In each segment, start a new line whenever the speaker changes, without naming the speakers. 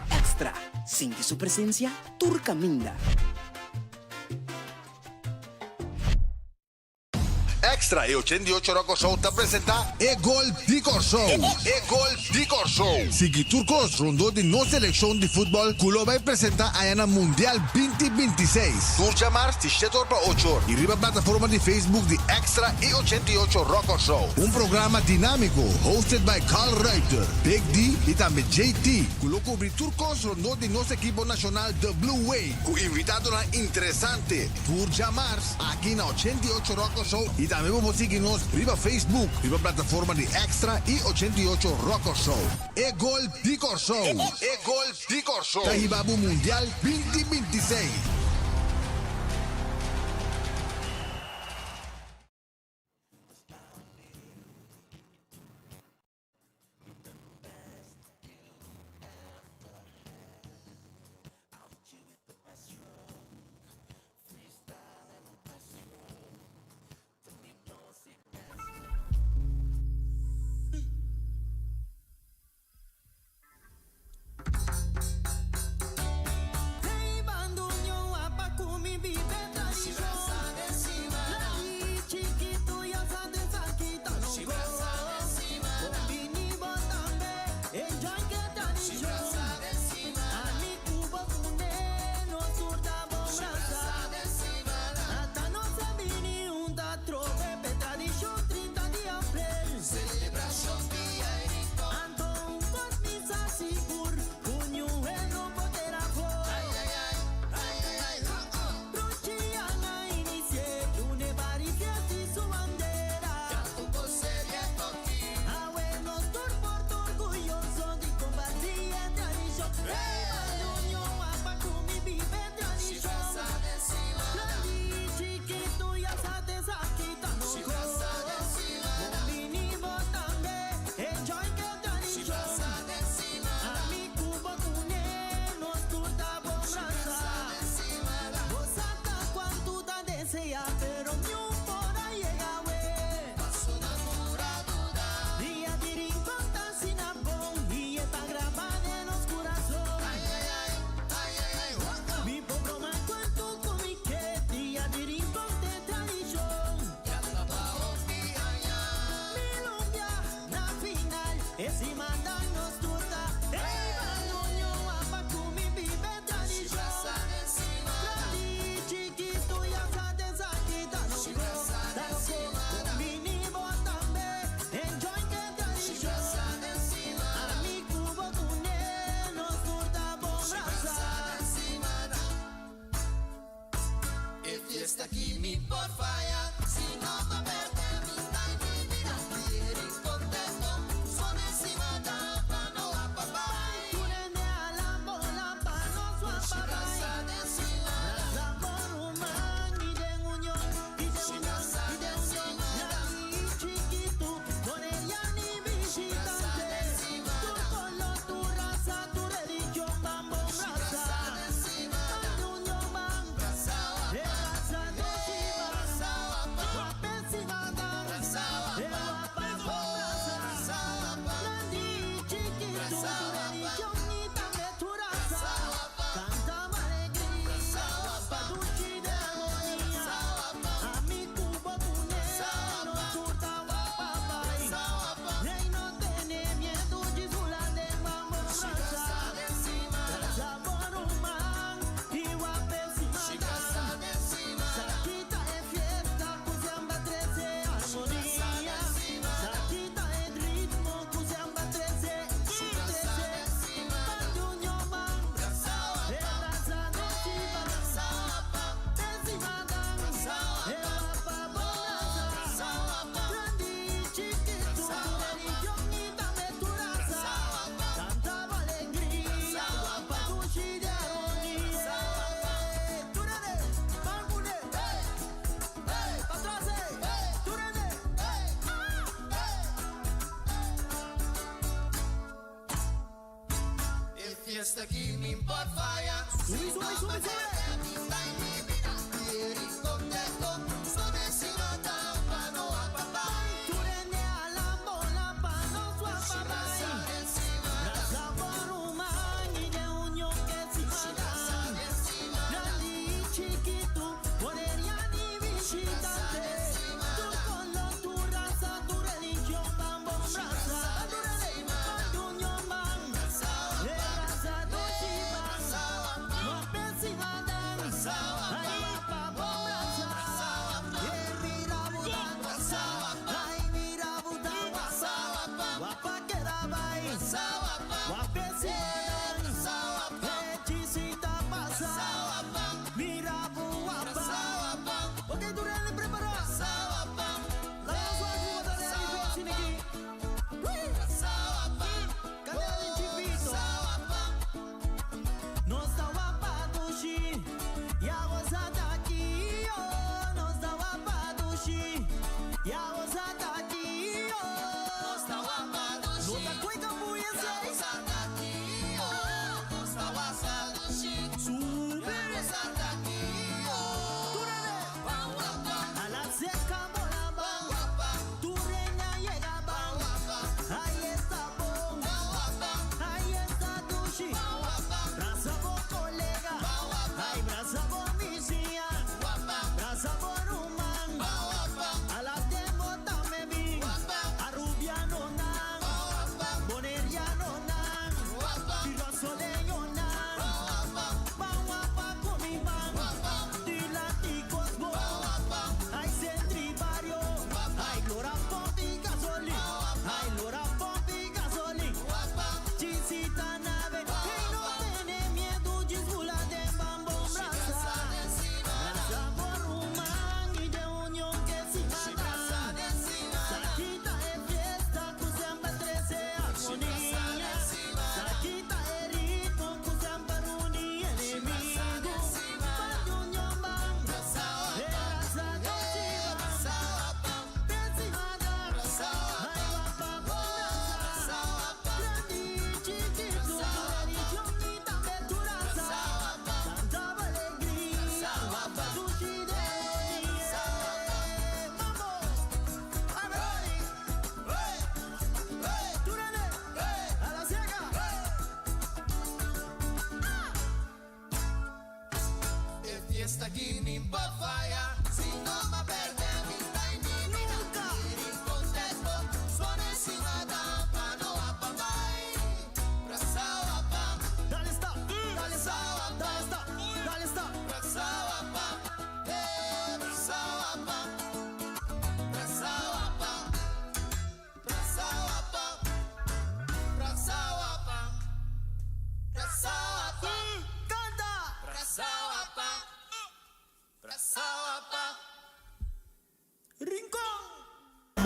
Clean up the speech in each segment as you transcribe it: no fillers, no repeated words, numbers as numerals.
Extra, Sinti su presencia tur caminda.
Extra i 88 Rock Show ta presentá E Gol di Kòrsou! E Gol di Kòrsou! Sigui tur kos rondó di nos selekshon di futbòl ku lo bai presentá aña na Mundial 2026. Tur djamars di shete or pa ocho or i riba plataforma di Facebook di Extra i 88 Rock Kòrsou. Un programa dinámiko hosted by Carl Ruiter, Big D i tambe JT ku lo kubri tur kos rondó di nos ekipo nashonal The Blue Way ku invitadonan interesante. Tur djamars aki na 88 Rock Kòrsou i tambe bo por sigui nos riba Facebook riba plataforma di Extra i 88 Rock Kòrsou. E Gol di Kòrsou! E Gol di Kòrsou! Ta hiba bo Mundial 2026!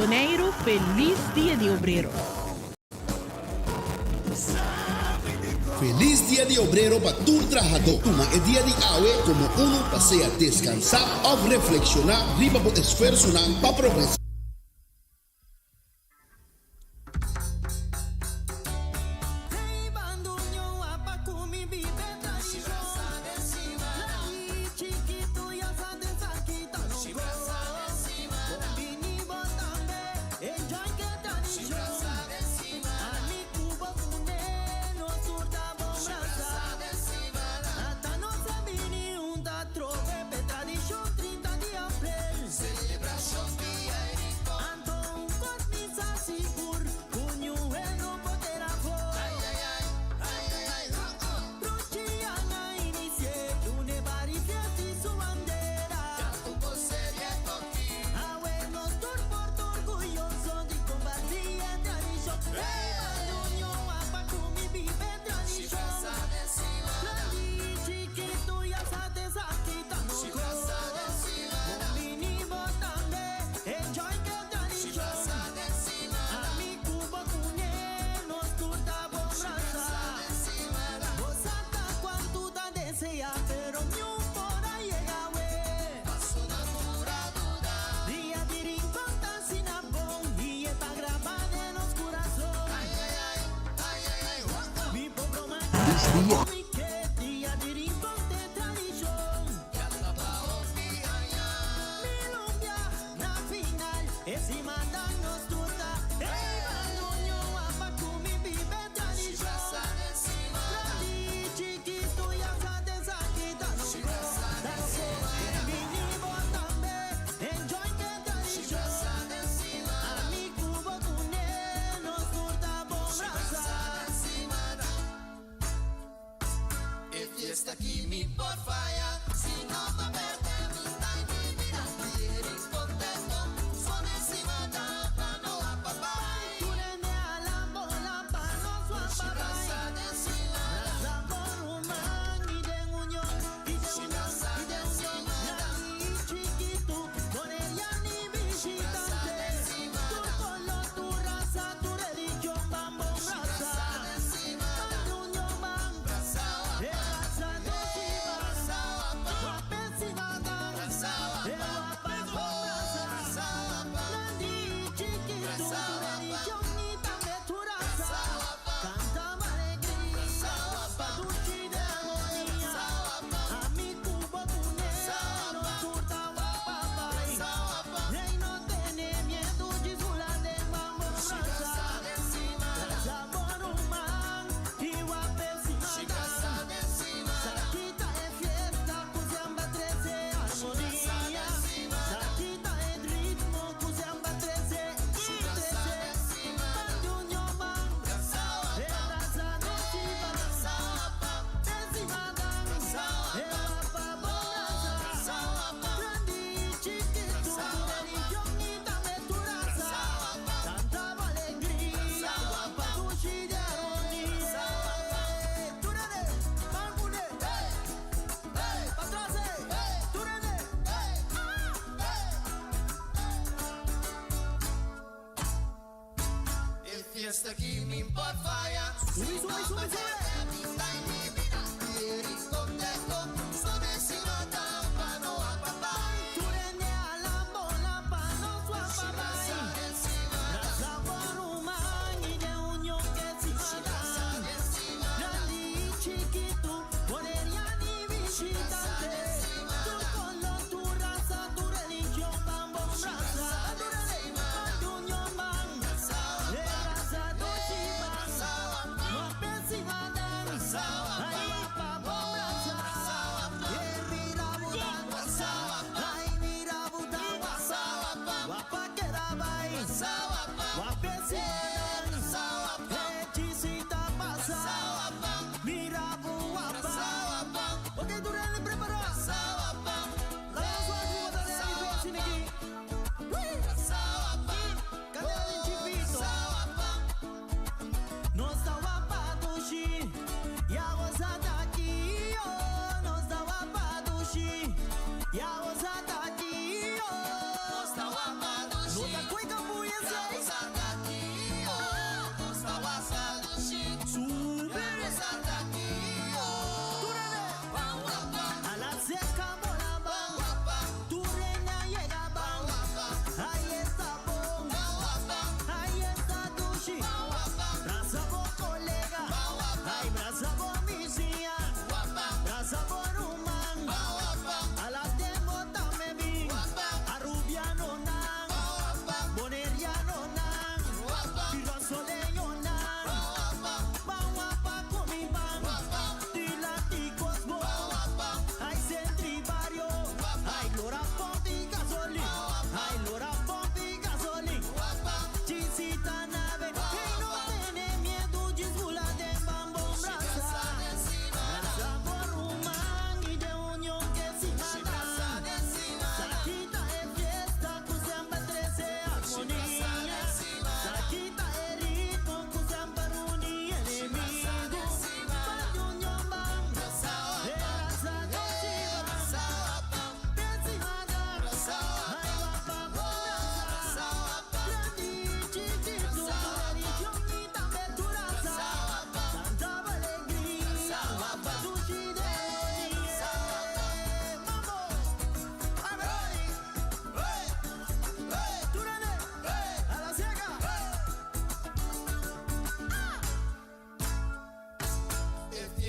Boneiru, felis Dia di Obrero!
Felis Dia di Obrero pa tur trahadó. Tuma e dia di awe komo unu pa sea deskansá òf reflekshoná riba bo esfuersonan pa progresá.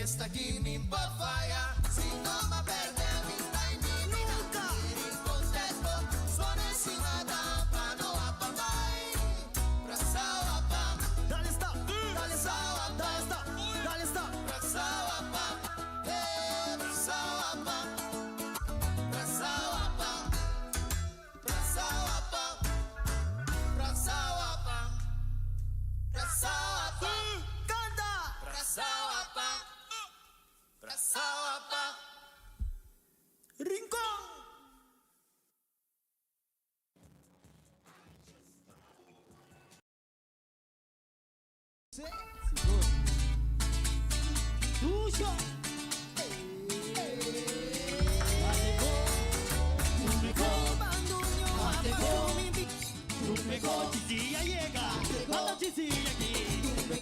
fiesta aki mi por faya. Si no m'a perde mi ta mi bida. Rincon Tetbo, pone sin nada pa no apa bai. Brasa wapa.
Dale stop, dale stop, dale stop, dale stop.
Brasa wapa. Hey, brasa wapa. Brasa wapa. Brasa wapa. Brasa wapa. Brasa wapa.
Canta!
Brasa wapa. Brasa wapa.
Rincon! Tuyo. Chichilla llega, anda chichilla aquí.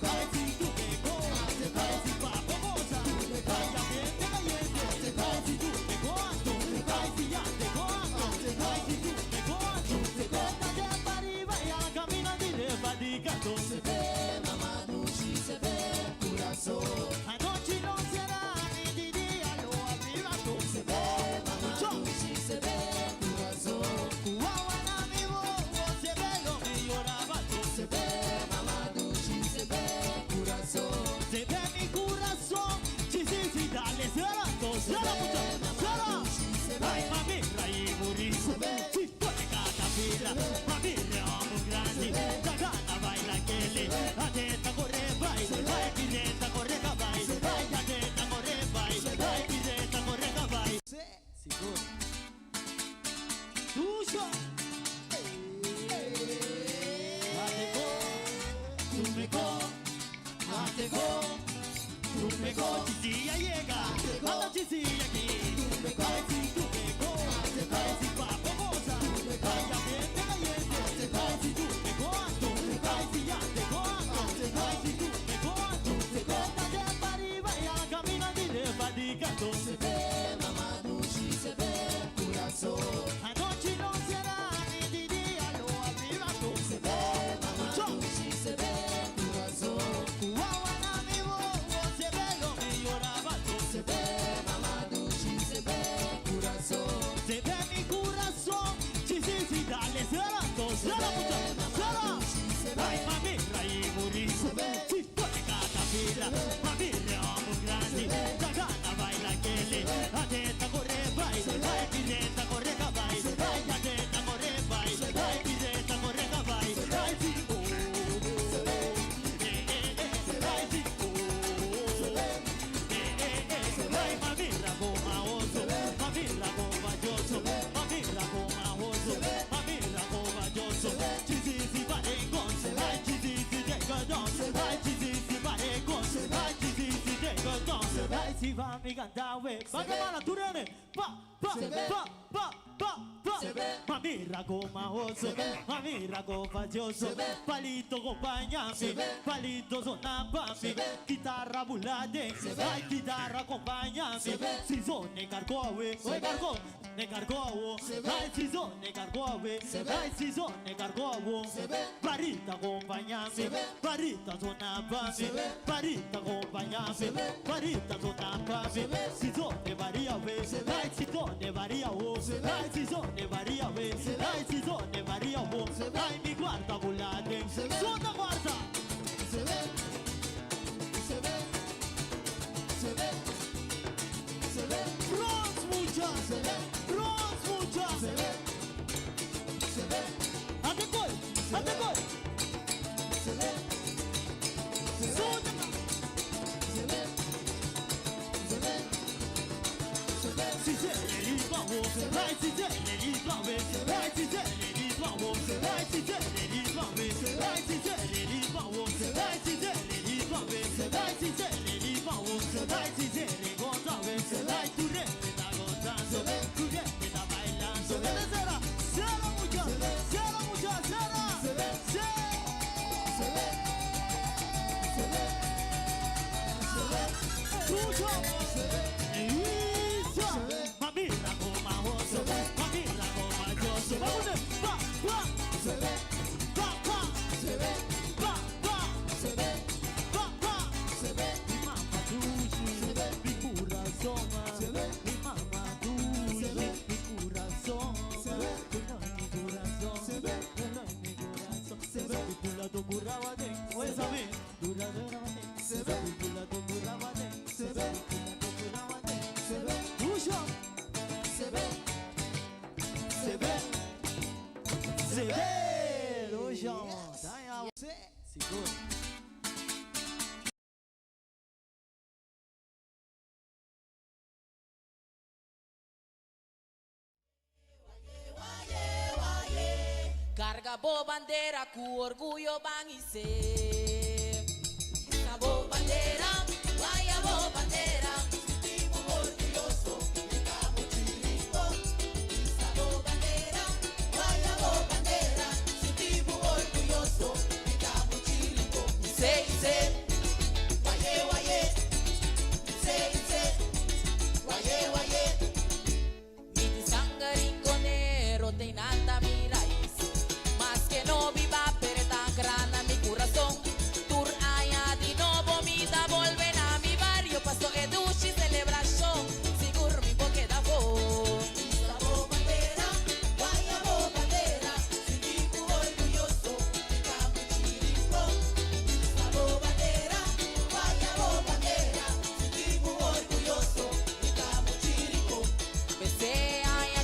Ay, si tú me go, ay, si papo goza, ay, ambiente caliente, ay, si tú me gozo, ay, si ya te gozo, ay, si tú me gozo. Métate pa' arriba y a camina dile pa' Se
ve, mamá, dushi, se ve, corazón.
Anoche no será ni de día lo arriba.
Se ve, mamá, dushi, se ve, corazón.
Guau, amigo, se ve lo me lloraba.
Se ve, mamá, dushi, se ve, corazón.
Se ve mi corazón, sí, sí, sí, dale, cierra, cierra, mucho, cierra. Ay, mami, raí, muri, sí, pone catapila, mami, le amo grande, la gana baila que le, atenta corre, vai, ay, pireta corre, vai, ay, atenta corre, vai, ay, pireta corre, vai. Segura. Tuyo. Atego, tu me go, atego, tu me go, chichilla llega, anda chichilla aquí, ay, si tú me go, ay, si papo goza, ay, ambiente caliente, ay, si tú me gozo, ay, si ya te gozo, ay, si tú me gozo, métate pa' arriba y a camina dile pa'
Se ve, mamá, dushi, se ve, corazón.
Anoche no será ni de día lo arriba.
Se ve, mamá, dushi, se ve, corazón.
Guau, amigo, se ve lo me lloraba.
Se ve, mamá, dushi, se ve, corazón.
Se ve mi corazón, sí, sí, sí, dale, cierra, cierra, mucho, cierra. Ay, mami, raí, muri, sí, pone catapila, mami, le amo grande, la gana baila que le, atenta corre, vai, ay, pireta corre, vai, ay, atenta corre, vai, ay, pireta corre, vai, ay, sí, oh, eh, eh, eh, ay, sí, oh, eh, eh, eh, ay, mami, la goma oso, mami, la goma yoso, mami, la goma oso, mami, la goma yoso, chichi, si, paregón, ay, chichi, si, degodón, ay, chichi, si, paregón, ay, chichi, si, degodón, ay, si, va mi cantawe, va que va la turene, pa, pa, pa, pa, pa, pa, mami, la goma oso, mami, la goma yoso, palito, acompáñame, palito, zona, pa, guitarra, bulade, ay, guitarra, acompáñame, si son, ne cargo, we, oi, cargo, ne cargo, ay, si son, ne cargo, we, ay, si son, ne cargo, varita, acompáñame, varita, zona, pa, varita, acompáñame, varita, zona, pa, si son, ne varía, we, ay, si son, ne varía, oh, ay, si son, ne varía, we, ay, si son, ne varía, oh, ay, mi guarda, bulade, sona, guarda.
Se ve, se ve, se ve, se ve.
Bronx, mucha,
Se ve,
Bronx, mucha.
se ve, se ve,
Ate gol, ate gol.
se ve, se ve,
Sona.
se ve, se ve, se ve.
是这里帮我，来自这里帮我，来自这里帮我，来自这里帮我，来自这里帮我，来自这里帮我，来自这里帮我，来自这里我找我，来tu re está gozando, tu re está bailando. Cera, cera mucha, cera mucha, cera,
Se ve. Se ve, se ve, se ve,
Tuyo.
se ve.
Isa. Mami, la goma oso, mami, la goma yoso. Vamos, pa, pa,
Se ve,
pa, pa,
se ve,
pa, pa,
se ve,
pa, pa.
se ve,
Mama dushi,
se ve,
Sigur.
Carga bo bandera cu orguyo ban hisa. Hisa bo bandera, waya bo bandera. Sentimos orgulloso, gritamos chirico. Hisa bo bandera, waya bo bandera. Sentimos orgulloso, gritamos chirico. His'e, his'e, waye, waye. His'e, his'e, waye, waye. Mi sanger rinconero tin nada mi rais. Maske no biba pero ta grandi mi curason. Tur aña di nobo mi ta bolbe na mi bario paso e dushi celebracion. Sigur mi por keda afo. Hisa bo bandera, waya bo bandera. Sentimos orgulloso, gritamos chirico. Hisa bo bandera, waya bo bandera. Sentimos orgulloso, gritamos chirico. P'esey aña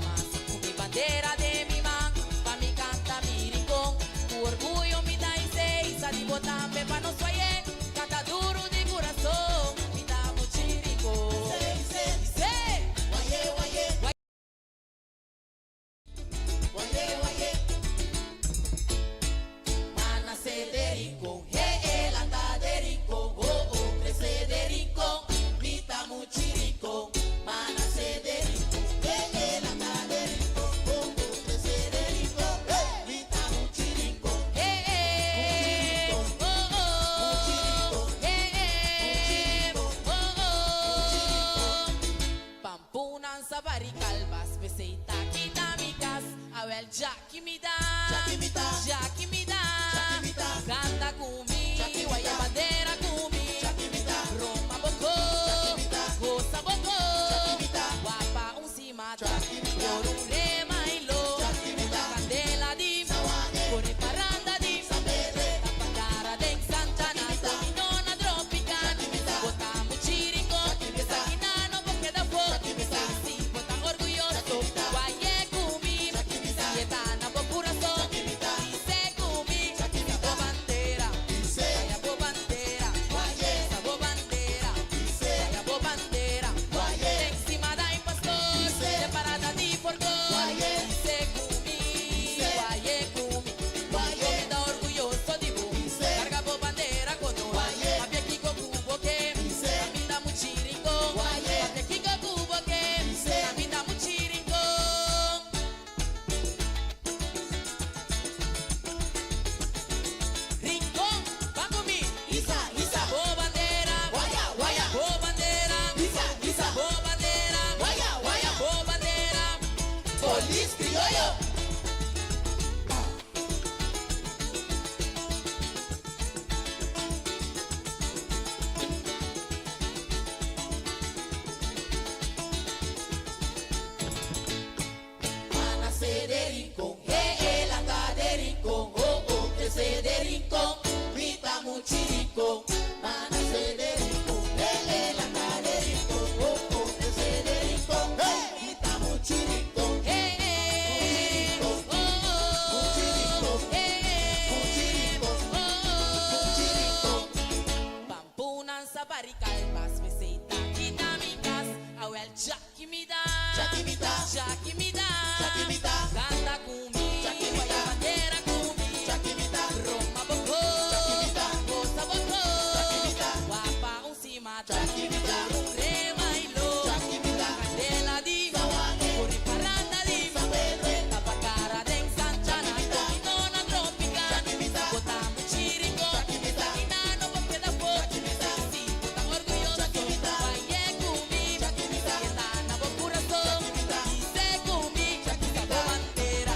mas cu mi bandera den mi man pa mi canta mi Rincon. Cu orguyo mi ta hisa di bo tambe pa nos waye canta duro di curason mi ta Rincon. His'e,
Waye, waye. Waye, waye.
M'a nace den Rincon, hey, hey, lanta den Rincon, oh, oh, crece den Rincon, mi ta much'i Rincon. M'a nace den Rincon, hey, hey, lanta den Rincon, oh, oh, crece den Rincon, hey, mi ta much'i Rincon. Hey, hey, oh, oh, hey, hey, oh, oh. Pampunan safari calvas, peseta kita mi cas, awel Jackie mi da,
Jackie mi ta.
Jackie mi da,
Jackie mi ta.
Canta cu mi,
Jackie mi
waya
ta.
bandera cu mi,
Jackie mi ta.
Roma boko,
Jackie mi ta.
goza boko,
Jackie mi ta.
guapa un simata,
Jackie mi ta.
por un remailo,
Jackie mi ta.
candela di,
Sawane.
corre paranda di,
San Pedro.
Tapacara den Santana,
Jackie mi ta.
Dominona Tropicana,
Jackie mi ta.
Bo ta much'i Rincon,
Jackie mi ta.
Esaki nan no por keda afo,
Jackie mi ta.
Si bo ta orguyoso,
Jackie mi ta.
waye cu mi,
Jackie mi ta.
si e ta na bo curason,
Jackie mi ta.
His'e cu mi,
Jackie mi
bo
ta.
bandera,
His'e.
waya bo bandera,
Waye.
bo bandera,
His'e.
waya bo bandera,
Waye.
Encima da impostor,
His'e.
de parada di forgor,
Waye.
His'e cu mi,
His'e.
waye cu mi,
Waye.
Mi ta orguyoso di bo,
His'e.
carga bo bandera cu honor,
Waye.
Papia kico cu bo ke,
His'e.
Ami ta much'i Rincon,
Waye.
Papia kico cu bo ke,
His'e.
Ami ta much'i Rincon. Rincon, ban cu mi.
Hisa, hisa.
Bo bandera,
Waya, waya.
Bo bandera,
Hisa, hisa.
Bo bandera,
Waya, waya.
Bo bandera.
Polis criollo.
M'a nace den Rincon, hey, hey, lanta den Rincon, oh, oh, crece den Rincon, mi ta much'i Rincon. M'a nace den Rincon, hey, hey, lanta den Rincon, oh, oh, crece den Rincon,
Hey.
mi ta much'i Rincon. Hey, hey, oh, oh, hey, hey, oh, oh. Pampunan safari calvas, peseta kita mi cas, awel Jackie mi da,
Jackie mi ta.
Jackie mi da,
Jackie mi ta.
Canta cu mi,
Jackie mi
waya
ta.
bandera cu mi,
Jackie mi ta.
Roma boko,
Jackie mi ta.
goza boko,
Jackie mi ta.
guapa un simata,
Jackie mi ta.
un remailo,
Jackie mi ta.
candela di,
Sawane.
corre paranda di,
San Pedro.
Tapacara den Santana,
Jackie mi ta.
Dominona Tropicana,
Jackie mi ta.
Bo ta much'i Rincon,
Jackie mi ta.
Esaki nan no por keda afo,
Jackie mi ta.
Si bo ta orguyoso,
Jackie mi ta.
waye cu mi,
Jackie mi ta.
Si e ta na bo curason,
Jackie mi ta.
His'e cu mi,
Jackie mi
bo
ta.
bandera.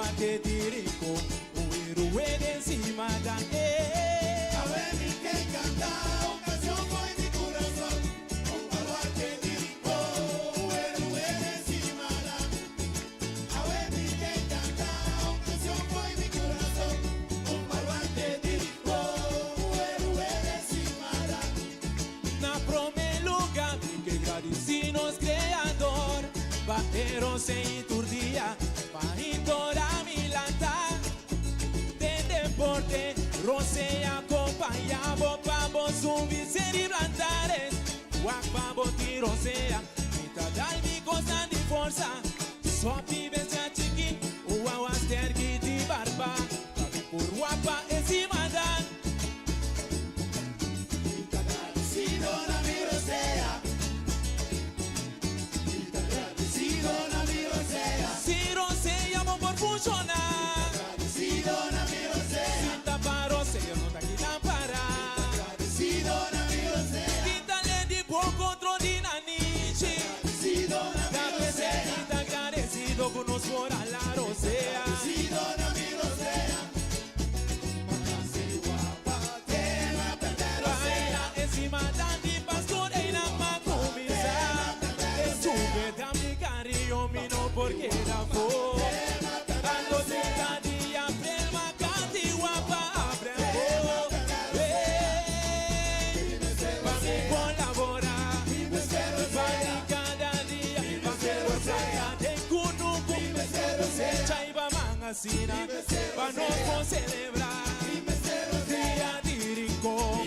baluarte di Rincon, un héroe den simadan, eh.
Awe mi ke kanta un kansion for di kurason, un baluarte di Rincon, un héroe den simadan. Awe mi ke kanta un kansion for di kurason, un baluarte di Rincon, un héroe den simadan.
Na promé lugá, mi ke gradisí nos Kreador, pa e rosea tur dia, pa ora mi lanta. Den deporte, rosea kompañá bo pa bo subi seri plantares. Wak pa bo tin rosea, mi ta dal mi kos di forsa. Sopi bestia chikí, wawa sterki di barba. Pa mi por wapa e simadan.
Agradesido na mi rosea. Agradesido na mi rosea.
Sin rosea bo por funshoná.
Agradesido na mi rosea.
Sin tapa rosea no ta aki para.
Agradesido na mi rosea.
Kita di poko otro di nanishi.
Agradesido na mi rosea.
Agradesido ku nos por hala rosea.
Agradesido na mi rosea. Tema perde rosea.
Baila encima di pastor e na makumisa. Sube da mi cariño, mi no porque da fo. Ando cada dia prema canti guapa aprendo. Pa mi colabora, pa mi cada dia, pa mi gozar de kunuku. Chaiba mangasina, pa nos por selebrá. Dia di Rincon,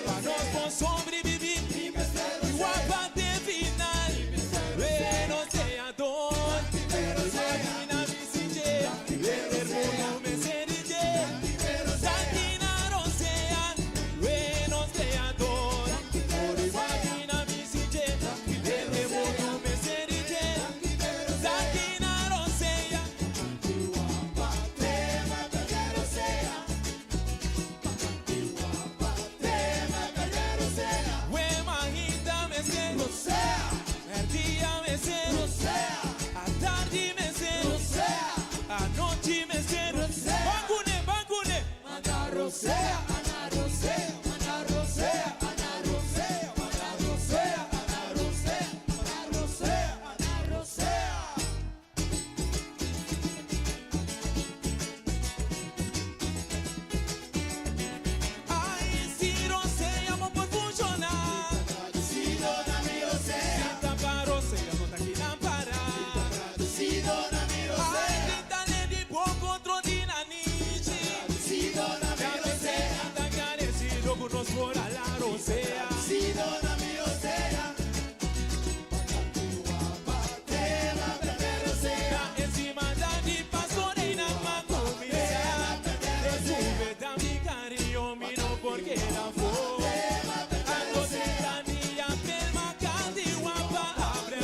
pa nos por sobreviví. Wapa te final, buenos creador. Imagina mi CJ, el mundo me serije. Santina Rosea, buenos creador. Imagina mi CJ, el mundo me serije. Santina Rosea.
Tema perde rosea. Tema perde rosea.
Wemahita me se,
Rosea.
Merdia me se,
Rosea.
Atardi me se,
Rosea.
Anochi me se,
Rosea.
Bakune, bakune.
Manda rosea, ana rosea, manda rosea, ana rosea, manda rosea, ana rosea, manda rosea, ana rosea.
Ai, si rosea, bo por funshoná.
Agradesido na mi rosea,
Tapa rosea, no ta aki para.
agradesido na mi
Ai,
rosea,
grítale di poko otro di nanishi.
agradesido na mi rosea,
Agradesido ku nos por hala rosea.
agradesido na mi rosea. Tema perde rosea,
Encima di pastor e na makumisa. Sube da mi cariño, mi no porque la fo. Ando dia prema kandi wapa abre.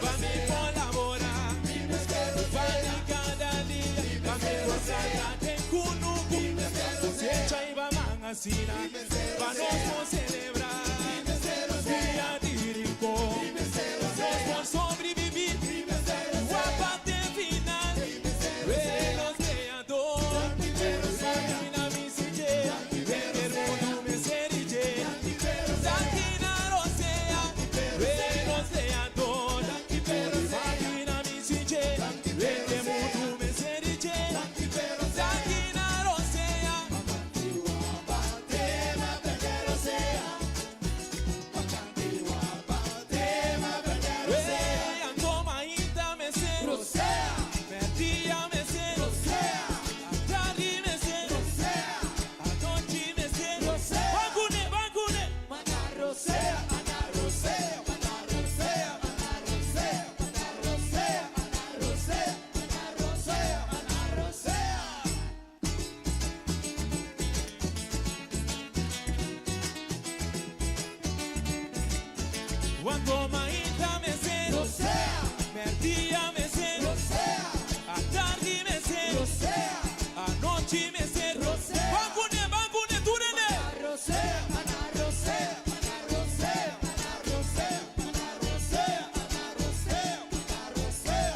Pa mi kolabora, pa mi kada dia, pa mi gozar den kunuku. Chaiba mangasina, pa nos por selebrá. Dia di Rincon, pa nos por sobreviví. Wapa te final, buenos creador. Imagina mi CJ, el mundo me serije. Santina Rosea, buenos creador. Imagina mi CJ, el mundo me serije. Santina Rosea.
tema perde rosea. Tema perde rosea,
Anto mainta mester,
rosea,
merdia mester,
rosea,
atardi mester,
rosea,
anochi mester.
Rosea.
Bakune, bakune.
manda rosea, manda rosea, manda rosea, manda rosea, manda rosea, manda rosea, manda rosea, manda rosea.
Anto mainta mester,
Rosea,
merdia mester,
rosea,
atardi mester,
rosea,
anochi mester.
Rosea.
Bakune, bakune, turene.
rosea, manda rosea, manda rosea, manda rosea, manda rosea, manda rosea, manda rosea,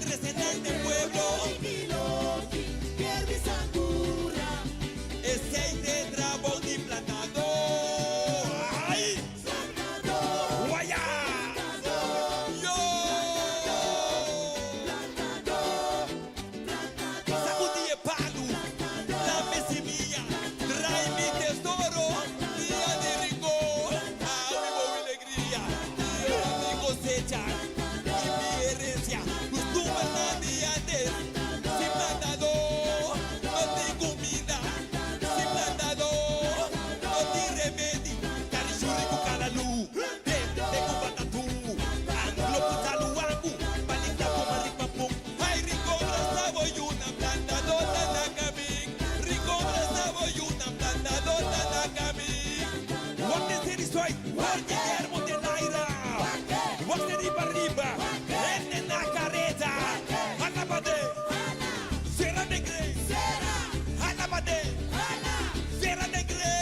trese nan den pueblo. Esei t'e trabou di plantadó. Ai! Waya! Yo! Sakudí e palu, lame simia, trai mi tesoro, dia di Rincon, awe bo alegria, yera mi kosecha i mi herensia, kustumbernan di antes, sin plantadó no tin kuminda, sin plantadó no tin remedi, karishuri ku kalalú, te te ku batatú, anglo ku saluangu, balinda ku maripapun, ay Rincon brasa bo yunan, plantadó ta na kamin, Rincon brasa bo yunan, plantadó ta na kamin. Wak den seri soy, wak Guillermo de Naira, wak seri pariba, hende na kareda, hala bade, sera negre, hala bade, sera negre,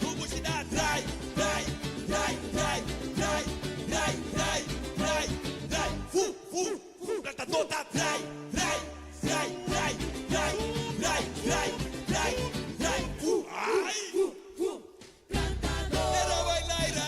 tubushida drai, drai, drai, drai, drai, drai, drai, drai, drai, fu, fu, fu, plantadó ta drai, drai, drai, drai, drai, drai, drai, drai, drai, fu, ai. Pero bailaira.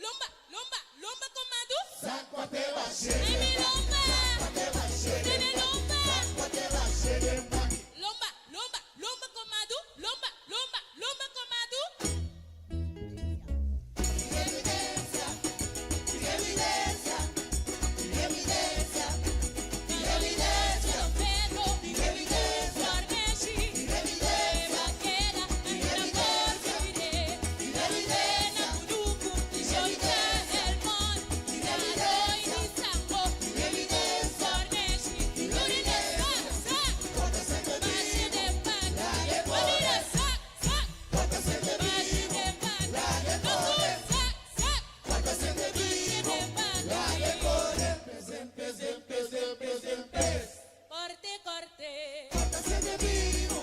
Lomba, lomba, lomba komadu. Ay mi lomba. Tene lomba. Lomba, lomba, lomba komadu. Lomba, lomba, lomba komadu.
Evidencia, evidencia, evidencia, evidencia,
Pedro,
evidencia,
Parmeshi,
evidencia,
Vaquera,
evidencia, evidencia,
Kuduku, Helmon,
evidencia,
Sambo,
evidencia,
Parmeshi, Lorena, Sa,
Corta sempre
Baixi
vivo,
de Paca,
Lage
Lorena, Sa, Sa,
corta sempre
Baixi
vivo,
de Paca,
Lage
Notur, Sa, Sa,
corta sempre
Baixi
vivo,
de Paca,
Lage corre, pes, pes, pes, pes, pes.
Corte, corte,
Corta sempre vivo,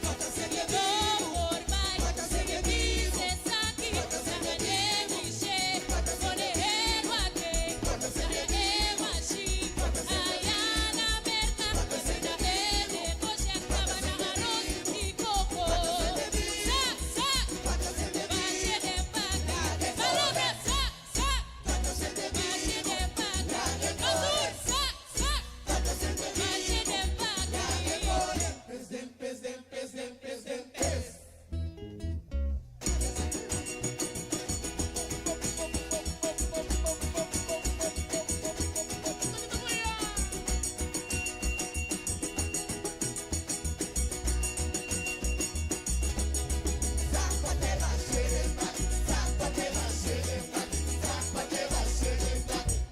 corta sempre vivo,
por mai,
corta sempre vivo,
Sesaki, Sahane, Miche, Pone,
corta sempre
Emashi, Ayana, Berta, Nene, Coxa, Cabana, Arroz y Coco. Sa, sa,
corta sempre
Baixi de Paca, Palabra, sa, sa,
corta sempre
Baixi de Paca, Notur, sa, sa,
corta sempre
Baixi de Paca.
pes, pes, pes, pes, pes.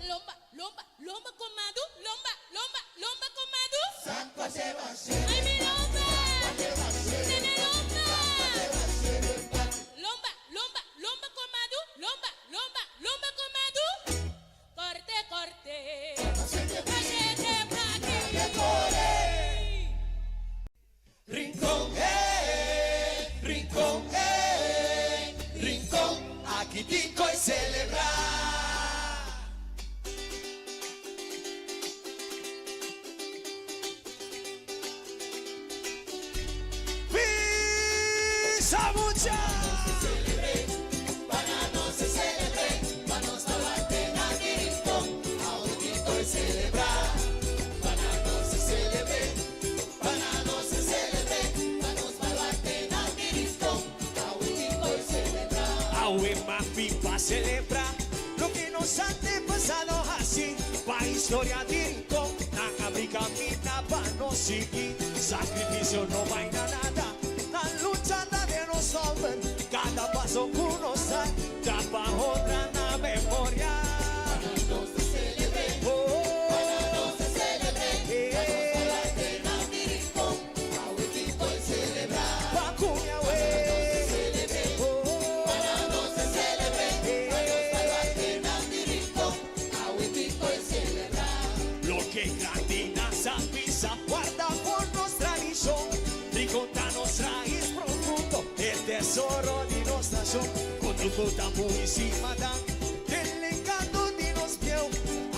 Lomba, lomba, lomba comando, lomba, lomba, lomba comando. Ay, mi lomba. Nene lomba. Lomba, lomba, lomba comando, lomba, lomba, lomba comando. Corte, corte. Cachete pa'
Rincón, Rincón, Rincón, aki tin kos di selebrá.
Pisa mucha! Awe mafi pa selebrá loke nos antepasadonan a hasi pa historia di Rincon nan a habri kaminda pa nos sigui. Sakrifisio no ta bai na nada, nan lucha ta den nos sanger. Kada paso ku nos da ta pa honra nan memoria. Oh, eh, Pa cuña, we. Oh, eh, Loke grandinan sa bisa, warda pa nos tradishon i konta nos rais profundo, e tesoro di nos nashon. Ku ta encima del encanto di nos piel.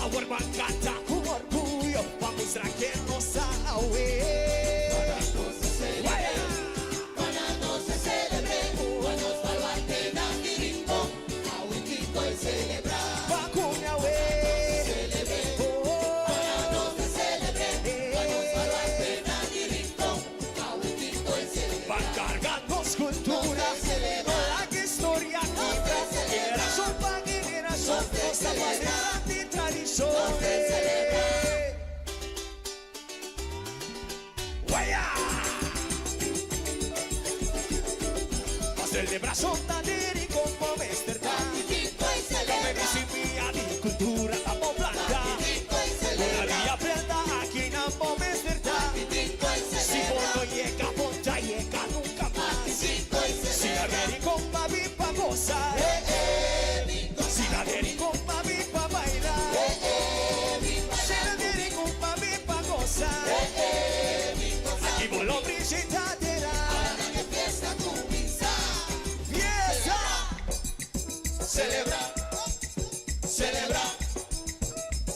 Awor ban kanta ku orguyo, pa mustra ken nos ta awe. Vaya!
Para nos celebre, pa nos baluarte na Rincón, awe tin kos di selebrá.
Pa cuña, we. Oh,
Para nos celebre, pa nos baluarte na Rincón, awe tin kos di selebrá.
Pa karga nos kultura, no laga historia kibra, generashon pa generashon, nos ta di tradishon. Waya! Pa selebrashon ta di Rincon pa mester ta. Simia di kultura ta planta. Una via prenda aki nan bo mester ta. Si bo no yega, bo no yega nunka mas. Si na Rincon b'a bin pa gosa. Si na Rincon b'a bin pa baila. Si na Rincon b'a bin pa gosa. Aki bo lo bishitá tera.
Fiesta kuminsá.
Fiesta.
Selebrá, selebrá,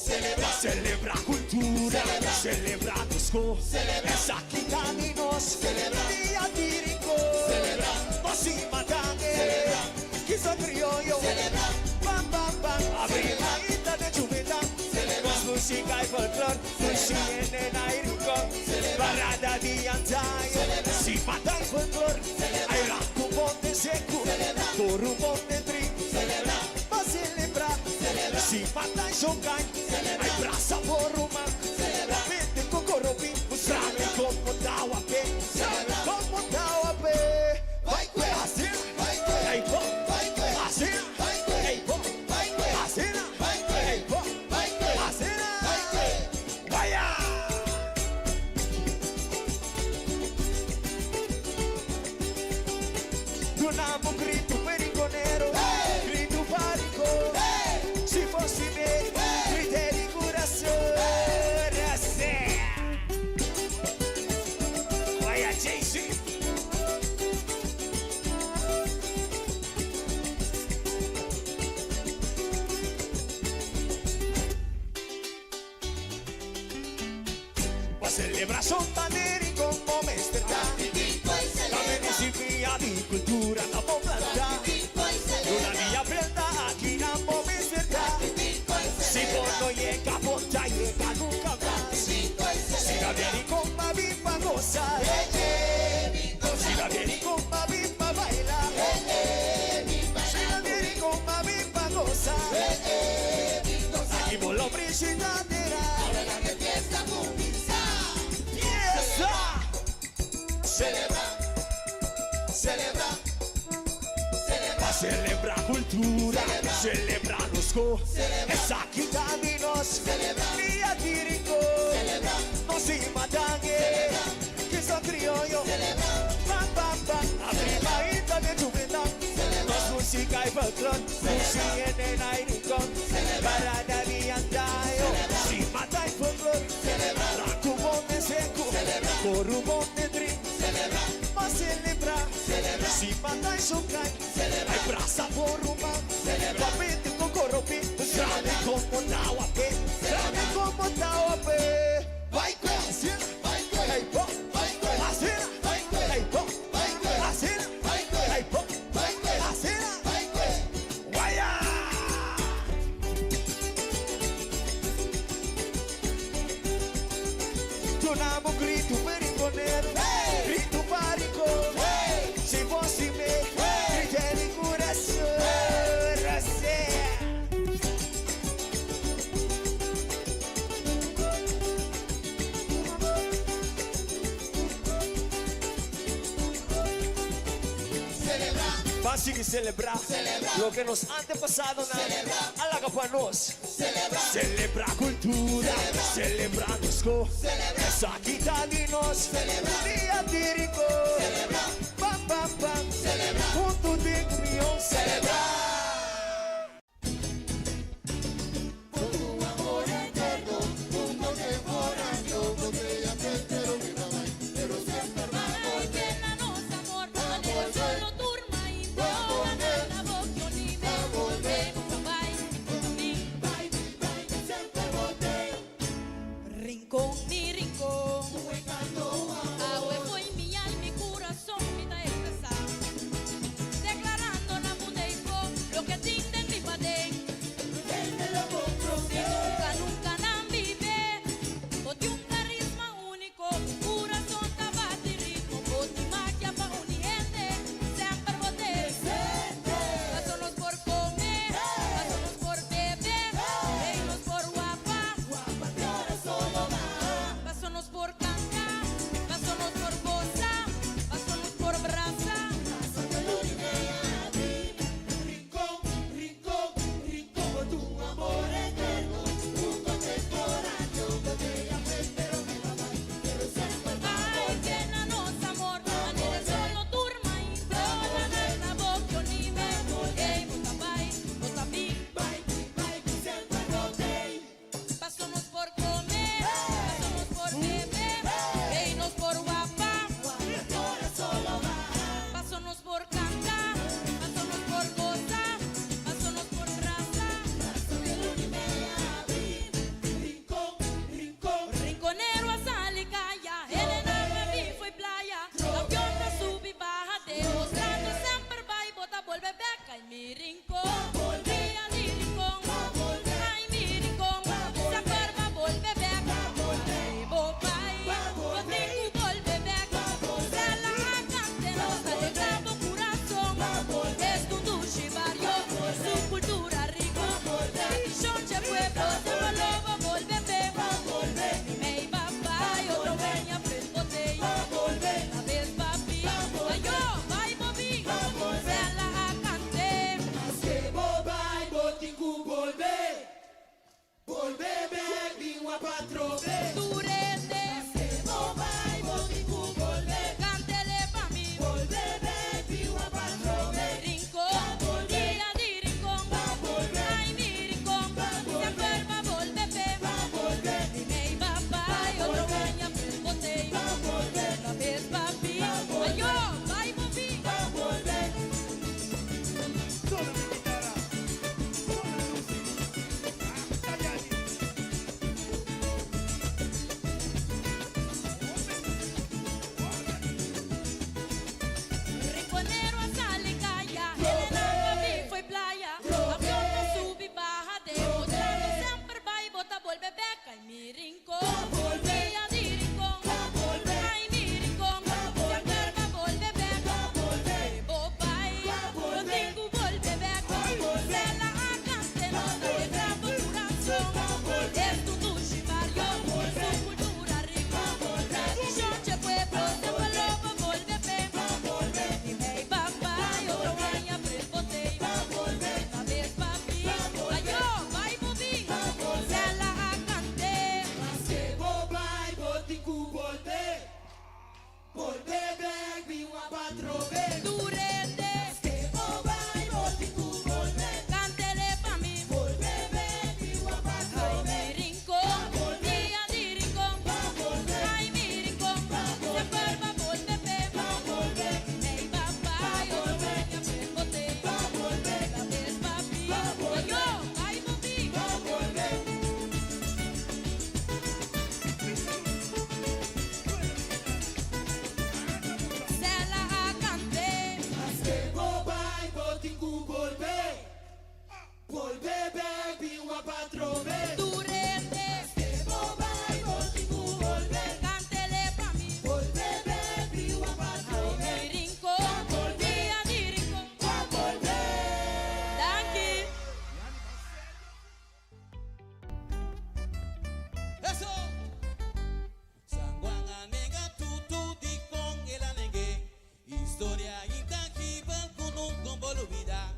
selebrá.
Selebrá kultura, selebrá nos kos, esaki ta di nos, Dia di Rincon,
Selebrá.
Nos simatange,
Selebrá.
Kiso krioyo,
Selebrá.
músika i folklor, Dushi hende na e rincon, Parada di antaño, Si mata i folklor, Ai ranku monte seku, Toru monte tri, Pa celebra, Si mata i sonkai, Ai brasa bo ruman, Papete ku koropi, Mustrami komo ta wape, Komo ta wape, Bai kue, Asina, Ei bo, Asina, Ei bo, Asina, Ei bo, Asina, Waya! Dunamo un gritu pe rinconero, Gritu pa Rincon, Si bo stim'é, grit'é di kurason. Asina. Waya Jay-Z. Pa selebrashon ta di Rincon bo mester ta. Ta bini simia di kultura ta bo planta. Luna di aprel ta aki nan bo mester ta. Si bo no yega bo ta yega nunka mas. Si ta di Rincon a bin pa gosa. Si ta di Rincon a bin pa baila. Si ta di Rincon a bin pa gosa. Aki bo lo brishinadera. Fiesta! Celebra, celebra, celebra. Celebra cultura, celebra nos go. Esaki ta di nos, Dia di Rincon. Nos imadangue, que son criollo. Pam, pam, pam, a prima de juventud. Nos músika i folklor, Dushi hende na Rincon. Parada di antaño, Si mata i folklor. Ranku monte seku, Koru monte tri. Pa celebra, Si mata i sonkai, Ai brasa bo ruman, Papete ku koropi, Mustrami komo ta wape, Mustrami komo ta wape. Bai kue, asina, Ei bo, asina, Ei bo, asina, Ei bo, asina, Waya! Dunamo gritu pe rinconero, Gritu pa Rincon, Si bo stim'é, grit'é di kurason. Rosé. Pa sigui selebrá loke nos antepasadonan a laga pa nos. Selebrá kultura, selebrá nos ko. Esaki ta di nos Dia di Rincon. Pam, pam, pam, huntu den union selebrá.
Rincon, mi rincon. Awe foi mi alma, mi corazón.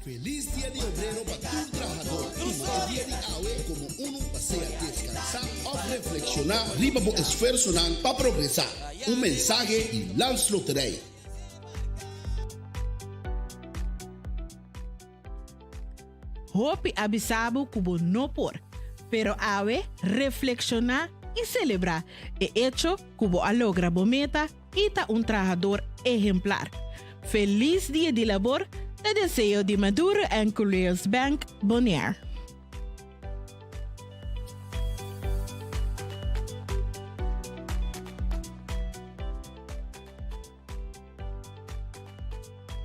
Felis Dia di Obrero pa tur trahadó. Tuma e dia di awe komo unu pa sea deskansá òf reflekshoná riba bo esfuersonan pa progresá. Un mensahe di Landsloterij.
Hopi a bisa bo ku bo no por, pero awe reflekshoná i selebrá e echo ku bo a logra bo meta i ta un trahador ehemplar. Felis Dia di Labor ta deseo di Maduro and Curious Bank Bonaire.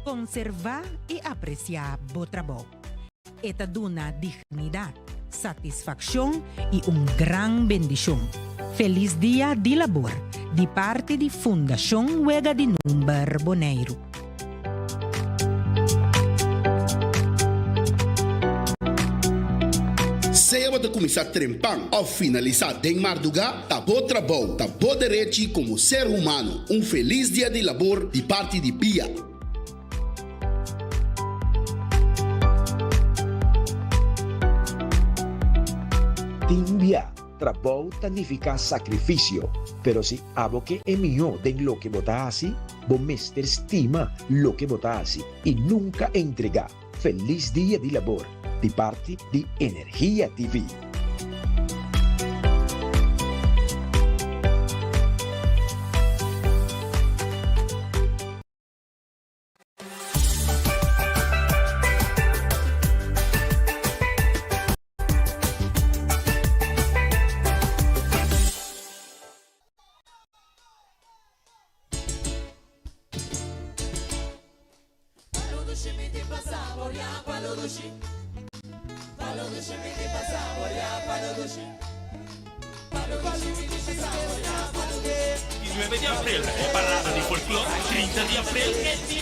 Konservá i apresiá bo trabou. E ta duna dignidat, satisfakshon i un gran bendishon. Felis Dia di Labor di parti di Fundashon Wega di Number Boneiru.
Sea bo ta kuminsá trempan òf finalisá den mardugá, ta bo trabou, ta bo derechi komo ser humano. Un felis Dia di Labor di parti di bia.
Tin bia, trabou ta nifiká sakrifisio, pero si abo ke e mihó den loke bo ta hasi, bo mester stima loke bo ta hasi i nunka entregá. Felis Dia di Labor di parti di Energia TV.
Di nuebe di aprel e parada di folklor, 30 di aprel e di.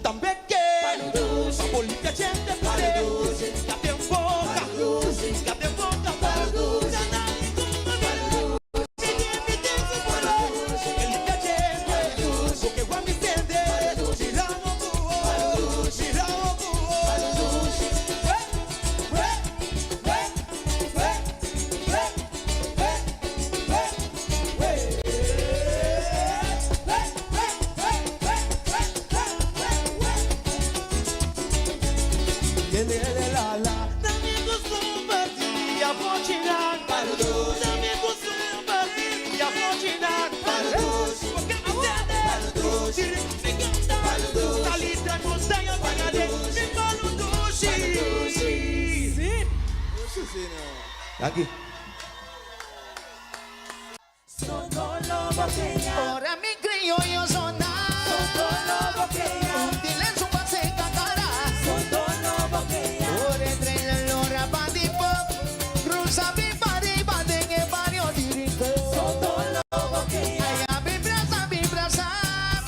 Tambe ke pa bo limpia djente pare Ka den boka Ka den boka pa Na na i ku manera Mi den mi den si pare E limpia djente Bo ke wan mi sende Mira bo ku oh Mira bo ku oh We we we we we we we we We we we we we we we Na mi costumber di apochinar Na mi costumber di apochinar Porque mi tende Mi canta Salita montaña pagade Mi palo dushi
Danki.
Ora mi criollo zona Un su seca cara Ora entre la lora pa di pop Cruza mi pariba den e barrio di Rincón Ay, a mi brasa, mi brasa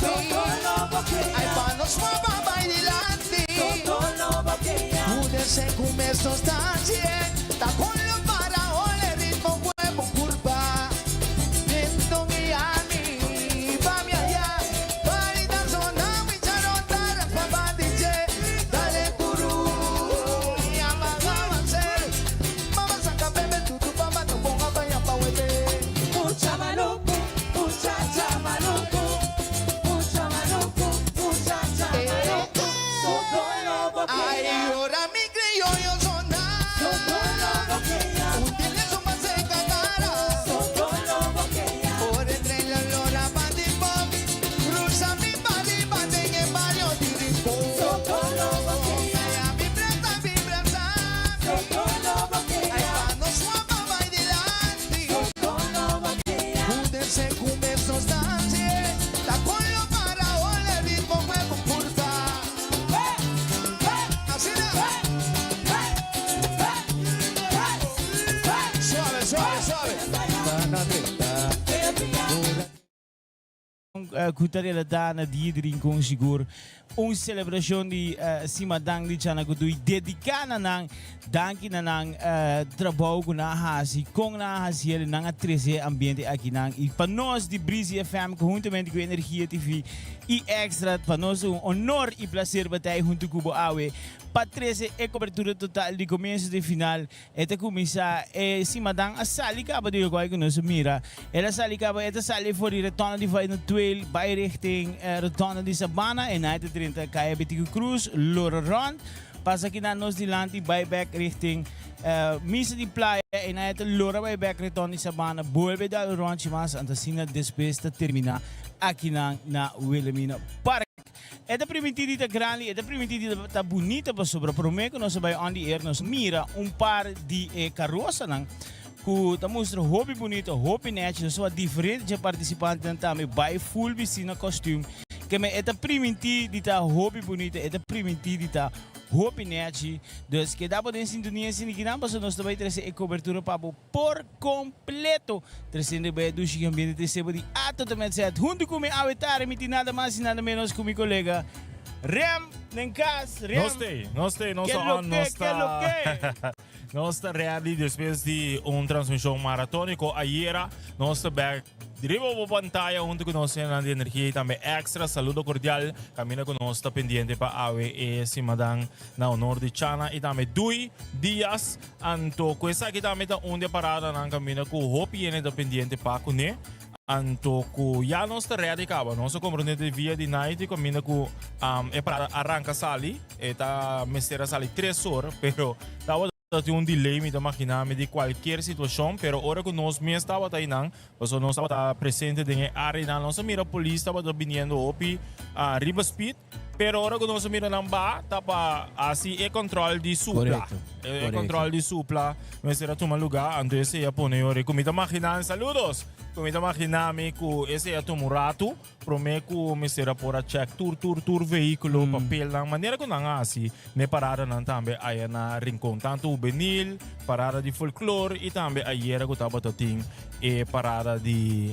mi Ay, pa nos mueva bailante Únese con estos Ta con lo para ole ritmo huevo curva Viento Miami, pa mi allá Parita zona, mi charotara, papá DJ Dale gurú, y amaga ser Mama saca bebe, tu tu papá, no ponga pa allá pa huete
Mucha maluco, muchacha maluco, mucha maluco, muchacha maluco, solo
Ay, ahora mi criollo zona Un su más seca cara Por entre la lora pa di pop Cruza mi pari en el barrio di Rincón Ay, a mi brasa, mi brasa Ay, pa nos suava bailante Únese con esos dances Ta con lo para ole ritmo huevo curva Así na.
Suave, suave, suave.
Ku ta relatá na Dia di Rincon sigur un selebrashon di Simadan di Chana Kutui dediká na nan. Danki na nan trabou ku nan a hasi, kon nan a hasi el, nan a trese e ambiente akinan. I pa nos di Breezy FM konhuntamente ku Energia TV i Extra pa nos un honor i plaser pa ta ei huntu ku bo awe pa trese e kobertura total di komienso te final. E ta kuminsá e simadan a sali kaba di lokual ku nos a mira. El a sali kaba, e ta sali for di rotonda di Vaina Tuel bai richting rotonda di Sabana en ai ta drenta Kaya Betico Cruz, lora rond, pasa kinan nos dilanti bai bek richting Misa di Playa en ai ta lora bai bek rotonda di Sabana, bolbe dal rondje mas, anto asina despues ta termina akinan na Wilhelmina Park. E ta primintí di ta grandi, e ta primintí di ta bunita pasobra promé ku nos a bai on the air nos mira un par di e karosanan ku ta mustra hopi bunita, hopi nèchi. Nos wak diferente dje partisipantenan tambe bai full bistí na kòstüm. Keme e ta primintí di ta hopi bunita, e ta primintí di ta hopi nèchi. Dus keda bo den sintonia esinikinan pasobra nos ta bai trese e kobertura pa bo. Por completo. Treciendo riba e dushi ambiente te sebo di A tot en met Z. Hunto cu mi awe tarde mi tin nada mas y nada menos cu mi colega Rem den cas. Rem.
Nos t'ey, nos t'ey, nos
Ke
ta
lo
on,
ke,
nos
ke lo ke.
ta nos ta ready despues di un transmision maratonico ayera. Nos ta back riba bo pantaya hunto cu nos hendenan di Energia y tambe Extra. Saludo cordial. Caminda cu nos ta pendiente pa awe e simadan na honor di Chana y tambe Dui Diaz. Anto ku esaki tambe ta un di e paradanan kaminda ku hopi hende ta pendiente pa kuné. Anto ku ya nos ta ready kaba. Nos a komprondé den via di night kaminda ku e parada a ranka sali. E ta mester a sali tres or, pero tabata tin un delay mi ta magina mi di kualkier situashon. Pero ora ku nos mes tabata einan, pasobra nos tabata presente den e areanan, nos a mira polis tabata biniendo hopi riba speed. Pero ora ku nos a mira nan ba, ta pa hasi e control di supla.
Correcto,
E
correcto.
control di supla mester a tuma lugar, anto esei a pone ora ku mi ta magina. Saludos! Ku mi ta imaginá mi ku esei a tuma un ratu promé ku mester a por a chèk tur tur tur vehíkulo, papelnan, manera ku nan a hasi n'e paradanan tambe aya na Rincon, tantu hubenil, parada di folklor i tambe ayera ku tabata tin e parada di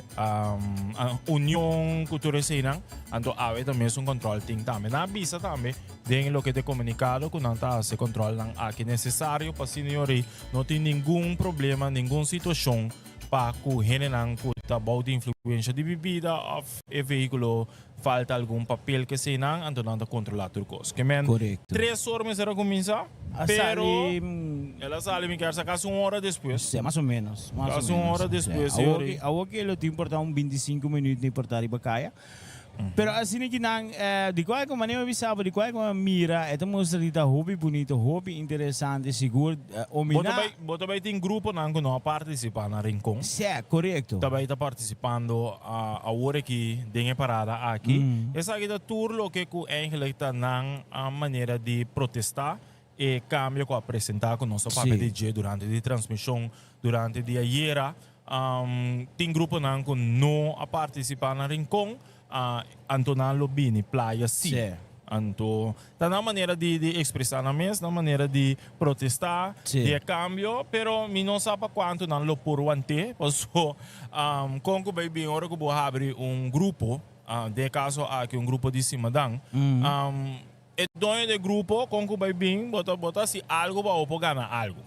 Union ku tur eseinan. Anto awe ta mesun kòntròl tin tambe. Nan a bisa tambe den loke ta e komunikado ku nan ta hasi e kòntròlnan aki nesesario pa asina yori no tin ningun problema, ningun situashon pa ku hendenan ku ta bou di influensha di bibida òf e vehíkulo falta algun papel ke eseinan, anto nan ta kontrolá tur kos. Ke men tres or mester a kuminsá, pero el a sali mi kier sa kasi un ora despues.
Sí, mas o menos.
Kasi un ora despues.
Awor ke lo tin por ta un bintisinko minuut ni por ta riba kaya. Pero asina ki nan, di kualke manera mi bisa bo, di kualke manera mi mira, e ta mustra di ta hopi bunito, hopi interesante, sigur ominá.
Bo ta bai tin gruponan ku no a partisipá na Rincon.
Sè, korekto.
Ta bai ta partisipando awor aki den e parada aki. Esaki ta tur loke ku eigenlijk ta nan manera di protestá e kambio ku a presentá ku nos a papia di dje durante di transmishon durante di ayera. Tin gruponan ku no a partisipá na Rincon, anto nan lo bini playa sí. Anto ta nan manera di di ekspresá nan mes, nan manera di protestá di e kambio, pero mi no sa pa kuantu nan lo por want'é, paso kon ku bai bin ora ku bo habri un grupo, den e kaso aki un grupo di simadan, e doño di e grupo kon ku bai bin bo ta bo ta hasi algu pa bo por gana algu.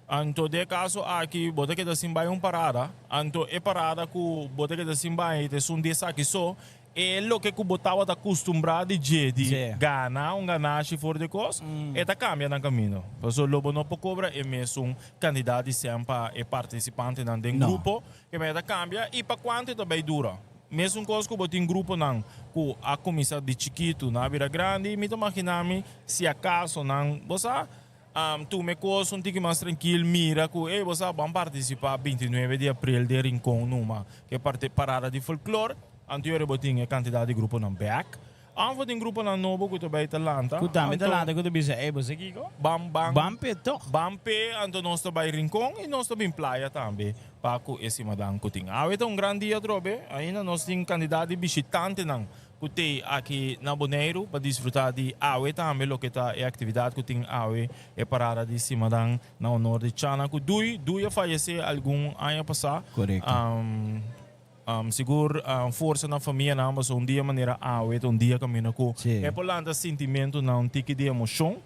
Anto den e kaso aki bo ta keda sin bai un parada, anto e parada ku bo ta keda sin bai ta esun di esaki so, e loke ku bo tabata kustumbrá di dje di gana un ganashi for di kos, e ta kambia nan kamino. Pasobra lo bo no por kobra e mesun kantidat di sèn pa e partisipantenan den grupo, ke mester ta kambia i pa kuantu e ta bai dura. Mesun kos ku bo tin gruponan ku a kuminsá di chikitu nan a bira grandi, mi ta maginá mi si akaso nan, bo sa, Tuma e kos un tiki mas trankil, mira ku ey bo sa ban partisipá bintinuebe di aprel den Rincon numa ku e parte parada di folklor, anto yora bo tin e kantidat di gruponan bèk. Anfo tin gruponan nobo ku ta bai ta lanta.
Ku tambe ta lanta ku ta bisa ey bo sa kiko?
Ban ban.
Ban p'e tòg.
Ban p'e, anto nos ta bai Rincon i nos ta bin playa tambe pa ku e simadan ku tin. Awe ta un gran dia atrobe, ainda nos tin kantidat di bishitantenan ku t'ei aki na Boneiru pa disfrutá di awe tambe loke ta e aktividat ku tin awe e parada di Simadan na honor di Chana ku Dui. Dui a fayesé algun aña pasá.
Korekto.
Sigur forsa na famianan pasobra un dia manera awe ta un dia kaminda ku e por lanta sintimentunan un tiki di emoshon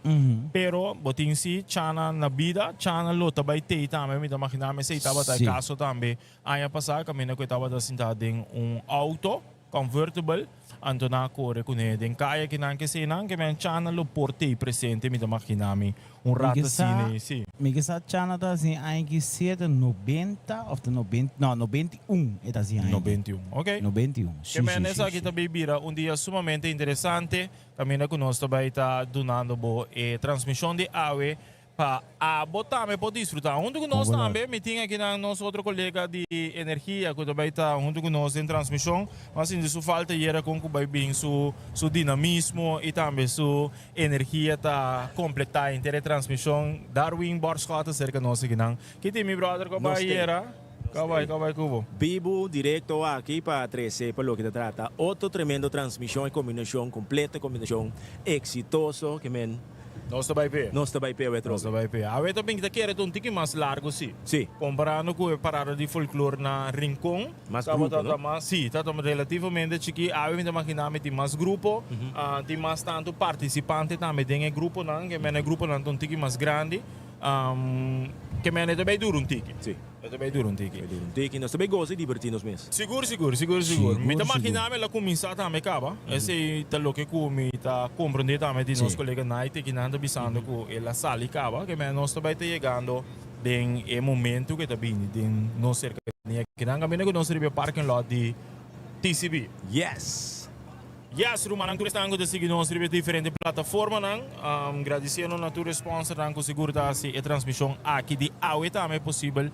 pero bo tin si Chana na bida Chana lo ta bai t'ei tambe mi ta maginá mi esei tabata e kaso tambe aña pasá kaminda ku e tabata sintá den un outo. Convertible, anto nan a kore kuné den kaya kinan ke eseinan ke men Chana lo por tei presente mi ta magina mi un rato asina si.
Mi ke sa Chana ta hasi aña ki siete nobenta of ta nobenta no nobenta i un e ta hasi aña.
91 ok.
91 si
Ke men
si si
esaki
si.
ta bay bira un dia sumamente interesante kaminda ku nos ta bay ta dunando bo e transmishon di awe Pa abo tambe por disfruta hunto cu nos tambe. Mi tin akinan nos otro colega di energia cu ta bay ta hunto cu nos den transmision. Mi a sinti su falta ayera con cu bay bin su su dinamismo y tambe su energia ta completa henter e transmision. Darwin Borschot ta cerca nos akinan. Ki tin mi brother cu a bay ayera? Cu a bay cu a bay cu bo?
Bibu directo aki pa trece pa loke ta trata otro tremendo transmision y combinacion completo y combinacion exitoso ke men.
Nos ta bai p'e.
Nos ta bai p'e awe
trobe. Nos ta bai p'e. Awe ta bin ta kere ta un tiki mas largu si.
Si.
Komparando ku e parada di folklor na Rincon.
Mas grupo, no?
Mas, si, ta relativamente chikí. Awe mi ta maginá mi tin mas grupo, tin mas tantu partisipante tambe den e gruponan, ke mene e gruponan ta un tiki mas grandi. Ke mene ta bai dura un tiki.
Si.
E ta bai dura un tiki.
Bai dura un tiki. Nos ta bai goza i divertí nos mes.
Sigur, sigur, sigur, sigur. Mi ta maginá mi el a kuminsá tambe kaba. Esei ta loke ku mi ta komprondé tambe di nos kolega Naite ki nan ta bisando ku el a sali kaba. Ke mei nos ta bai ta yegando den e momento ku e ta bini den nos serkania. Kinan kaminda ku nos riba e parking lot di TCB.
Yes!
Yes, rumannan tur esnan ku ta sigui nos riba e diferente plataformanan. Gradisiendo na tur e sponsornan ku sigur ta hasi e transmishon aki di awe tambe posibel.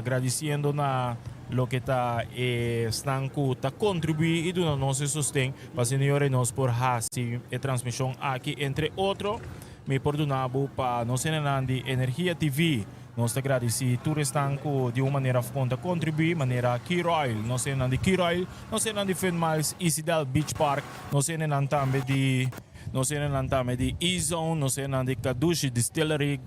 Gradisiendo na loke ta esnan ku ta kontribuí i duna nos e sosten pa asina yora i nos por hasi e transmishon aki. Entre otro, mi por duna bo pa nos hendenan di Energia TV. Nos ta gradisí tur esnan ku di un manera òf kon ta kontribuí, manera Curoil, nos hendenan di Curoil, nos hendenan di Fun Miles, Isidel Beach Park, nos hendenan tambe di nos hendenan tambe di E-Zone, nos hendenan di Kadushi Distillery,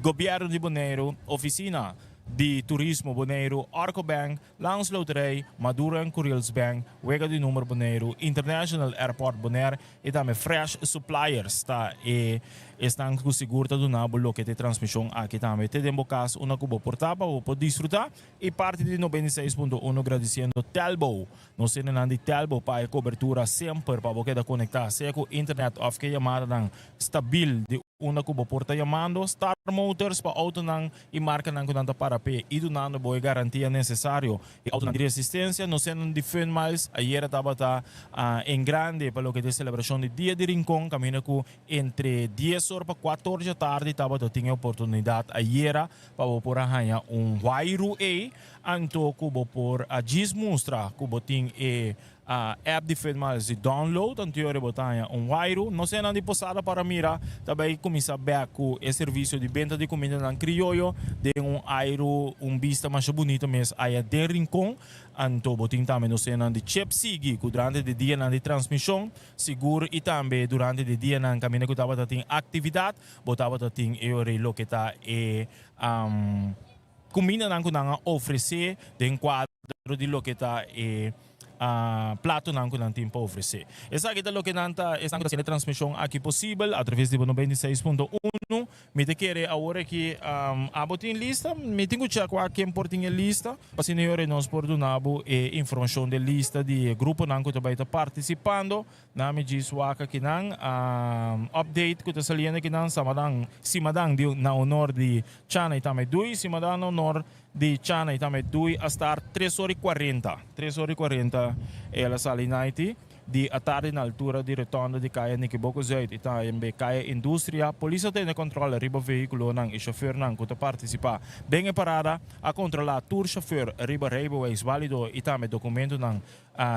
Gobièrnu di Boneiru, Ofisina di Turismo Boneiru, Arco Bank, Landsloterij, Maduro en Curiels Bank, Wega di Number Boneiru, International Airport Bonaire i tambe Fresh Suppliers ta e esnan ku sigur ta duna bo loke ta e transmishon aki tambe te den bo kas unda ku bo por ta pa bo por disfruta i parti di 96.1 gradisiendo Telbo. Nos hendenan di Telbo pa e kobertura semper pa bo keda konektá sea ku internet òf ke yamadanan stabil di unda ku bo por ta yamando. Star Motors pa outonan i markanan ku nan ta para p'e i dunando bo e garantia nesesario. E outonan di resistensia no siendo di Fun Miles ayera tabata en grande pa loke ta e selebrashon di Dia di Rincon kaminda ku entre dies or pa kuater or dje tardi tabata tin e oportunidat ayera pa bo por a haña un wairu ei anto ku bo por a djis mustra ku bo tin e App di Fun Miles di download, anterior bo ta haña un wairu. Nos hendenan di Posada para mira ta bay cuminsa bek cu e servicio di benta di cumindanan crioyo den un airu, un bista masha bunito mes aya den Rincon. Anto bo tin tambe nos hendenan di Chip Sigui cu durante di dianan di transmision sigur y tambe durante di dianan caminda cu tabata tin actividad bo tabata tin e ora loke ta e Cumindanan cu nan a ofrece den cuadro di loke ta e platonan cu nan tin pa ofrece. Esaki ta loke nan ta esnan cu ta haciendo e transmision aki posibel a traves di bo 96.1. Mi ta kere awor aki abo tin lista? Mi tin cu check wak ken por tin e lista pa asina yora nos por duna bo e informacion di e lista di e gruponan cu ta bay ta participando. Na mi djis wak akinan update ku ta saliendo akinan samadan simadan di na honor di Chana y tambe Dui simadan na honor di Chana y tambe Dui a start tres ora y cuarenta tres ora y cuarenta el a sali naiti di atardi na altura di rotonda di kaya Nikiboko Zuid y tambe kaya Industria polis a tene control riba vehiculonan y chofernan ku ta participa den e parada a controla tur chofer riba rijbewijs valido y tambe documentonan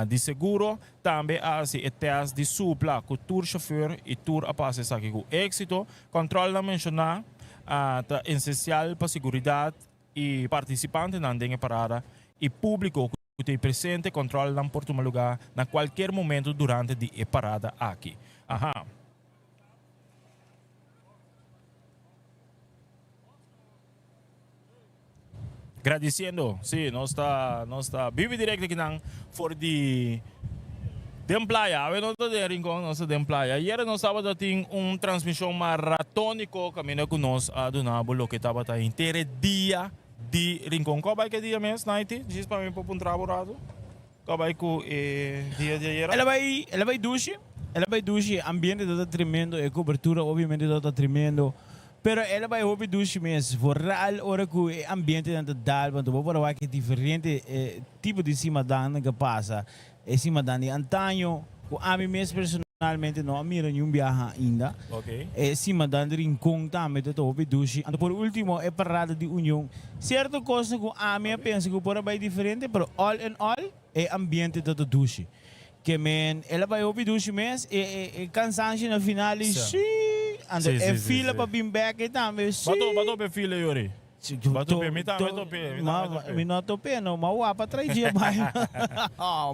Di seguro tambe a hasi e tèst di supla ku tur shofùr i tur a pasa esaki ku éksito. Kòntròlnan menshoná ta esensial pa seguridat i partisipantenan den e parada i públiko ku ta ei presente. Kòntròlnan por tuma lugá na kualker momentu durante di e parada aki. Aha. Gradiciendo, sí, nos ta, nos ta bibi directo akinan for di den playa. Awe no ta den Rincon, nos ta den playa. Ayer nos tabata tin un transmision maratonico caminda cu nos a duna bo loke tabata henter e dia di Rincon. Cua bai ke dia mes, Naiti? Djis pa mi por puntra bo rato. Cua bai cu e dia di ayera?
El a bai, el a bai dushi, el a bai dushi. E ambiente tabata tremendo, e cobertura obviamente tabata tremendo. Pero el a bai hopi dushi mes, vooral ora cu e ambientenan ta dal, want bo por a wak e diferente tipo di simadannan cu a pasa. E simadan di antaño, cu ami mes personalmente no a mira niun biaha ainda. E simadan di Rincon tambe ta hopi dushi. Anto por ultimo e parada di Union. Cierto cosnan cu ami a pensa cu por a bai diferente, pero all in all e ambiente ta dushi. Ke men el a bai hopi dushi mes e e cansancio na final i shii anto e fila pa bin bek ei tambe shii.
Ba tope e fila yori. Ba tope mi tambe tope mi tambe tope.
Mi no tope no ma wapa trai dje bai.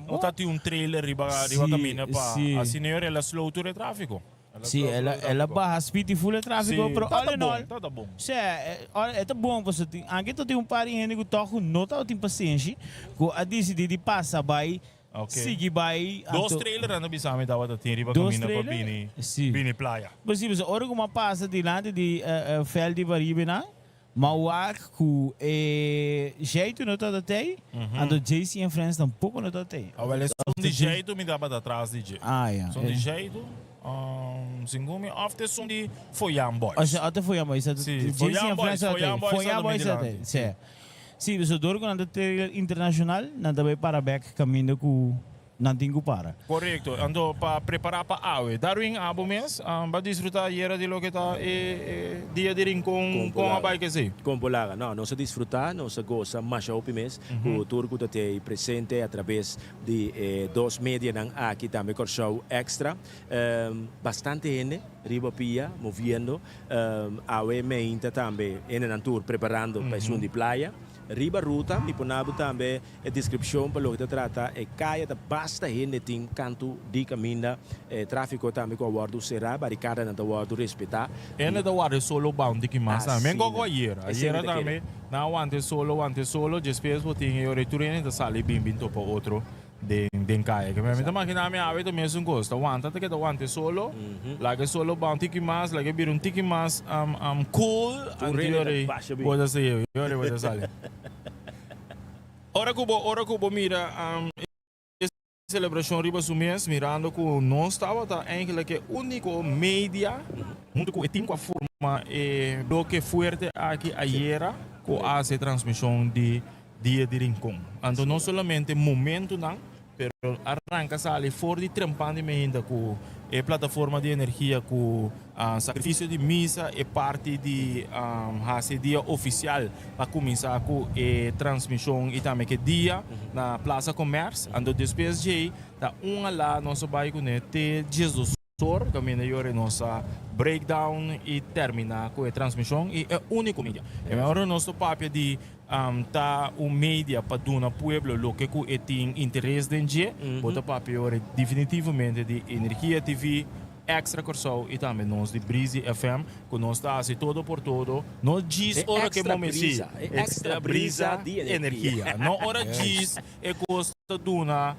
No ta tin un trailer riba riba caminda pa asina yori el a slow tur e trafico.
Si, el a, el a baha speed di full e trafico, pero all in all,
Ta bon.
Si, e ta bon pasobra tin, anke ta tin un par di hende ku tòg ku no tabatin pasenshi, ku a disidí di pasa bai, sigui bai,
Dos
anto.
trailer nan ta bisa mi tabata tin riba
Dos
kaminda pa
trailer?
bini,
Si.
bini playa.
Pues si, pasobra ora ku mi a pasa dilanti di veld di Baribenan, Ma wak ku e Jaitu no tabata tei, anto JC en Friends tampoko no tabata tei.
Awel esun di Jaitu mi tabata tras di dje.
Ah ya.
Esun di Jaitu, segun mi, of ta esun di Foyan Boys.
Osea, of ta Foyan Boys.
Si,
JC
Foyan
en
Boys,
Friends tabata tei.
Foyan Boys
Foyan
tabata mi
Boys tabata tei,
dilanti.
si. Si, so dor ku nan ta trailer internashonal, nan ta bai para bek kaminda ku. Nan tin ku para.
Korekto. Anto pa prepará pa awe. Darwin, abo mes ba disfrutá ayera di loke ta e dia di Rincon kon a bai kesei?
Kon por laga? No, nos a disfrutá, nos a gosa masha hopi mes ku tur ku ta te presente atrabes di e dos medianan aki, tambe Kòrsou Extra. Bastante hende riba pia moviendo. Awe meinta tambe hendenan tur preparando pa esun di playa. Riba ruta mi por nabu tambe E descripcion pa loke ta trata e caya ta basta hende tin cantu di caminda, e trafico tambe cu a wordo cera, baricadanan ta wordo respeta.
Hende ta warda e solo bounty ki mas tambe. Men gogo ayera. Ayera tambe nan a wanta e solo, wanta e solo, despues bo tin e ora e tur hende ta sali bin bin topa otro den den caya. Ke mi ta magina mi awe ta mesun cos. Ta wanta ta keda wanta e solo, laga e solo bounty ki mas, laga e bira un tiki mas cool,
Tur
anto
hende ta
yora
basha bin.
bo ta sali, yora bo ta sali. Ora ku bo ora ku bo mira e selebrashon riba su mes, mirando ku nos tabata eigenlijk e úniko media huntu ku e tim ku a forma e bloke fuerte aki ayera ku a hasi e transmishon di Dia di Rincon. Anto no solamente momentunan, pero a ranka sali for di trempan di meinta ku e plataforma di energia ku sakrifisio di misa e parti di hasi e dia ofisial pa kuminsá ku e transmishon i tambe ku e dia na Plaza Commerce. Anto despues djei ta un alá nos a bai kuné te 12 or kaminda yora nos a breakdown i terminá ku e transmishon i e úniko media. E ora nos ta papia di Ta un media pa duna pueblo loke ku e tin interes den dje. Bo ta papia ora definitivamente di Energia TV, Extra Kòrsou i tambe nos di Breezy FM ku nos ta hasi todo por todo. No djis ora ku e momen si,
E extra brisa di energia.
No ora djis e kos ta duna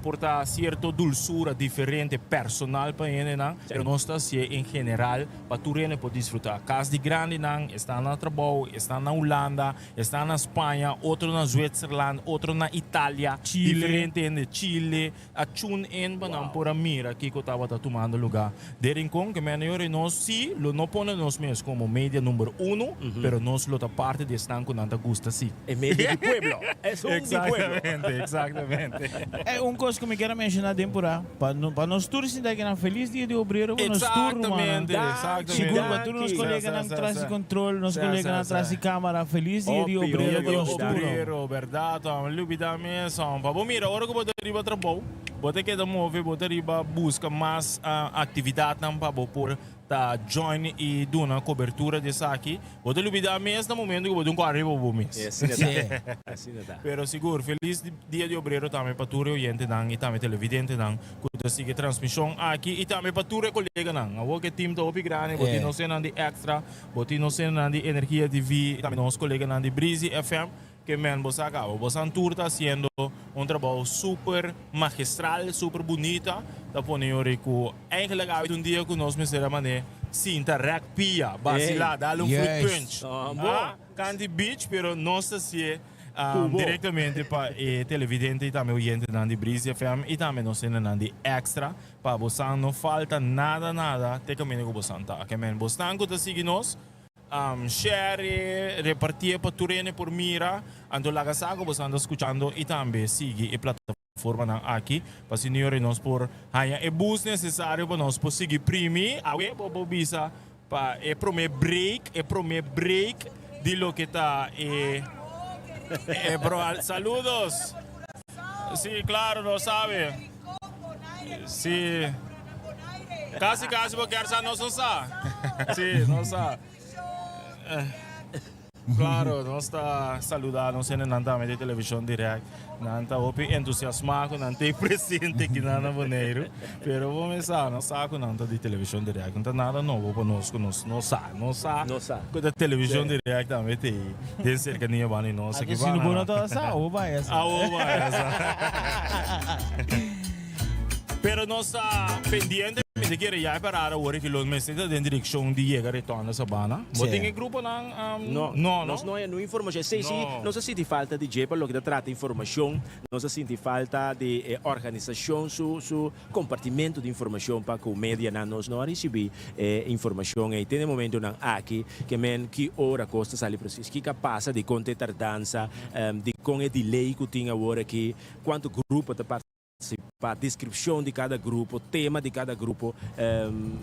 Por ta cierto dulzura diferente personal pa hendenan, pero nos ta hacié en general pa tur hende por disfruta. Cas di grandinan, esnan na trabou, esnan na Hulanda, esnan na Spaña, otro na Zwitserland, otro na Italia, diferente hende, Chile, a tune in pa nan por a mira kico tabata tumando lugar den Rincon. Ke mene yori nos si lo no pone nos mes como media number uno, pero nos lo ta parti di esnan cu nan ta gusta si.
E medio di pueblo. Es un di pueblo.
Exactamente, exactamente.
E un cos cu mi kier a menciona den pura, pa pa nos tur sinta aki nan feliz dia di obrero pa nos tur rumannan.
Exactamente, exactamente.
Sigur pa tur nos coleganan tras di control, nos coleganan tras di camara, feliz dia di obrero pa nos tur.
Obrero, berdad, mi lubida mes. Pa bo mira, ora cu bo ta riba trabou, bo ta keda move, bo ta riba busca mas actividadnan pa bo por ta join y duna cobertura di esaki. Bo ta lubida mes na momento cu bo tin un cor riba bo mes.
E asina ta. Asina ta.
Pero sigur, feliz Dia di Obrero tambe pa tur e oyentenan y tambe televidentenan cu ta sigui e transmision aki y tambe pa tur e coleganan. Awor cu e team ta hopi grandi, bo tin nos hendenan di Extra, bo tin nos hendenan di Energia TV, tambe nos coleganan di Breezy FM. Ke men bo sa caba. Bosan tur ta haciendo un trabou super magistral, super bunita. Ta pone yori cu eigenlijk awe ta un dia cu nos mester a mane sinta rek pia, basila, dal un fruit punch. Ah, canti beach, pero nos ta hacié directamente pa e televidente y tambe oyentenan di Breezy FM y tambe nos hendenan di Extra pa bosan no falta nada nada te caminda cu bosan ta. Ke men bosnan cu ta sigui nos. Share, repartié pa tur hende por mira. Anto laga sa ku boso anda skuchando i tambe sigui e plataformanan aki pa asina yori nos por haña e boost nesesario pa nos por sigui primi. Awe bo por bisa pa e promé break, e promé break di loke ta e e pro Saludos! Sí, claro, nos sabe. Sí. Casi casi bo kier sa nos no sa. Sí, nos sa. Claro, nos ta saluda nos hendenan tambe di television direct. Nan ta hopi entusiasma cu nan t'ey presente aki nan na Boneiru. Pero bo mes sa, nos sa cu nan ta di television direct. No ta nada nobo pa nos cu nos no sa. Nos sa cu ta television direct tambe t'ey den cercania banda di nos aki.
Si bo no ta sa, awo bai a sa.
Awo bai a sa. Pero nos ta pendiente, mi ta kere ya e parada awor ki lo mester ta den direccion di yega Retorno Sabana. Bo tin e gruponan?
No,
no,
nos no haya nu informacion. Esey si nos a sinti falta di dje pa loke ta trata informacion. Nos a sinti falta di e organisacion su su compartimento di informacion pa cu medianan. Nos no a ricibi e informacion ey te na e momentonan aki. Ke men ki ora cos ta sali precies, kiko a pasa, dicon ta e tardansa, dicon e delay cu tin awor aki, cuanto grupo ta participa. Pa deskripshon di kada grupo, tema di kada grupo.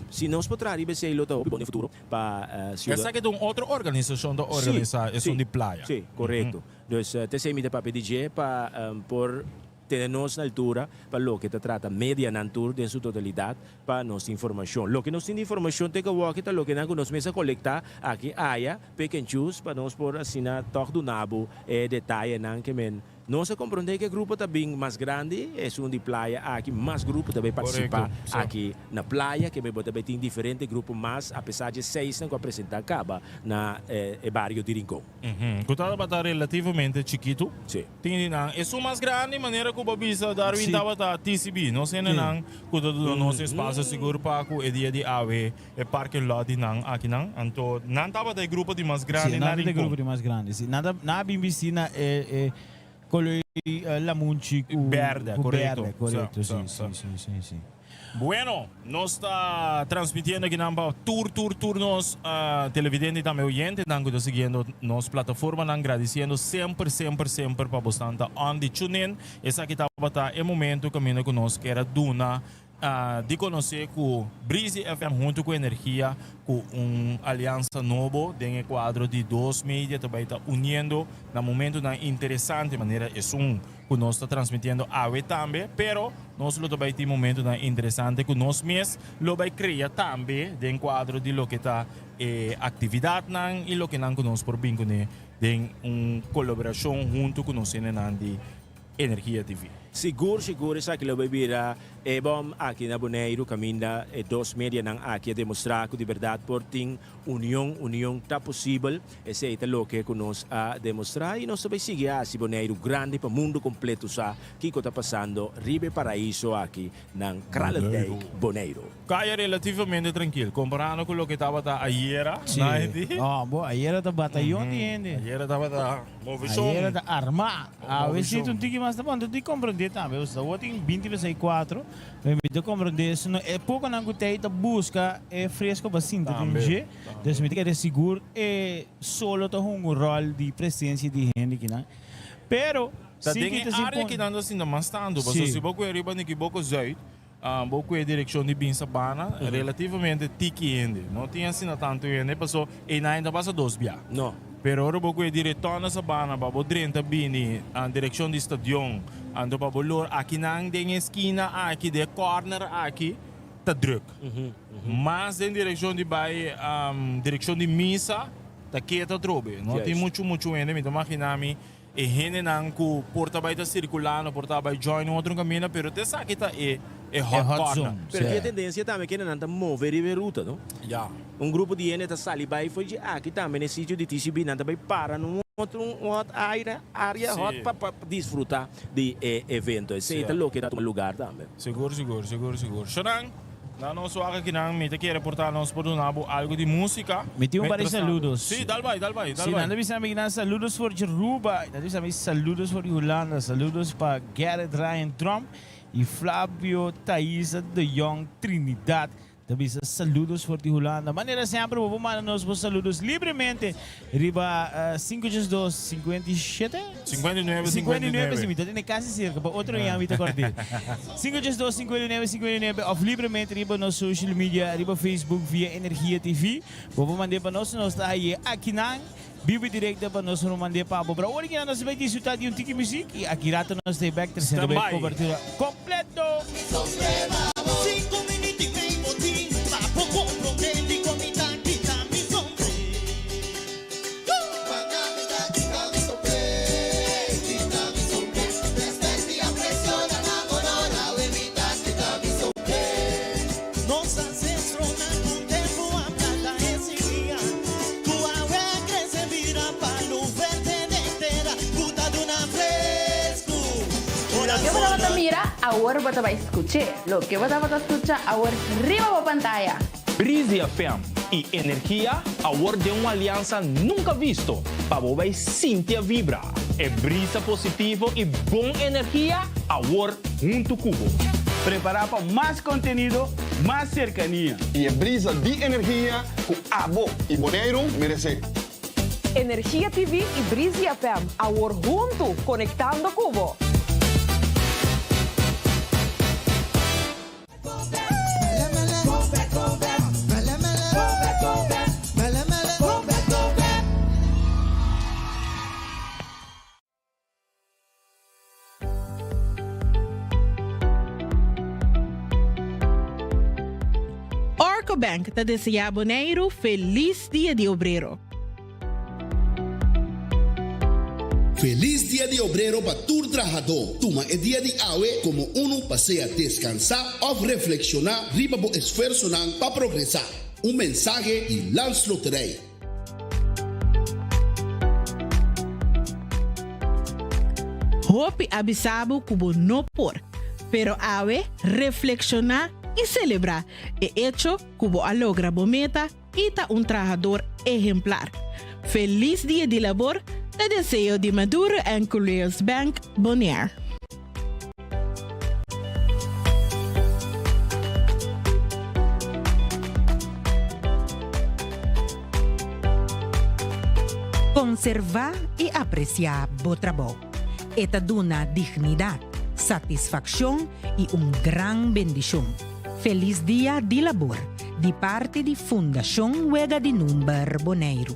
Si nos por traha riba esei lo ta hopi bon den futuro pa siuda.
Esaki ta un otro organisashon ta organisá esun di playa.
Si, korekto. Dus ta esei mi ta papia di dje pa por tene nos na altura pa loke ta trata medianan tur den su totalidat pa nos tin informashon. Loke nos tin di informashon te kawòki ta loke nan ku nos mes a kolektá aki aya, pick and choose, pa nos por asina tòg duna bo e detayenan ke men Nos a comprende cu e grupo ta bin mas grandi, esun di playa aki, mas grupo ta bay participa aki na playa, keme bo ta bay tin diferente grupo mas apesar dje seisnan cu a presenta caba na e bario di Rincon.
Cu tabata relativamente chikitu.
Si.
Tin di nan. Esun mas grandi, manera cu bo bisa Darwin tabata TCB. Nos hendenan cu ta duna nos espacio sigur pa cu e dia di awe e parking lot di nan akinan. Anto nan tabata e grupo di mas grandi
Si,
na
nan tabata e
Rincon.
grupo di mas grandi, si. Nan ta, nan a bin bisti na e, e kolor lamunchi ku
Berde,
ku
korekto.
berde, korekto,
Sa,
si,
sa,
si, si, si, si.
Bueno, nos ta transmitiendo akinan pa tur, tur, tur nos televidente y tambe oyentenan ku ta siguiendo nos plataformanan, gradisiendo semper, semper, semper pa bosnan ta on di tune in. Esaki tabata e momento kaminda ku nos kier a duna Di konosé ku Breezy FM huntu ku Energia ku un aliansa nobo den e kuadro di dos media ta bai ta uniendo na momentunan interesante manera esun ku nos ta transmitiendo awe tambe pero nos lo ta bai tin momentunan interesante ku nos mes lo bai krea tambe den kuadro di loke ta e aktividatnan i lokenan ku nos por bin kuné den un kolaborashon huntu ku nos hendenan di Energia TV.
Sigur sigur esaki lo bay bira e bom aki na Boneiru caminda e dos medianan aki a demostra cu di berdad por tin union, union ta posibel, esey ta loke cu nos a demostra y nos ta bay sigui haci Boneiru grandi pa mundo completo sa kico ta pasando riba e paraiso aki nan Kralendijk, Boneiru.
Kaya relativamente trankil komparando ku loke tabata ayera,
Sí.
Naidi.
No, bo, ayera ta batayon di hende.
Ayera tabata movishon.
Ayera ta armá. Awe sí
Movishon.
ta un tiki mas ta bon. Ta di komprendé tambe. Osea, awor tin binti pa sei kuatro. Mi ta komprendé su no e pokonan ku t'ei ta buska e fresko pa sinta den
Tambe,
dje.
tambe.
Dus mi ta kere sigur e solo ta hunga un ròl di presensia di hende kinan. Pero,
Ta
sí
den
ki
e
ta sin
área
pon.
kinan ta sinta mas tantu. Pasobra
Sí.
si bo kue riba Nikiboko Zuid, Bo ku e direkshon di bin Sabana, relativamente tiki hende. No tin asina tantu hende paso einan e ta pasa dos bia.
No.
Pero ora bo ku e direkton na Sabana pa bo drenta bini direkshon di stadion, anto pa bo lor akinan den e skina aki, den e corner aki, ta druk. Mas den direkshon di bai direkshon di misa ta keta atrobe. No tin muchu muchu hende, mi ta magina mi E hendenan ku por ta bai ta sirkulá, no por ta bai join un otro kaminda, pero te esaki ta e e hot corner.
Pero tin e tendensia tambe ku hendenan ta move riba e ruta, no?
Ya.
Un grupo di hende ta sali bai for dje aki tambe na e sitio di TCB, nan ta bai para na un otro un hot aire, area hot pa pa disfruta di e evento. Esei ta loke ta tuma lugar tambe.
Sigur, sigur, sigur, sigur. Shonan, na nos wak akinan mi ta kere por ta nos por duna bo algo di musica.
Mi tin un par di saludos.
Sí, dal bai, dal bai, dal
Sí,
bai.
nan ta bisa mi nan saludos for di Aruba, nan ta bisa mi saludos for di Hulanda, saludos pa Gerrit Ryan Tromp y Flavio Thaisa de Jong Trinidad. Ta bisa saludos for di Hulanda. Manera semper bo por manda nos bo saludos libremente riba 582 57?
59
59, si mi ta tene casi cerca, pa otro aña mi ta cordi. 582 59 59 of libremente riba nos social media, riba Facebook via Energia TV. Bo por mand'é pa nos, nos ta haye akinan, bibo y directo pa nos por mand'é pa bo. Pero awor kinan nos ta bay disfruta di un tiki muziek y aki rato nos ta back treciendo bay
Standby.
cobertura completo.
Cinco minuut y mei botin, pa bo comprende di con mi ta kita mi sombre. Nos ancestronan cu tempo a planta e simia, cu awe a crece bira palu verde den tera cu ta duna frescu. Ora
Loke bo tabata
solo.
mira, awor bo ta bai skuch'é. Loke bo tabata skucha, awor riba bo pantaya.
Breezy FM y Energia awor den un aliansa nunca visto pa bo bay sinti a vibra e brisa positivo y bon energia awor hunto cu bo.
Prepara pa mas contenido, mas cercania.
Y e brisa di energia cu abo y Boneiru merece.
Energia TV y Breezy FM awor hunto conectando cu bo.
Ecobank ta deseá Boneiru felis Dia di Obrero.
Felis Dia di Obrero pa tur trahadó. Tuma e dia di awe komo unu pa sea deskansá òf reflekshoná riba bo esfuersonan pa progresá. Un mensahe di Landsloterij.
Hopi a bisa bo ku bo no por, pero awe reflekshoná i selebrá e echo ku bo a logra bo meta i ta un trahador ehemplar. Felis Dia di Labor ta deseo di Maduro en Culeos Bank Bonaire.
Konservá i apresiá bo trabou. E ta duna dignidat, satisfakshon i un gran bendishon. Felis Dia di Labor di parti di Fundashon Wega di Number Boneiru.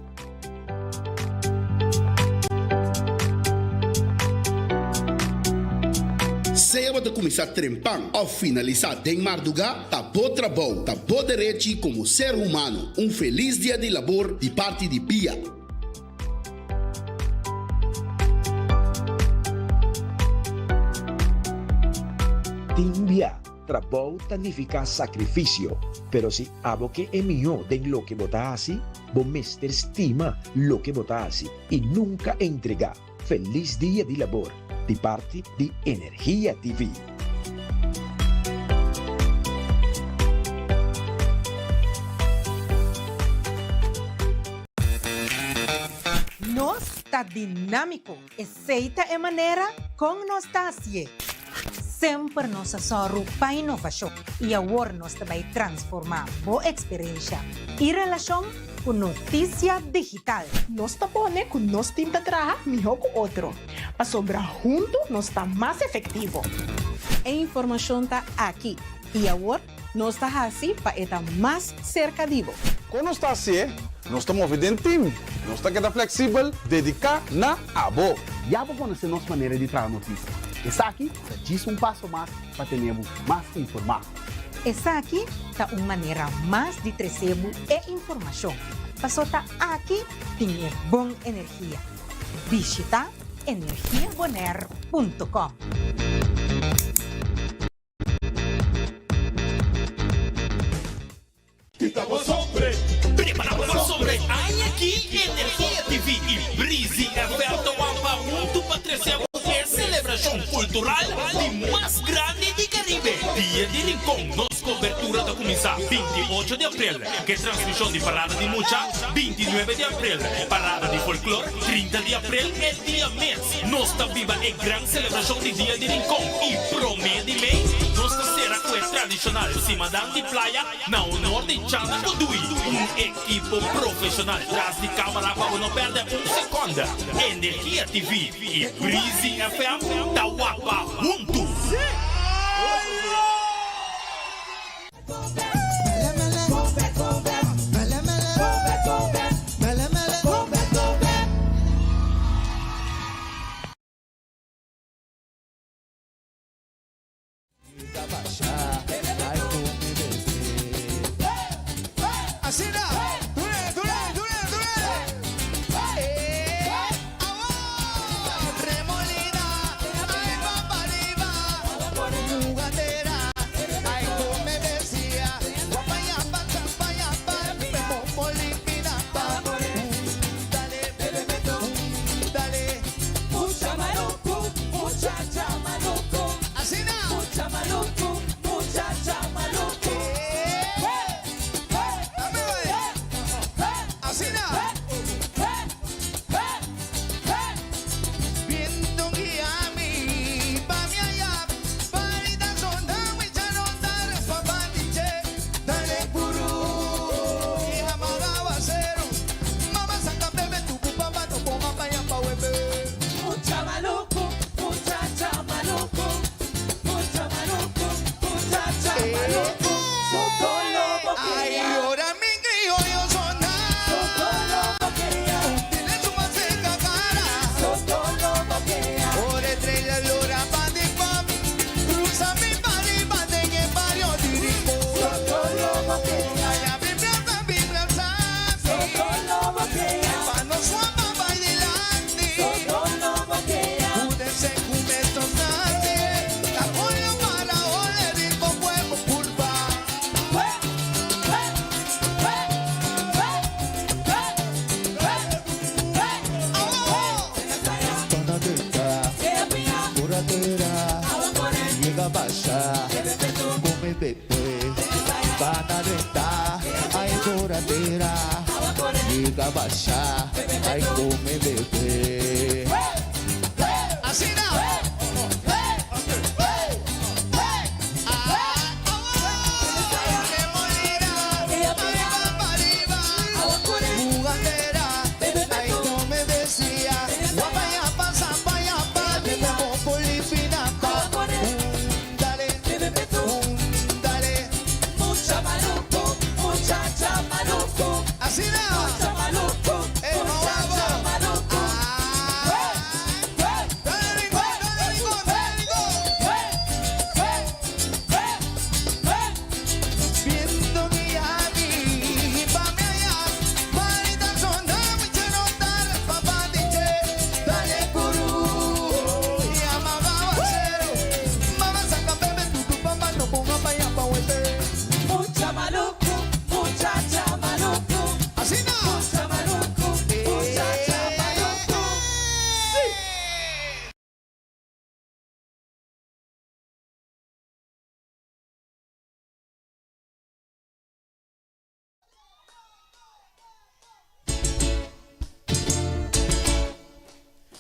Sea bo ta kuminsá trempan òf finalisá den mardugá, ta bo trabou, ta bo derechi komo ser humano. Un felis Dia di Labor di parti di bia.
Tin bia. Trabou ta nifiká sakrifisio, pero si abo ke e mihó den loke bo ta hasi, bo mester stima loke bo ta hasi i nunka entregá. Felis Dia di Labor di parti di Energia TV.
Nos ta dinámiko, esei ta e manera kon nos ta hasié. Semper nos a sòru pa inovashon i awor nos ta bai transformá bo eksperensha i relashon ku notisia digital.
Nos ta pone ku nos tim ta traha mihó ku otro, pasobra huntu nos ta mas efektivo.
E informashon ta aki i awor nos ta hasi pa e ta mas serka di bo.
Kon nos ta hasié? Nos ta move den tim. Nos ta keda fleksibel, dediká na abo.
Ya bo konosé nos manera di traha notisia. Esaki ta djis un paso mas pa tene bo mas informá.
Esaki ta un manera mas di trese bo e informashon, paso ta aki tin e bon energia. Bishita energiabonaire punto com.
Prepara bo sobre aña aki Energia TV y Breezy FM ta wampa hunto pa trece bo e celebracion cultural di mas grandi di Caribe, Dia di Rincon. Nos cobertura ta cuminsa 28 di april cu e transmision di Parada di Mucha, 29 di april Parada di Folklor, 30 di april e dia mes. Nos ta biba e gran celebracion di Dia di Rincon y prome di mei nos ta cera cu e tradicional Simadan di Playa na honor di Chana Kudui, un ekipo profesional tras di camara pa bo no perde un seconde. Energia TV y Breezy FM ta wapa huntu!
jugatera, llega basha, come bebé, van a rentar, ay jugatera, llega basha, ay come bebé.
Así no. Jugadera, ay, no me decía, guapa ya pasa, pa ya pa, como polipina pa, un dale, un dale,
Mucha maluco, muchacha maluco.
Así no.
Mucha maluco, muchacha maluco.
Viendo mi ami, pa mi allá, marita sonda, mucho notar, papá dice, dale gurú, y amaba cero, mamá saca bebé, tu tu papá no ponga pa allá pa huete.
Mucha maluco, muchacha maluco.
Así no.
Mucha maluco, muchacha maluco.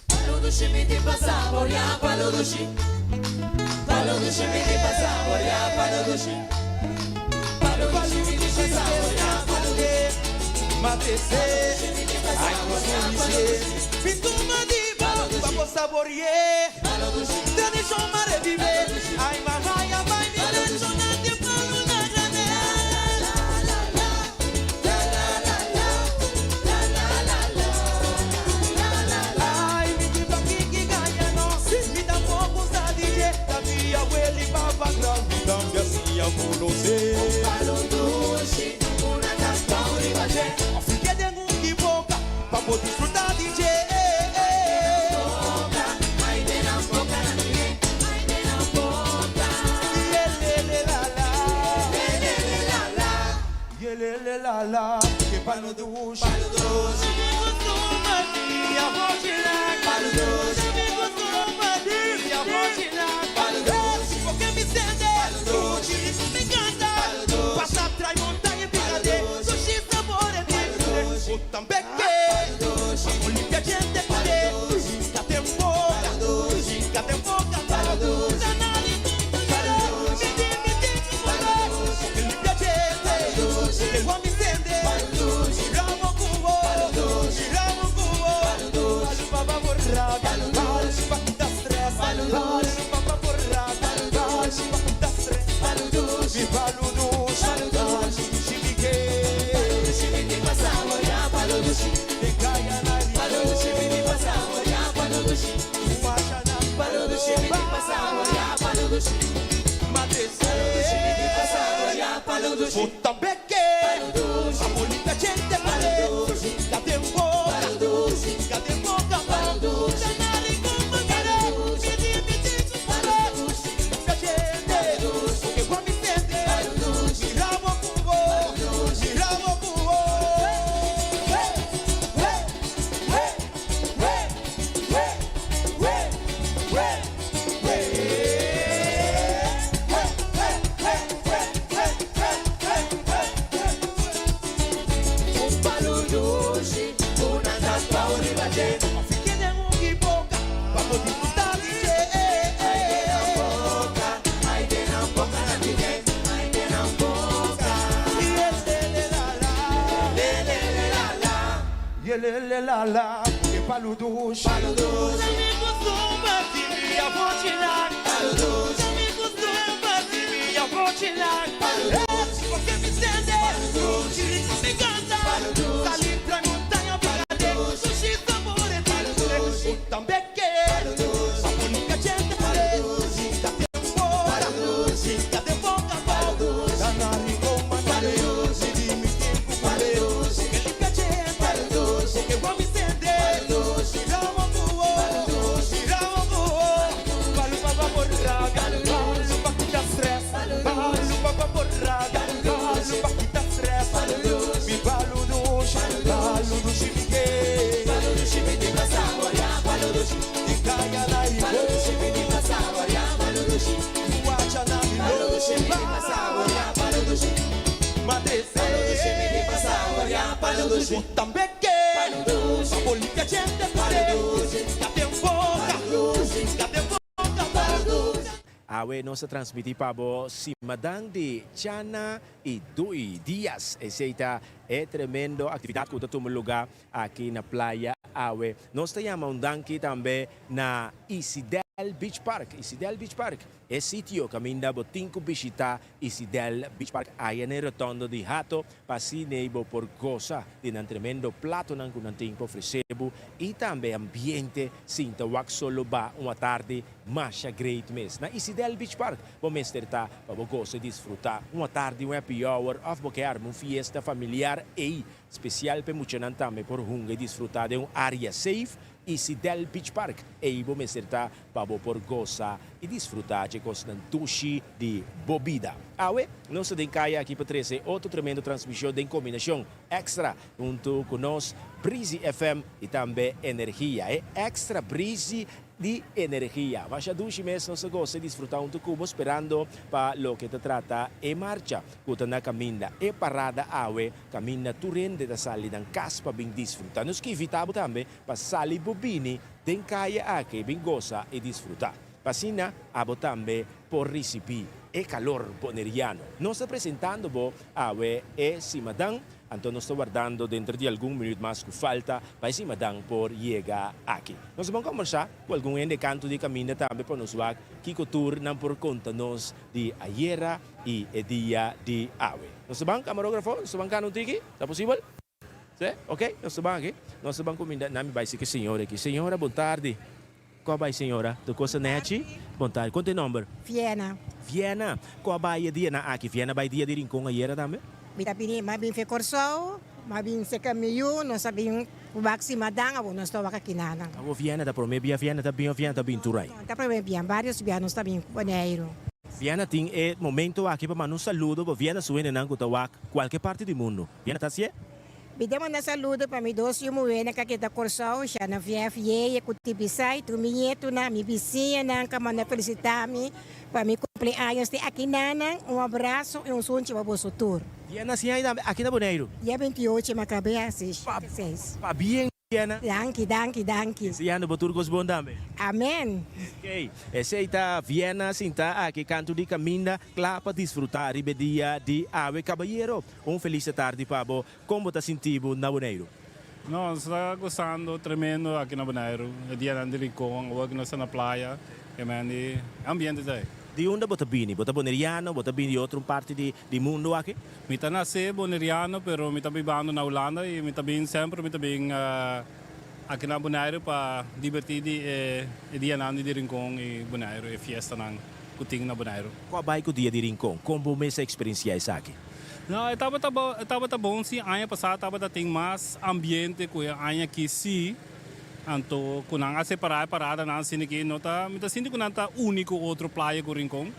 Paludushi miti pa saborear, paludushi. Paludushi miti pa saborear, paludushi. Paludushi miti pa saborear, paludushi.
Madrece, ai Pintuma di vamos saborear. Tradição mare vive, ai mahaya vai mi tradicional de palo na grande. Ai mi di pa kiki ganha no, mi da pouco sa DJ, da via weli baba grande, cambia si a volose.
Paludushi, una tapa uribache.
Fique de um que boca, pa poder desfrutar DJ.
Ay de la boca la tiene, ay de la boca.
Yelele la la,
Lele la la.
yelele la la, que palo dushi, palo dushi. Porque me sente, me encanta. Passa atrás, montanha e picadê, sushi sabor é de o tambeque. Olimpia gente poder, fica tem boca, fica tem boca, Puta beque, a gente pale, cadê boca, cadê boca,
Un paludushi, una tapa uribache. Ay de la boca, ay de la boca la tiene, ay de la boca. Lele la la.
Yelele la la, que paludush. Paludush. Porque me sente, me encanta. Salir pra montanha, picadê, sushi sabor é de o tambeque. A única gente fica de boca, fica de boca, Danari com manare, me mi tempo que limpia gente, que vou me sente, ramo buo, ramo buo, palu pa Bo tambe ke pa bo limpia djente kuné. Ka den boka, ka den boka bo.
Awe nos ta transmiti pa bo Simadan di Chana y Dui Dias. Esey ta e tremendo actividad cu ta tuma luga aki na playa awe. Nos ta yama un danki tambe na Isidel Beach Park. Isidel Beach Park, e sitio caminda bo tin cu bishita Isidel Beach Park aya na e rotondo di Hato pa asina bo por gosa di nan tremendo platonan cu nan tin pa ofrece bo y tambe ambiente sinta wak solo ba un atardi masha great mes. Na Isidel Beach Park bo mester ta pa bo gosa y disfruta un atardi, un happy hour of bo ke arma un fiesta familiar ey special pa e muchanan tambe por hunga y disfruta den un area safe. Isidel Beach Park ey bo mester ta pa bo por gosa y disfruta dje cosnan dushi di bo bida. Awe nos ta den caya aki pa trece otro tremendo transmision den combinacion extra hunto cu nos Breezy FM y tambe Energia. E extra Breezy di Energia. Masha dushi mes nos ta gosa y disfruta hunto cu bo sperando pa loke ta trata e marcha cu ta na caminda e parada awe caminda tur hende ta sali nan cas pa bin disfruta. Nos ke invita bo tambe pa sali bo bini den kaya aki bin gosa i disfrutá. Pa asina abo tambe por risibí e kalor boneriano. Nos ta presentando bo awe e simadan, anto nos ta wardando denter di algun minuut mas ku falta pa e simadan por yega aki. Nos ta bon kombersá ku algun hende kantu di kaminda tambe pa nos wak kiko tur nan por konta nos di ayera i e dia di awe. Nos ta ban, kamarógrafo? Nos ta ban kana un tiki? Ta posibel? Sí? Ok, nos ta ban aki. Nos ta ban kuminda. Nan mi bai siki señora aki. Señora, bon tardi. Ku a bai, señora? Tur kos ta nechi? Bon tardi. Kon ta e nomber?
Viena.
Viena. Ku a bai e dianan aki? Viena bai dia di Rincon ayera tambe?
Mi ta bini, m'a bin fe Kòrsou, m'a bin seka mi yu, nos a bin wak simadan, awor nos ta wak akinanan.
Awor Viena ta promé bia Viena ta bin òf Viena ta bin tur ai?
No, ta promé bia. Vários bia nos ta bin Boneiru.
Viena tin e momento aki pa manda un saludo pa Viena su hendenan ku ta wak kualke parti di mundu. Viena ta hacié?
Mi ta manda saludo pa mi dos yu muhénan ka keda Kòrsou, Shanavièf Yeye ku Tibisay, tur mi ñetunan, mi bisiñanan ka manda felisitá mi pa mi kumpleaños te akinanan. Un abraso i un sunchi pa boso tur.
Viena hacié tambe aki na Boneiru?
Dia 28 mi a kab'é hasi 6.
Pabien Viena.
Danki, danki, danki.
Deseando bo tur kos bon tambe.
Amen.
Ok, esey ta Viena sinta aki kantu di kaminda kla pa disfruta riba e dia di awe. Kabayero, un felis tardi pa bo. Kon bo ta sinti bo na Boneiru?
Nos ta gustando tremendo aki na Boneiru. E dianan di Rincon, awor ku nos ta na playa, e men di ambiente ta ei.
Di unda bo ta bini? Bo ta boneriano? Bo ta bini di otro parti di Di mundu aki?
Mi ta nase Boneriano pero mi ta bibando na Hulanda y mi ta bin semper mi ta bin aki na Boneiru pa diberti di e dianan di Rincon y Boneiru e fiestanan cu tin na Boneiru.
Cua bai cu dia di Rincon? Con bo mes a experiencia esaki?
No, e tabata e tabata bon si aña pasa tabata tin mas ambiente cu e aña aki si, anto cu nan a separa e paradanan asina ki no ta mi ta sinti cu nan ta uni cu otro playa cu Rincon.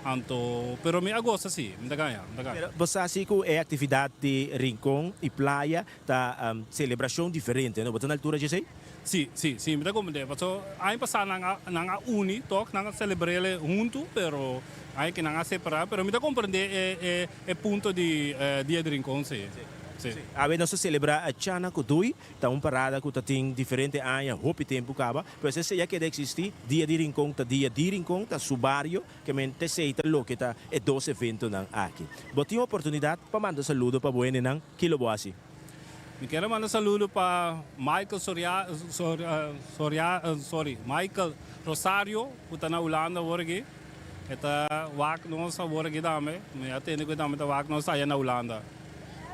Anto, pero mi a gosa si, mi ta gaña, mi ta gaña.
Pero bo sa si cu e actividad di Rincon y Playa ta celebracion diferente, no? Bo ta na altura dje esey?
Si, si, si, mi ta comprende. Paso aña pasa nan a, nan a uni toch, nan a celebrele hunto, pero aña aki nan a separa. Pero mi ta comprende e, e, e punto di Dia di Rincon, si. Si.
Awe nos ta celebra Chana cu Dui. Ta un parada cu ta tin diferente aña, hopi tempo caba, pues esey a keda existi. Dia di Rincon ta dia di Rincon, ta su bario, ke men t'esey ta loke ta e dos eventonan aki. Bo tin oportunidad pa manda saludo pa bo hendenan, ki lo bo haci?
Mi kier a manda saludo pa Michael Soria, Soria, sorry, Michael Rosario cu ta na Hulanda awor aki. E ta wak nos awor aki tambe. Mi a tende cu e tambe ta wak nos aya na Hulanda.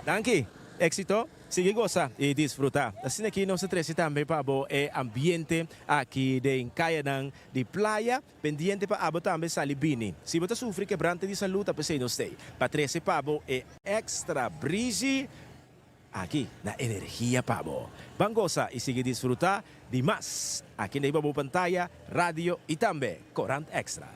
Danki. Exito. Sigui gosa i disfrutá. Asina aki nos ta trese tambe pa bo e ambiente aki den kayanan di playa, pendiente pa abo tambe sali bini. Si bo ta sufri kebrante di salú ta p'esei nos t'ei pa trese pa bo e extra brisi aki na Energia pa bo. Ban gosa i sigui disfrutá di mas aki riba bo pantaya, radio i tambe Korant Extra.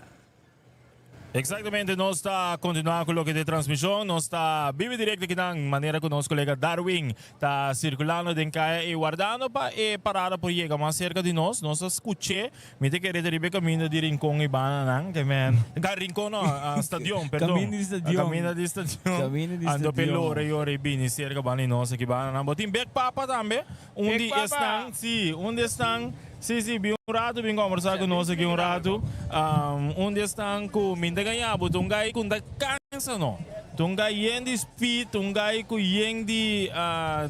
Exactamente, nos ta continua cu loke ta e transmision. Nos ta bibi directo akinan, manera cu nos colega Darwin ta circulando den caya y wardando pa e parada por yega mas cerca di nos. Nos a scuche, mi ta kere ta riba e caminda di Rincon y bananan, ke men, ka Rincon no, Stadion, perdon.
Caminda di Stadion.
Caminda di Stadion.
Caminda di
Anto pe
Stadion.
lora y ora y bini cerca banda di nos aki bananan. Bo tin Bek Papa tambe. Un
Big
di
Papa!
esnan, sí, un di esnan, sí, sí, bin un ratu, bin kombersá ku nos aki un ratu. Un di esnan ku mi ta gaña bo ta un gai ku no ta kansa no. Ta un gai yen di speed, un gai ku yen di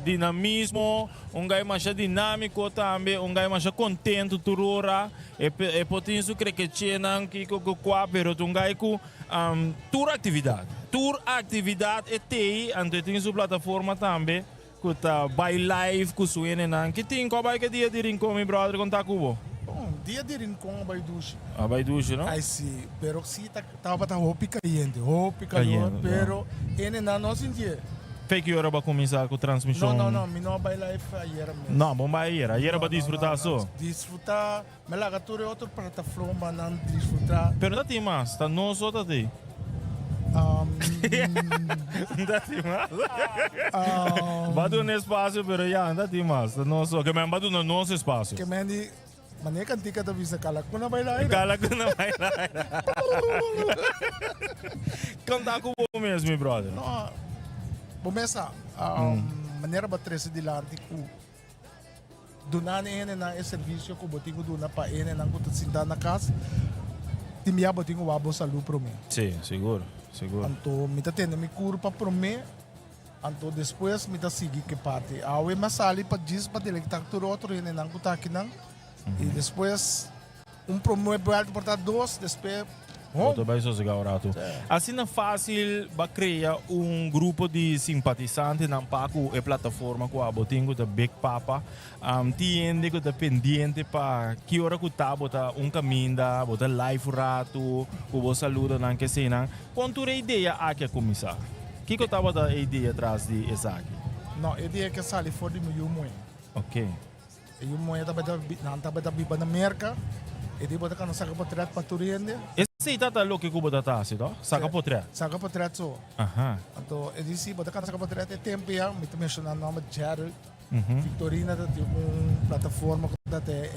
dinamismo, un gai masha dinámiko tambe, un gai masha kontentu tur ora. E e por tin su krekechenan kiko ku kua, pero ta un gai ku tur aktividat, tur aktividat e tei, anto e tin su plataforma tambe. Ku ta bai live ku su hendenan. Ki tin? Kua bai ke dia di Rincon mi brother kon ta ku bo?
Bon, dia di Rincon a bai dushi.
A bai dushi no?
Ai si, pero si ta tabata hopi kayente, hopi kalor,
Kayente,
pero hendenan no sintié.
Fe ki ora bo a kuminsá ku transmishon?
No, no, no, mi no a bai live ayera mes.
No, bo bai ayera. Ayera bo a disfrutá so?
Disfrutá, mi a laga tur e otro plataformanan disfrutá.
Pero no ta tin mas, ta nos so ta tin. No ta tin mas. Bo a duna espasio pero ya no ta tin mas, ta nos so. Ke men bo a duna nos espasio.
Ke men di, manera kantika ta bisa kalakuna baila aira.
Kalakuna baila aira. Kanta ku bo mes mi brother.
No, bo mes sa, manera bo a trese dilanti ku. Duna na e hendenan e servisio ku bo tin ku duna pa e hendenan ku ta sintá na kas, tin bia bo tin ku wak bo salú promé.
Sí, sigur, sigur.
Anto mi ta tende mi kurpa promé, anto despues mi ta sigui ku e parti. Awe mi a sali pa djis pa delektá tur otro hendenan ku ta akinan i despues Un promé buelta por ta dos, despues
Bo
home.
ta bai sosegá un ratu. Asina fásil ba krea un grupo di simpatisantenan pa ku e plataforma ku abo tin ku ta Big Papa. Tin hende ku ta pendiente pa ki ora ku ta bo ta un kaminda, bo ta live un ratu, ku bo saludonan keseinan. Kon tur e idea aki a kuminsá? Kiko tabata e idea tras di esaki?
No, e idea ke sali for di mi yu muhé.
Oké.
E yu muhé tabata, nan tabata biba na Merka. E di bo ta kanda saka potret pa tur hende.
Esei ta ta loke ku bo ta ta hasi, to? Saka potret.
Saka potret so.
Aha.
Anto e di si, bo ta kanda saka potret e tempu ya, mi ta menshoná nòmber Gerald. Victorina ta tin un plataforma ku ta te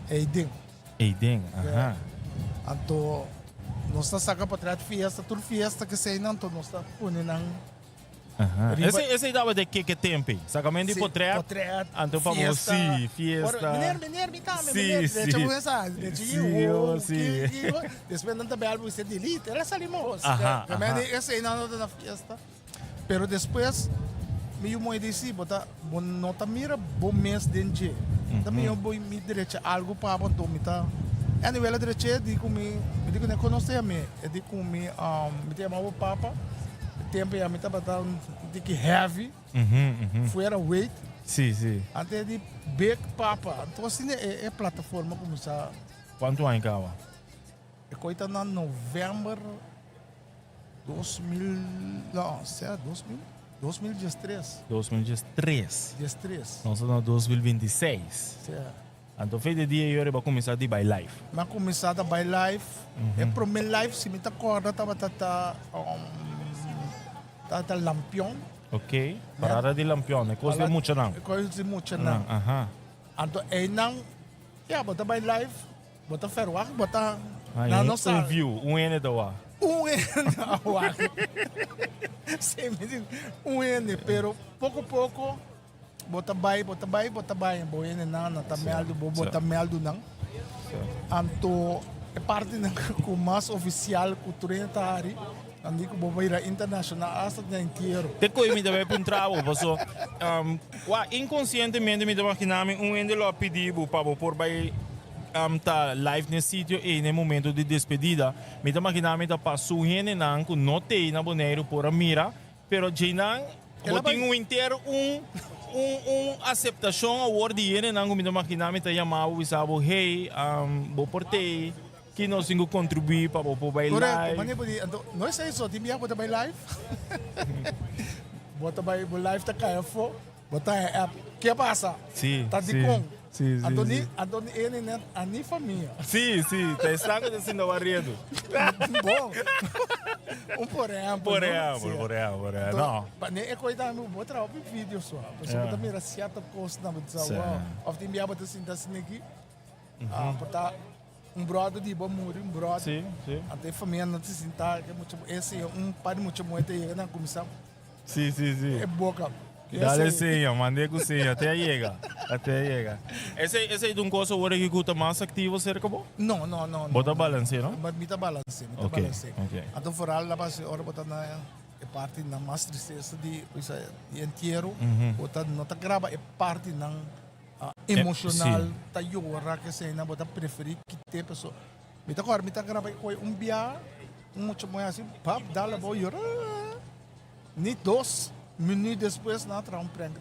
Eiden.
Eiden, aha.
Anto nos ta saka potret fiesta, tur fiesta keseinan, anto nos ta pone nan.
Aha.
Riba-
Esei, esei tabata e keke tempe. Sakamento di
Sí,
potret.
potret,
Anto pa bo,
fiesta.
sí, fiesta.
Ora, meneer, meneer, mi tambe,
Sí,
meneer.
sí.
De hecho, bo sa, de hecho,
Sí,
oh,
oh, sí.
ki- ki- oh. Despues nan ta bel bo dice, delete, era salimos.
Aha,
Que men
aha.
di, esei nan no ta na fiesta. Pero despues, mi yu moe di, sí, bo ta, bo no ta mira bo mes den dje. Ta
Mhm.
mihó bo mi drecha algu pa bo, anto mi ta. Anyway, el a drecha, di ku mi, mi di ku ne konosé a mi. E di ku mi, um, mi ta yama bo papa. E tempo ya mi tabata un tiki heavy, fuera weight.
Sí, sí.
Antes di Big Papa. Anto asina e, e plataforma kuminsá.
Kuantu aña kaba?
E koi ta na november 2000, no, sea 2000? 2013.
2013.
13.
Nos ta na 2026.
Sea.
Anto fe di dia yori bo a kuminsá di bai live.
Mi a kuminsá ta bai live. E promé live si mi ta kòrda tabata ta tabata lampion.
Ok, parada di lampion, e kos di muchanan.
E kos di muchanan.
Aha.
Anto einan, ya bo ta bai live, bo ta verwacht, bo ta
Ai,
nan
un,
no sa.
un view, un hende ta wak.
Un hende a wak. Si mi di un hende, pero poko poko. Bo ta bai, bo ta bai, bo ta bai, bo hende nan na ta mèldu bo, bo ta mèldu nan. Anto e partinan ku mas ofisial ku tur hende ta hari, nan di ku bo bira internashonal asta den entiero.
Te koe mi ta bai puntra bo, paso wak inkonsientemente mi ta makina mi un hende lo a pidi bo pa bo por bai ta live n'e sitio ei n'e momento di despedida. Mi ta makina mi ta pa su hendenan ku no t'ei na Boneiru por a mira Pero djeinan bo tin un inter un un un aceptacion awor di hendenan cu mi ta magina mi ta yama bo bisa bo hey bo por tey ki nos tin cu contribui pa bo por bay
Correcto,
live.
mane bo di anto no esey so tin bia bo ta bay live bo ta bay bo live ta cay afo bo ta haña app ke pasa
Si
ta
si
dicon.
Si, si,
Anto
si.
ni, anto ni ene net a ni famia.
Si, si, ta esnan ku ta sinta wariendo.
Bon. Un por ehempel.
Por
no?
ehempel,
Si.
por ehempel, por ehempel.
Anto,
No.
pa ne e koi tambe bo traha hopi video so. Pasobra bo ta mira sierto kosnan bo ta sa
Si.
wow. Of tin bia bo ta sinta asina aki. Ah, por ta un brother di bo a muri, un brother.
Si, si.
Anto e famia no ta sinta ke mucha ese un par di mucha muhé ta yega nan kuminsá
Si, si, si.
E boca.
Dale seña, mand'é cu seña, te a yega, te a yega. Esey, esey ta un cosa ora cu ta mas activo cerca bo?
No, no, no.
Bo ta balancé, no?
Mi ta balancé, mi ta
Ok,
balancé.
ok.
Anto vooral la base ora bo ta na e parti nan mas tristeza di, bisa, di entiero, bo ta no ta graba e parti nan emocional, ta yora, kesey nan, bo ta preferi kite paso mi ta acorda mi ta graba e koe un bia, un mucha muhe asi, pap, dal abou yora. Ni dos minuut despues nan a traha un prank.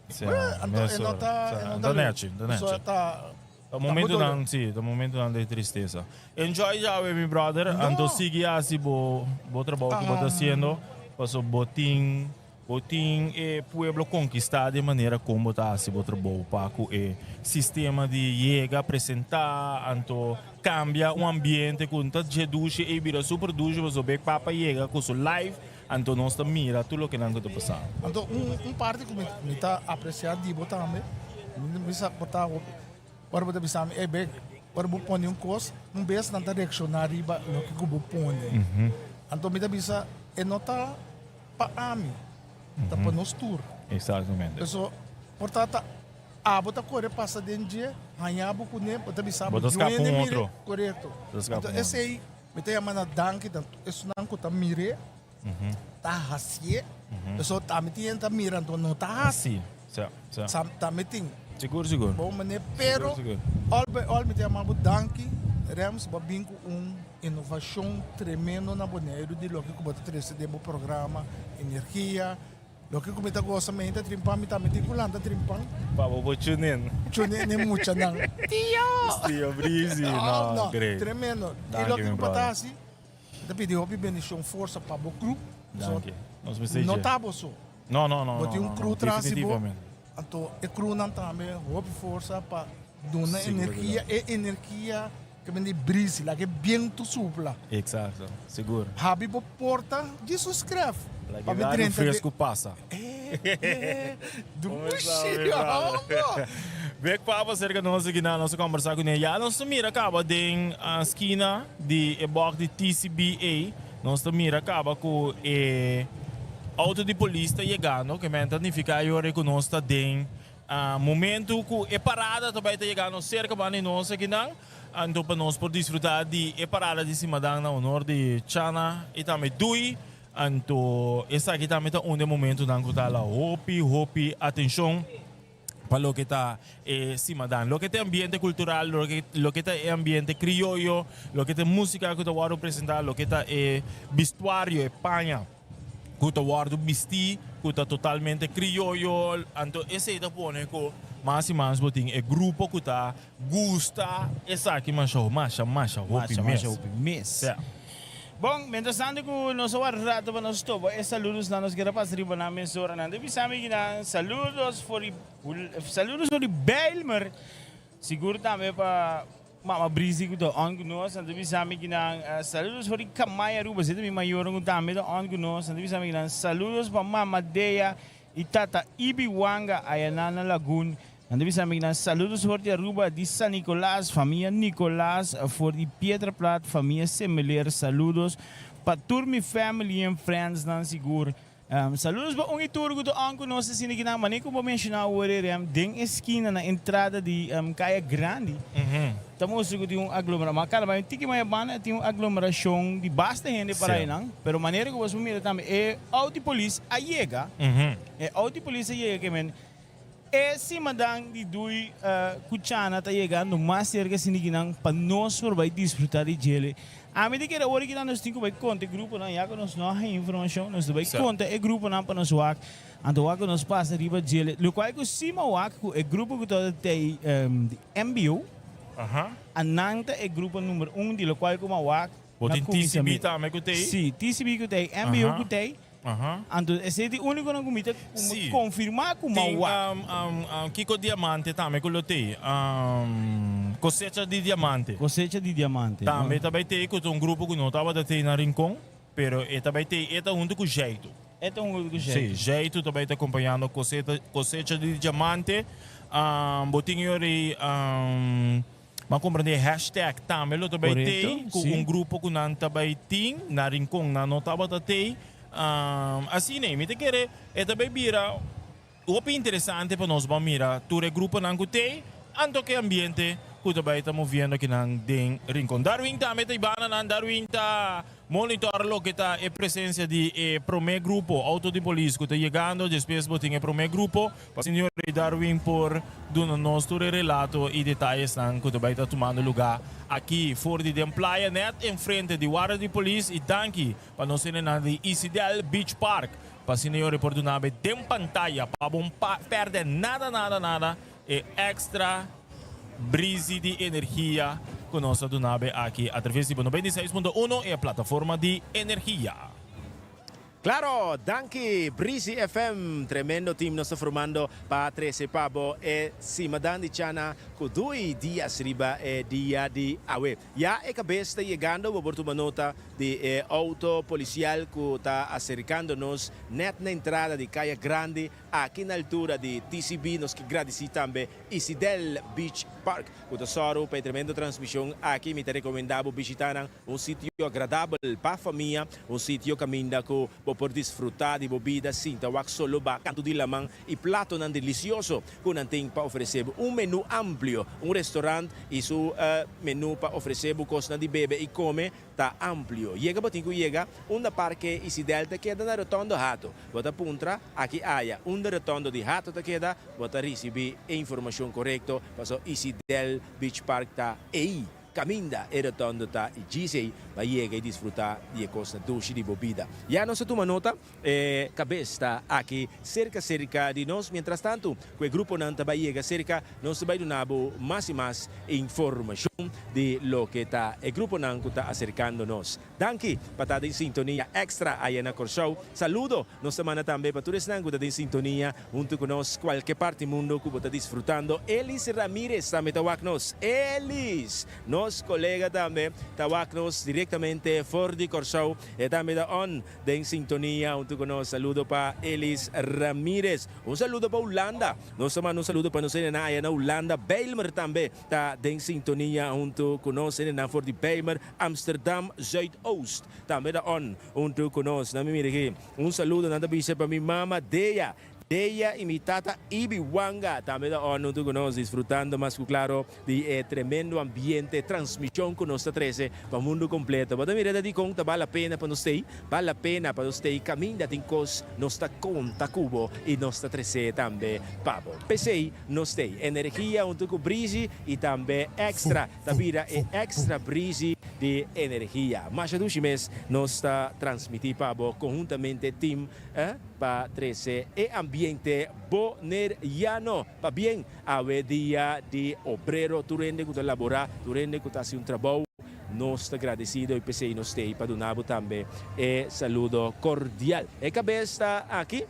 Sí,
Anto e no ta, e no ta
Ta nechi, ta nechi.
So ta
Ta momentonan, sí, ta momentonan di tristesa. Enjoy djawe mi brother, anto sigui hasi bo bo trabou ku bo ta hasiendo, paso bo tin bo tin e pueblo konkistá di e manera kon bo ta hasi bo trabou pa ku e sistema di yega, presentá, anto Cambia un ambiente cu no ta dje dushi ey bira super dushi pasobra bek papa yega cu su live anto nos ta mira tur loke nan cu ta pasando.
Anto un un parti cu mi mi ta aprecia di bo tambe mi bisa bo ta hopi ora bo ta bisa mi ey bek ora bo pone un cos un bes nan ta reacciona riba loke cu bo pone anto mi ta bisa e no ta pa ami ta pa nos tur.
Exactamente.
Pasobra por ta ta Abo ta kore pasa den dje, haña bo kuné, bo ta bisa
Bo
bo
ta skapa
duende
un
mire,
otro.
korekto.
Bo ta skapa
Anto
un otro.
esei mi ta yama na danki dan esunnan ku ta mir'é, ta hasié, pasobra tambe tin hende ta mira anto no ta hasi.
Si, sa, sa.
Sa tambe tin.
Sigur, sigur.
Bon manera, pero
Sigur, sigur.
all by all mi ta yama bo danki, Rems, bo a bin ku un inovashon tremendo na Boneiru di loke ku bo ta trese den bo programa, energia, Loke ku mi ta gosa mi henter trimpan mi tambe tin ku lanta trimpan.
Pa bo por chunen.
Chunen e muchanan. Tio!
Tio Breezy, no,
no,
great.
Tremendo.
Danki,
I loke
mi
ku bo ta
brother.
hasi, mi ta pidi hopi bendishon, forsa pa bo crew.
Danki. Nos mester
No
dje.
ta bo so.
No, no, no,
Bo
no,
tin un
no,
crew
no,
tras di bo.
definitivamente.
Anto e crewnan tambe hopi forsa pa duna
Sigur
energia, e energia ke men di brisi, laga e bientu supla.
Exacto, sigur.
Habi bo porta djis un skref
Laga
pa
e
mi
aire
drenta den.
fresku pasa.
Dushi hombo!
Bek Papa serka nos aki na nos a kombersá kuné. Ya nos ta mira kaba den skina di e bòk di TCBA. Nos ta mira kaba ku e outo di polis ta yegando, ke men ta nifiká e ora ku nos ta den momentu ku e parada ta bai ta yegando serka banda di nos akinan. Anto pa nos por disfrutá di e parada di Simadan na honor di Chana i tambe Dui. Anto esaki tambe ta un di e momentunan ku ta hala hopi hopi atenshon. pa loke ta e simadan. Loke ta e ambiente kultural, loke loke ta e ambiente krioyo, loke ta e músika ku ta wòrdu presentá, loke ta e bistuario, e paña ku ta wòrdu bistí ku ta totalmente krioyo. Anto esei ta pone ku mas i mas bo tin e grupo ku ta gusta esaki masha masha masha hopi
Masha,
mes.
masha hopi mes.
Sea.
Bon, mientras tanto cu nos a wak rato pa nos topa e saludosnan nos kier a pasa riba nan mesoranan. Ta bisa mi kinan saludos for di saludos for di Bijlmer. Sigur tambe pa Mama Brisi cu ta on cu nos. Nan ta bisa mi kinan saludos for di Kamay Aruba. Esey ta mi mayornan cu tambe ta on cu nos. Nan ta bisa mi kinan saludos pa Mama Dea y Tata Ibi Wanga ayanan na Lagoon. Nan ta bisa mi nan saludos for di Aruba di San Nicolas, famia Nicolas, for di Piedra Plat, famia Semeleer, saludos pa tur mi family en friends nan sigur. Saludos pa un y tur cu ta on cu nos asina ki nan manera cu bo menciona awor e rem den e skina na entrada di Caya Grandi ta mustra cu tin un aglomeracion, ma cada un tiki mas banda tin un aglomeracion di basta hende para eynan, pero manera cu bo por mira tambe e auto di polis a yega, e auto di polis a yega ke men E simadan di dui ku Chana ta yegando mas serka sinikinan pa nos por bai disfruta di djele. Ami ta kere ora kinan nos tin ku bai konta e gruponan ya ku nos no a haña informashon nos ta bai konta e gruponan pa nos wak anto wak ku nos pasa riba djele lokual ku si mi a wak ku e grupo ku ta tei di MBO anan ta e grupo number un di lokual ku mi a wak
Bo
na
tin TCB
kuminsamentu.
tambe ku tei?
Si, TCB ku tei, MBO ku tei. Anto esei ta e únikonan ku mi ta konfirmá ku m'a
Tin
wak.
Kiko Diamante tambe ku lo tei. Kosecha di Diamante.
Kosecha di Diamante.
Tambe ta bai tei ku ta un grupo ku no tabata tei na Rincon, pero e ta bai tei, e ta huntu ku Jaitu.
E ta huntu ku Jaitu.
Sí, Jaitu ta bai ta kompañando Kosecha di Diamante. Bo tin yori. M'a comprende hashtag tambe lo ta bay tey cu un grupo cu nan ta bay tin na Rincon nan no tabata tey. Asina mi ta kere e ta bay bira hopi interesante pa nos ban mira tur e gruponan cu tey anto ke ambiente cu ta bay ta moviendo akinan den Rincon. Darwin tambe ta ibana nan, Darwin ta Monitor loke ta e presencia di e prome grupo auto di polis cu ta yegando, despues bo tin e prome grupo pa Señor Darwin por duna nos tur e relato y detayesnan cu ta bay ta tumando lugar aki for di den playa net enfrente di warda di polis y danki pa nos hendenan di Isidel Beach Park pa Señor por duna be den pantaya pa bo perde nada nada nada e extra Brisi di energia ku nos ta duna be aki atraves di bo 96.1 e plataforma di energia.
Claro, danki Brisi FM, tremendo team nos ta formando pa trece pa bo e simadan di Chana cu dui dias riba e dia di awe. Ya e cabes ta yegando, bo por tuma nota di e auto policial cu ta acercando nos net na entrada di Caya Grandi aki na altura di TCB. Nos ke gradici tambe Isidel Beach Park, ku ta sòru pa e tremendo transmishon aki. Mi ta rekomendá bo bishitá nan, un sitio agradabel pa famia, un sitio kaminda ku bo por disfrutá di bo bida sinta wak solo ba kantu di laman i platonan delisioso ku nan tin pa ofresé bo. Un menú amplio, un restorant i su menú pa ofresé bo kosnan di bebe i kome ta amplio. Yega bo tin ku yega unda Parke Isidel ta keda na Rotondo Hato. Bo ta puntra aki aya unda Rotondo di Hato ta keda, bo ta risibí e informashon korekto paso Isidel Beach Park ta ei kaminda e rotondo ta i djis ei pa yega i disfrutá di e kosnan dushi di bo bida. Ya nos a tuma nota, e kabes ta aki serka serka di nos. Mientrastantu ku e gruponan ta bai yega serka, nos ta bai duna bo mas i mas informashon di loke ta e gruponan ku ta aserkando nos. Danki pa ta den sintonia extra aya na Kòrsou. Saludo nos ta manda tambe pa tur esnan ku ta den sintonia huntu ku nos kualke parti mundo ku bo ta disfrutando. Elis Ramirez tambe ta wak nos. Elis! Nos kolega tambe ta wak nos direktamente for di Kòrsou. E tambe ta on den sintonia huntu ku nos. Saludo pa Elis Ramirez. Un saludo pa Hulanda. Nos ta manda un saludo pa nos hendenan aya na Hulanda. Bijlmer tambe ta den sintonia huntu ku nos. Hendenan for di Bijlmer, Amsterdam Zuidoost tambe ta on huntu ku nos. Na mi mira aki un saludo nan ta bisa pa mi mama Dea, Dea y mi tata Ibi Wanga tambe ta on huntu ku nos disfrutando mas ku klaro di e tremendo ambiente, transmishon ku nos ta trese pa mundu kompleto. Bo ta mira ta dikon ta bal la pena pa nos stay? Bal la pena pa nos stay kaminda tin kos nos ta konta ku bo y nos ta trese tambe pa bo. P'esei nos stay. Energia huntu ku Breezy y tambe Extra. Ta bira e extra breezy di energia. Masha dushi mes nos ta transmiti pa bo conhuntamente team pa trece e ambiente Boneriano. Pabien awe dia di obrero tur hende cu ta labora, tur hende cu ta haci un trabou. Nos ta gradecido y p'esey nos t'ey pa duna bo tambe e saludo cordial. E cabes ta aki.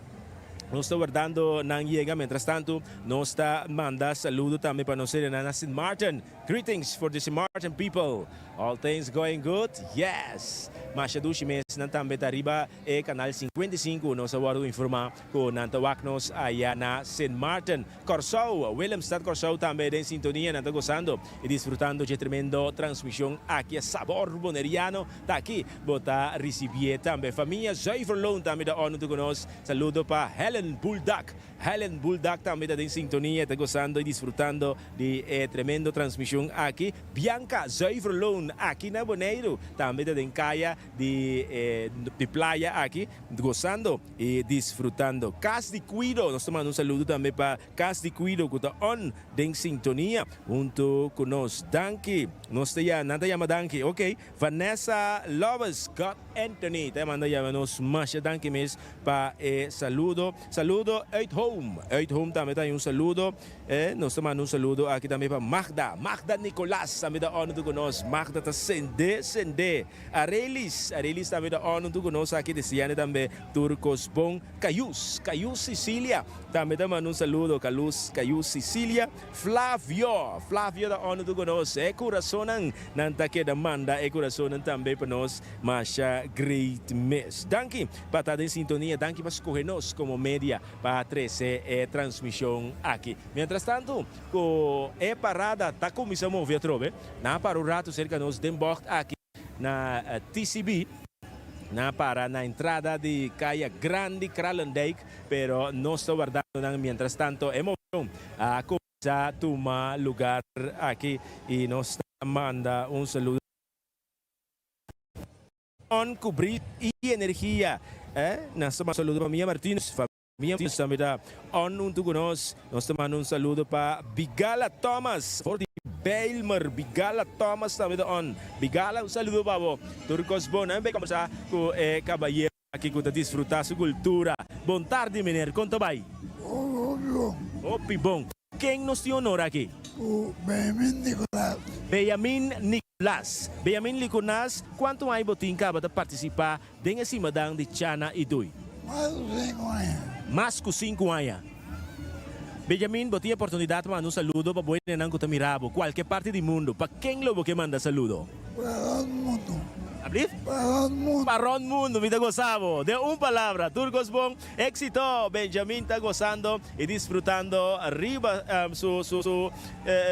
Nos ta wardando nan yega. Mientras tanto, nos ta manda saludo tambe pa nos hende na Sint Maarten. Greetings for the Sint Maarten people. All things going good? Yes! Masha dushi mes nan tambe ta riba e canal 55. Nos a wordo informa cu nan ta wak nos aya na Sint Maarten. Kòrsou, Willemstad Kòrsou tambe den sintonia. Nan ta gozando y disfrutando dje tremendo transmision aki. E sabor boneriano ta aki. Bo ta ricibié tambe. Famia Zuiverloon tambe ta on hunto cu nos. Saludo pa Helen Buldak. Helen Buldak tambe ta den sintonia, ta gozando y disfrutando di e tremendo transmision aki. Bianca Zuiverloon aki na Boneiru tambe ta den kaya di e di playa aki, gozando y disfrutando. Cas di Cuido, nos ta manda un saludo tambe pa Cas di Cuido cu ta on den sintonia hunto cu nos. Danki. Nos ta ya, nan ta yama danki. Ok. Vanessa Loves, God Anthony ta manda yama nos masha danki mes pa e saludo. Saludo uit home. Uit home tambe ta un saludo. Eh, nos ta manda un saludo aki tambe pa Magda. Magda. Magda Nicolas tambe ta on huntu ku nos. Magda ta sende sende. Arelis, Arelis tambe ta on huntu ku nos aki deseando tambe tur kos bon. Cayus, Cayus Cecilia tambe ta manda un saludo. Calus, Cayus Cecilia. Flavio, Flavio ta on huntu ku nos. E kurasonnan nan ta keda manda e kurasonnan tambe pa nos. Masha great mes. Danki pa ta den sintonia, danki pa skohe nos komo media pa trese e transmishon aki. Mientras tantu ku e parada ta kuminsá move atrobe, nan a para un ratu serka nos den bògt aki na TCB. Nan a para na entrada di Kaya Grandi Kralendijk, pero nos ta wardando nan. Mientras tanto e moveshon a kuminsá tuma lugar aki i nos ta manda un saludo. On ku bris i energia. Nos ta manda un saludo pa Mia Martinus, famia Martinus tambe ta on huntu ku nos. Nos ta manda un saludo pa Bigala Thomas for di Bijlmer. Bigala Thomas tambe ta on. Bigala, un saludo pa bo. Tur kos bon. Nan bay kombersá ku e kabayero aki ku ta disfrutá su kultura. Bon tardi meneer, kon ta bai?
Hopi bon.
Hopi bon. Ken nos tin honor aki?
Ku Benjamin Nicolas.
Benjamin Nicolas. Benjamin Liconas, kuantu aña bo tin kaba ta partisipá den e simadan di Chana i Dui?
Mas ku sinku aña.
Mas ku sinku aña. Benjamin, bo tin e oportunidat pa manda un saludo pa bo hendenan ku ta mira bo kualke parti di mundu. Pa ken lo bo ke manda saludo?
Pa rònt mundu.
Ablief?
Pa rònt mundu.
Pa rònt mundu, mi ta gosa bo. Den un palabra, tur kos bon. Éxito! Benjamin ta gozando y disfrutando riba su su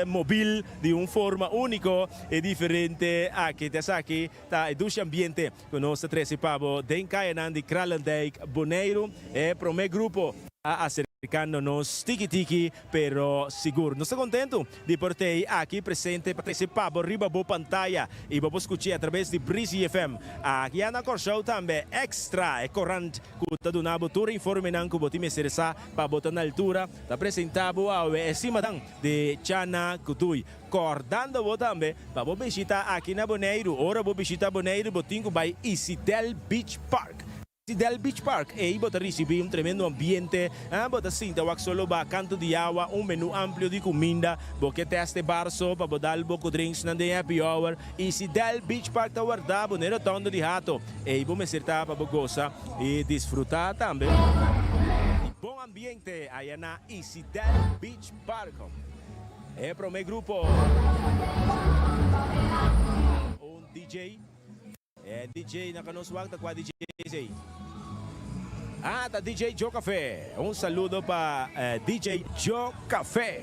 mobil di un forma unico y diferente. Aki ta esaki ta e dushi ambiente cu nos ta trece pa bo den cayanan di Kralendijk, Boneiru. E prome grupo a acercando nos tiki tiki pero sigur. Nos ta contento di por t'ey aki presente pa trece pa bo riba bo pantaya y bo por scuch'e a traves di Breezy FM. Aki ya na Corsou tambe Extra, e corant Ku ta duna bo tur informenan ku bo tin mester sa pa bo ta na altura, ta presentá bo awe e simadan di Chana Kutui. Kòrdando bo tambe pa bo bishitá aki na Boneiru. Ora bo bishitá Boneiru bo tin ku bai Isidel Beach Park. Isidel Beach Park, ei bo ta risibí un tremendo ambiente, bo ta sinta wak solo ba kantu di awa, un menú amplio di kuminda, bo ke tèst e bar so pa bo dal bo ku drinksnan den happy hour. Isidel Beach Park ta warda bo na e rotondo di Hato. Ei bo mester ta pa bo gosa i disfrutá tambe di bon ambiente aya na Isidel Beach Park. E promé grupo, un DJ, e DJ na ka nos wak ta kua DJ esei? Ah, ta DJ Joe Café. Un saludo pa DJ Joe Café.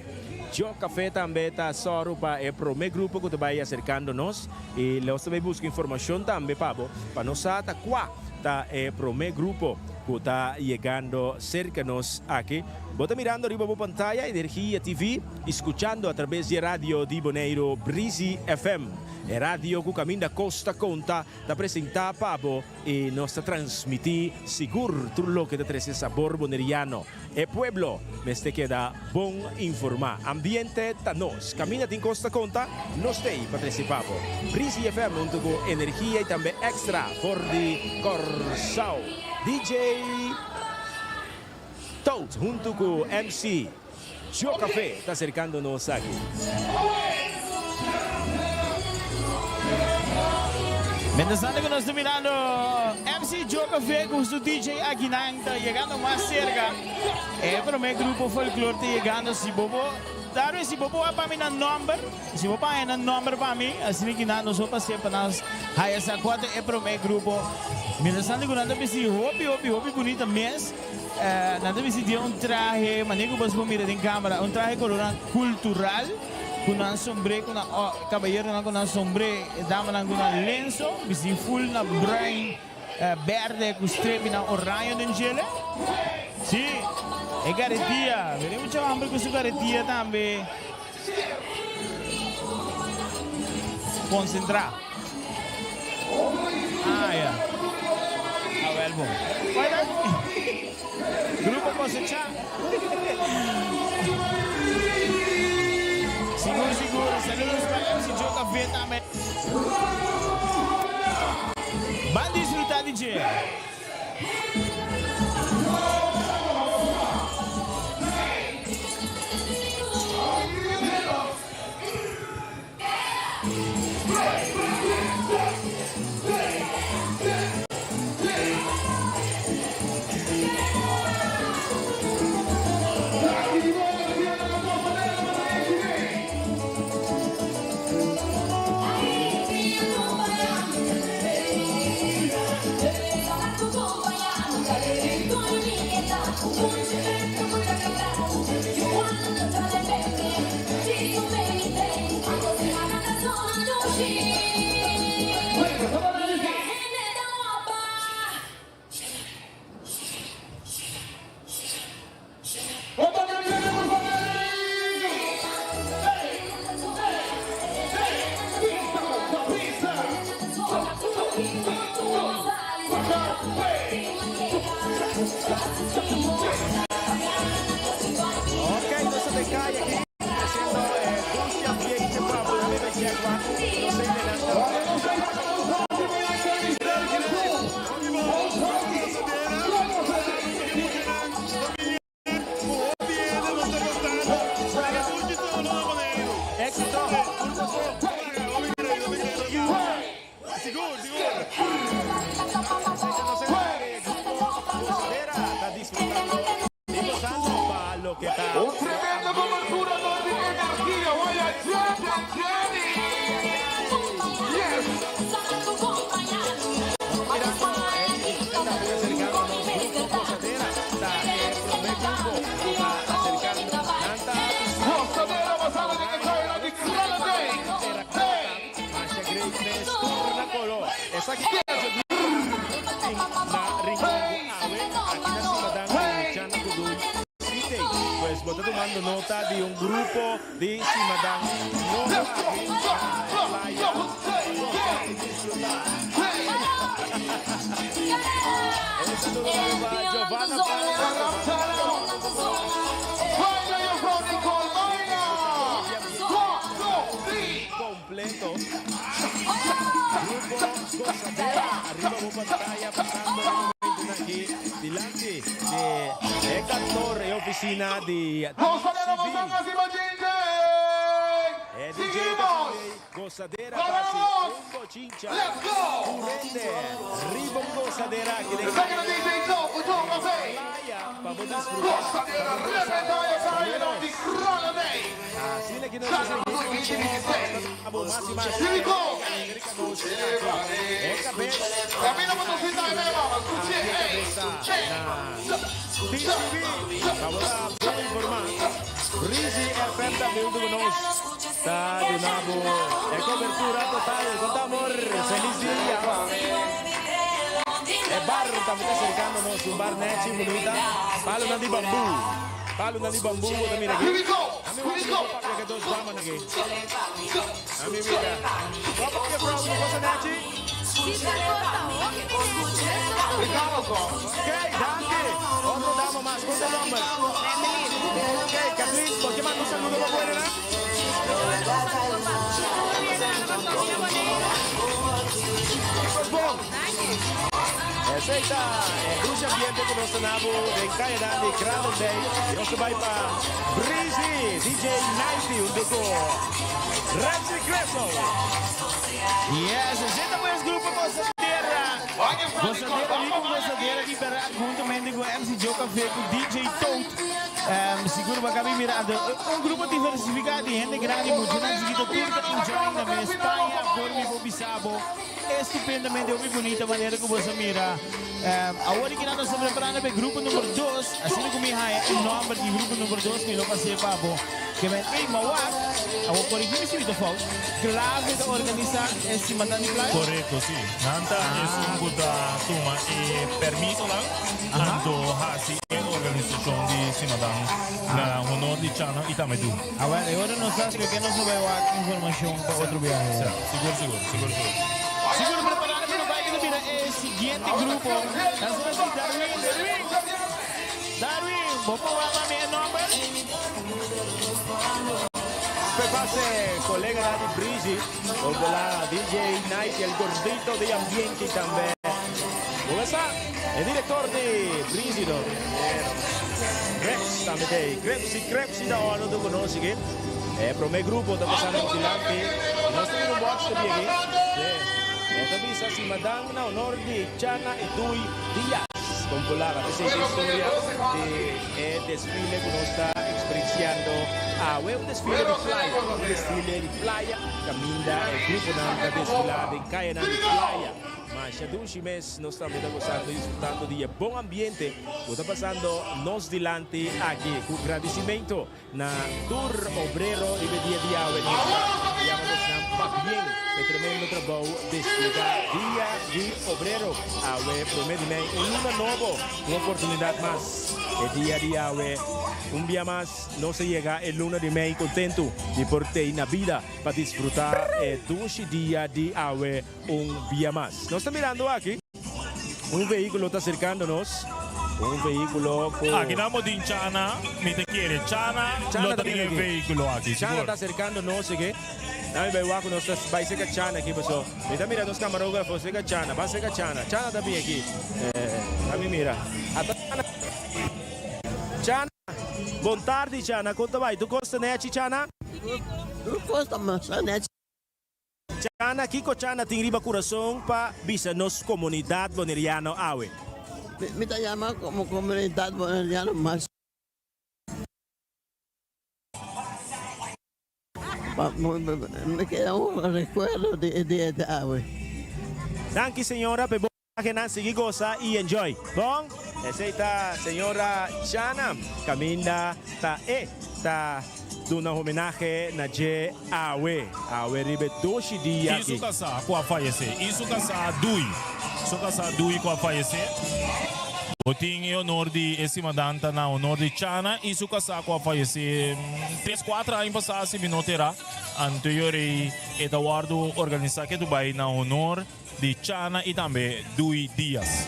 Joe Café tambe ta sòru pa e promé grupo ku ta bai aserkando nos i nos ta bai buska informashon tambe pa bo pa nos sa ta kua ta e promé grupo ku ta yegando serka nos aki. Bo ta mirando riba bo pantaya Energia TV i skuchando atrabes di e radio di Boneiru Breezy FM, e radio ku kaminda kos ta konta ta presentá pa bo. I nos ta transmití sigur tur loke ta trese sabor boneriano. E pueblo mester keda bon informá. Ambiente ta nos. Kaminda tin kos ta konta, nos t'ei pa trese pa bo. Breezy FM huntu ku Energia i tambe Extra for di Kòrsou. DJ Tout huntu ku MC Joe Café ta acercando nos aki.
Mientras tanto cu nos ta mirando MC Joe Café cu su DJ akinan ta yegando mas cerca. E prome grupo folklor ta yegando. Si bo por, Darwin, si bo por wak pa mi nan nomber, si bo por haya nan nomber pa mi, asina ki nan nos por pas'e pa nos haya sa cua ta e prome grupo. Mientras tanto cu nan ta bisti hopi, hopi, hopi bunita mes. Nan ta bisti den un trahe, manera ku bos por mira den kamera, un trahe koloran kultural, ku nan sombré, ku nan kabayeronan ku nan sombré, e damanan ku nan lenso, bisti ful na bruin, berde ku strepinan oraño den djele. Sí, e garetia, mira e mucha homber ku su garetia tambe. Konsentrá. Ah, ya. Awel bon. Bai dan. Grupo Kosechá. Sigur, sigur. Saludos pa MC Joe Café tambe. Ban disfrutá di dje.
Ok, nos ta den kaya aki treciendo e dulce ambiente pa bo bebe yegua. Nos hendenan ta Sigur, sigur. Ta disfrutando y gozando pa loke ta.
Un tremendo cobertura door di energia. Waya Jenny, Jenny. Yes. Gozadera basada den e caira di Kralendijk. Hey.
Masha great mes tur na kolo. Esaki ta tin na Rincon ku awe aki na Simadan di Chana Kuduy City. Pues bo ta tumando nota di un grupo di Simadan nobo aki na playa gosa y disfruta. Un saludo tambe pa Giovanna
Baila juffrouw Nicole, baila! Go, go, three!
Completo. Grupo Gozadera arriba bo pantaya pasando e momentonan aki dilanti di e kantor e oficina di
Gozadera
TCB.
basanga siba JJ!
E DJ ta
Seguimos!
DJ Gozadera ta haci
Vamos!
un bochincha
Let's go!
Currente riba un gozadera aki den
Esaki na DJ Joe, Joe Jose!
playa pa bo disfruta
Gozadera
pa bo goza.
reventa e calle di Kralendijk!
Asina ki nos ta sigui abo mas y mas cerca nos aki. E cabes e cabes ta na TCB pa bo ta bon informa. Breezy FM ta hunto cu nos ta duna bo e cobertura total. Con ta amor, feliz dia. E bar tambe ta acercando nos, un bar nechi bunita, palonan di bambu. Palonan di bambu bo ta mira aki. Ami wak si bo papia ke dos damanan aki. Ami mira. Bo papia frou no cosa nechi? Ok, danki. Otro dama mas. Con ta nomber? Ok, Kathleen, bo ke manda un saludo pa buenanan? Kiko bon? Esey ta e dulce ambiente cu nos ta na bo den cayanan di Kralendijk. Y nos ta bay pa Breezy, DJ Nighty hunto cu Ramsey Creso.
Yes, esey ta pues grupo Gozadera. Gozadera, riba un Gozadera di berdad huntamente cu MC Joe Café cu DJ Toad. Sigur bo a cabi mira anto un grupo diversifica di hende grandi, muchanan chikito tur ta enjoying na mes paña por mi por bisa bo. Estupendamente hopi bunita manera cu boso a mira. Awor di kinan nos ta preparando pa e grupo number dos. Asina cu mi haya e nomber di grupo number dos mi lo pas'e pa bo. Ke men ey mawak, awor corigi mi si mi ta fout, Clave ta organisa e Simadan di Playa?
Corecto, si. Nan ta esun cu ta tuma e permisonan anto haci e organisacion di Simadan na honor di Chano y tambe Du.
Awel, e ora nos ta haci ke nos lo bay wak informacion pa otro biahe.
Sa, sigur, sigur, sigur, sigur.
Sigur preparado pa no bay ta bira e siguiente grupo. Nan sa si Darwin, Darwin, Darwin, bo por wak pa mi e nomber?
Pe pase colega di Breezy, Olbola DJ Night y el gordito di ambiente tambe. Bo sa, e director di Breezy no. Creps tambe t'ey. Creps y Creps y ta oro tu conoce ki. E prome grupo ta pasando por dilanti. Nos ta mira un box ta biegi. E ta bisa Simadan na honor di Chana y Dui Diaz. Con Polaga. Esey ta historia di e desfile cu nos ta experienciando awe. Un desfile di playa. Un desfile di playa caminda e gruponan ta desfila den cayanan di playa. Masha dushi mes nos tambe ta gozando y disfrutando di e bon ambiente cu ta pasando nos dilanti aki. Cu gradicimento na tur obrero riba e dia di awe nos ta yama bosnan pa. Pabien p'e tremendo trabou desplegá Dia di Obrero awe promé di mei. Un luna nobo, un oportunidat mas. E dia di awe, un bia mas nos a yega e luna di mei kontentu di por tei na bida pa disfrutá e dushi dia di awe un bia mas. Nos ta mirando aki un vehíkulo ta aserkando nos, un vehíkulo ku.
Aki nan bo tin Chana, mi ta kere Chana lo ta den e vehíkulo aki,
Chana
sigur.
ta aserkando nos aki. Nan mi bai wak ku nos ta bai serka Chana aki paso mi ta mira nos kamarógrafo serka Chana, ban serka Chana, Chana ta bin aki. Nan mi mira. Ata Chana. Chana, bon tardi Chana, kon ta bai? Tur kos ta nechi Chana?
Tur kos ta masha nechi.
Chana, kiko Chana tin riba kurason pa bisa nos komunidat boneriano awe?
Mi ta yama komo komunidat boneriano mas pa mi keda un rekuerdo di e dia di awe.
Danki señora pa e bon mensahenan, sigui gosa i enjoy. Bon, esei ta señora Chana kaminda ta e ta duna homenahe na dje awe. Awe riba e doshi dia
I su
aki.
kasá ku a fayesé. I su kasá Dui. Su kasá Dui ku a fayesé. Bo tin e honor di e simadan ta na honor di Chana i su kasá ku a fayesé tres kuater aña pasá si mi no ta erá. Anto yorei e ta wòrdu organisá ke Dubai na honor di Chana i tambe Dui Diaz.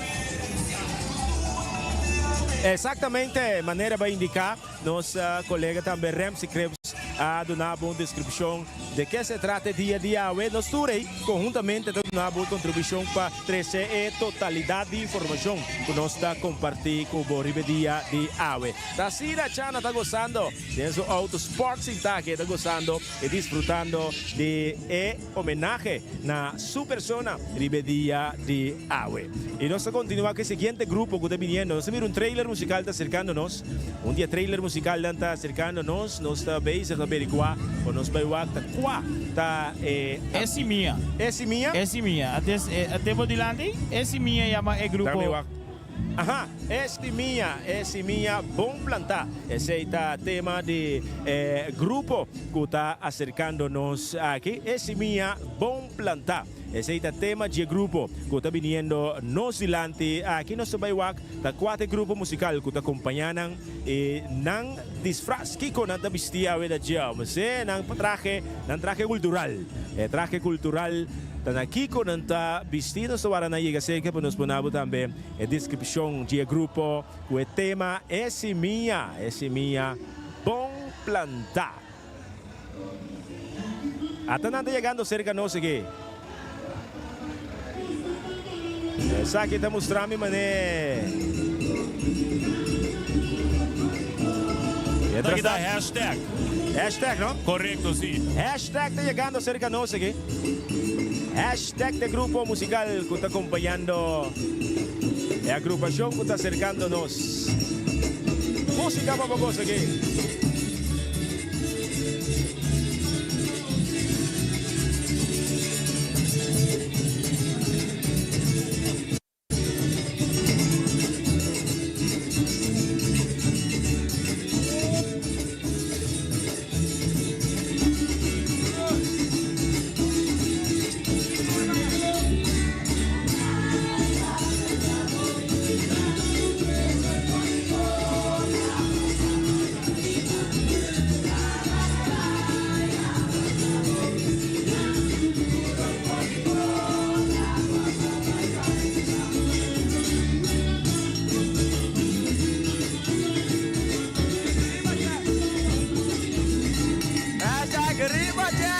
Exactamente manera bo a indica, nos colega tambe Remsy Krebs a duna bo un descripcion de ke se trata e dia di awe. Nos tur ey conhuntamente ta duna bo contribucion pa trece e totalidad di informacion cu nos ta comparti cu bo riba e dia di awe. Ta asina Chana ta gozando den su auto sport sinta aki, e ta gozando y disfrutando di e homenahe na su persona riba e dia di awe. Y nos ta continua cu e siguiente grupo cu ta biniendo. Nos ta mira un trailer musical ta acercando nos. Un di e trailer musicalnan ta acercando nos. Nos ta bezig ta berigua pa nos bay wak ta cua ta e.
E simia.
E simia?
E simia. Ate bo dilanti? E simia yama e grupo.
Dame wak. Aha, e simia, e simia bon plantá. Esei ta tema di e grupo ku ta aserkando nos aki. E simia bon plantá. Esei ta tema dje grupo ku ta biniendo nos dilanti aki. Nos ta bai wak ta kua ta e grupo musikal ku ta kompañá nan i nan disfras. Kiko nan ta bisti awe ta dje? Mester nan trahe, nan trahe kultural. E trahe kultural ta na kiko nan ta bisti. Nos ta wara nan yega serka pa nos pone abo tambe. E deskripshon di e grupo ku e tema E simia, e simia bon plantá. Ata nan ta yegando serka nos aki. Esaki ta mustra mi mané.
Esaki ta hashtag.
Hashtag, no?
Korekto, si.
Hashtag ta yegando serka nos aki. Hashtag ta e grupo musical cu ta acompañando e agrupacion cu ta acercando nos. Musica pa bo goza aki.
Hashtag riba dje!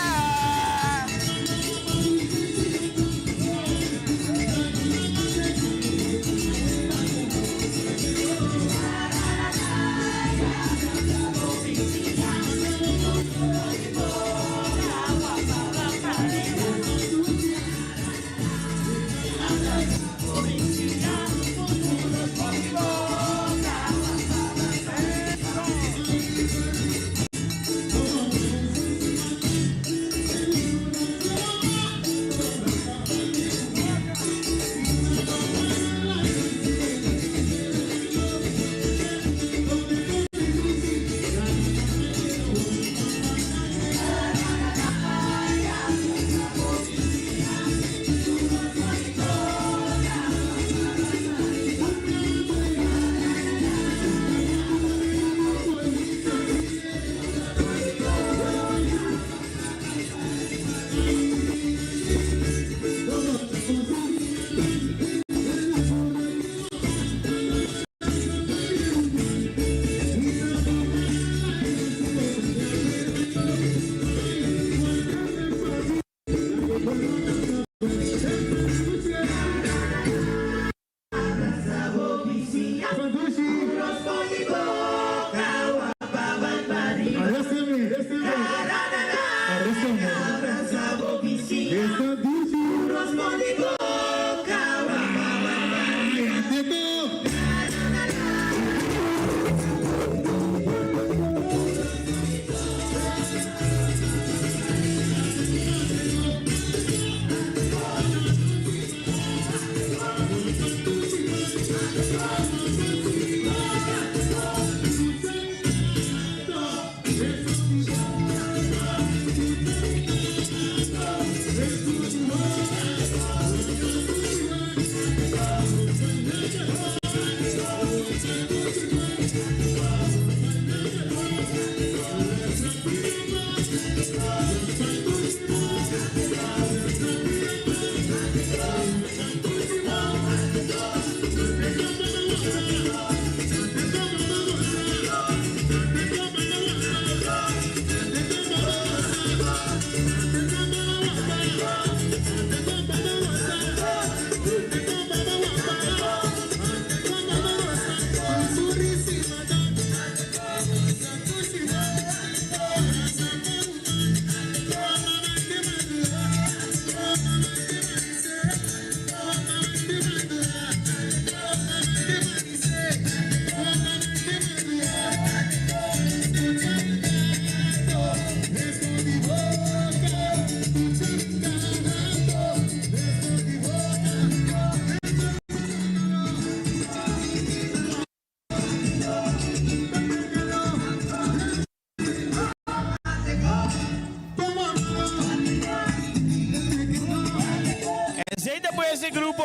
grupo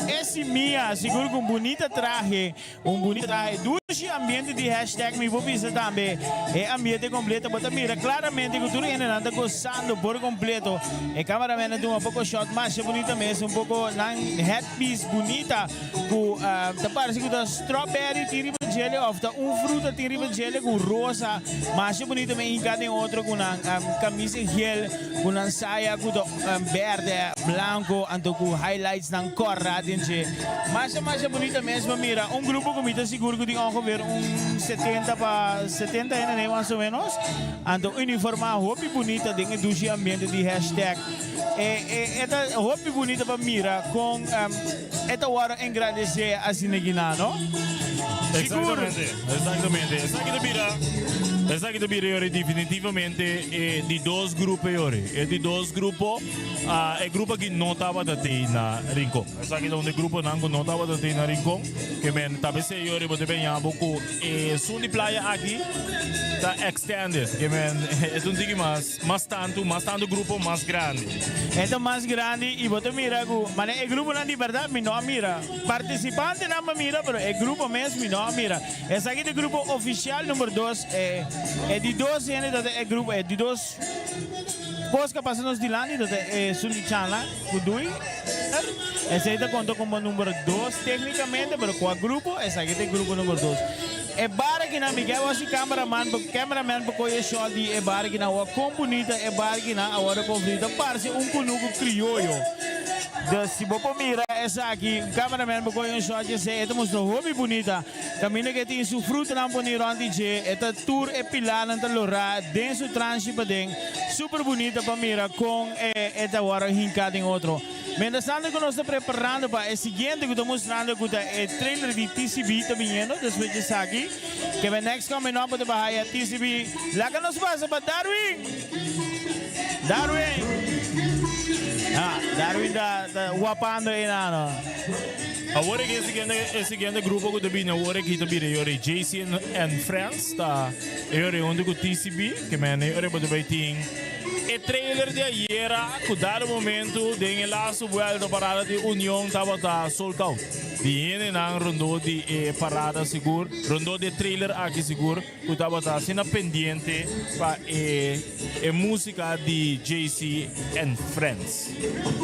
Esimia, sigur ku un bunita trahe, un bunita trahe. Dushi ambiente di hashtag mi por bisa tambe. E ambiente kompleto bo ta mira klaramente ku tur hendenan ta gosando por kompleto. E cameraman a tuma poko shot masha bunita mes, un poko nan headpiece bunita ku ta parse ku ta strawberry tin riba djele of ta un fruta tin riba djele ku rosa masha bunita men hinka den otro ku nan camisa gel. Ku nan saya ku ta berde, blanco, anto ku highlights nan kòrda den dje. Masha masha bunita mes pa mira. Un grupo ku mi ta sigur ku tin ongeveer un setenta pa setenta hende nei mas o menos. Anto uniformá hopi bunita den e dushi ambiente di hashtag. E e e ta hopi bunita pa mira kon e ta wòrdu engrandesé asina kinan, no? Sigur.
Exactamente, exactamente. Esaki ta bira, esaki ta bira yori definitivamente e di dos grupo yori. E di dos grupo, ah, e grupo aki no tabata tei na Rincon. Esaki ta un di gruponan ku no tabata tei na Rincon. Ke men ta besei yori bo ta beña bo ku esun di playa aki ta extended. Ke men e ta un tiki mas. Mas tantu, mas tantu grupo mas grandi.
E ta mas grandi y bo ta mira cu mane e gruponan di berdad mi no a mira. Participantenan mi a mira pero e grupo mes mi no a mira. Esaki ta e grupo oficial number dos. E e di dos hende ta e grupo e di dos cos cu a pasa nos dilanti ta esun di Chanla cu Dui. Esey ta conta como number dos tecnicamente pero cua grupo esaki ta e grupo number dos. E barkinan, mi ke wasi cameraman pa cameraman pa koye shot di e barkinan wak kon bunita e barkinan awor a konfri ta parse un kunuku krioyo dus si bo por mira esaki cameraman pa koye un shot di esei e ta mustra hopi bunita kaminda ke tin su frutanan poni rond di dje e ta tur e pilarnan ta lora den su transhi paden super bunita pa mira kon e ta awor a hinka den otro. Mientras tanto cu nos ta preparando pa e siguiente cu ta mustrando cu ta e trailer di TCB ta biniendo despues di esaki. Ke be next coming up bo ta bahaya TCB. Laga nos pasa pa Darwin! Darwin! Ah, Darwin ta ta wapando enano.
Awor e siguiente e siguiente grupo cu ta bini awor aki ta bira yori JC and Friends ta e yori hunto cu TCB ke men e yori bo ta bay tin E trailer di ayera cu dado momento den e laatste vuelta parada di Union tabata sold out. Di hendenan rondó di e parada sigur, rondó di e trailer aki sigur cu tabata asina pendiente pa e e musica di JC and Friends.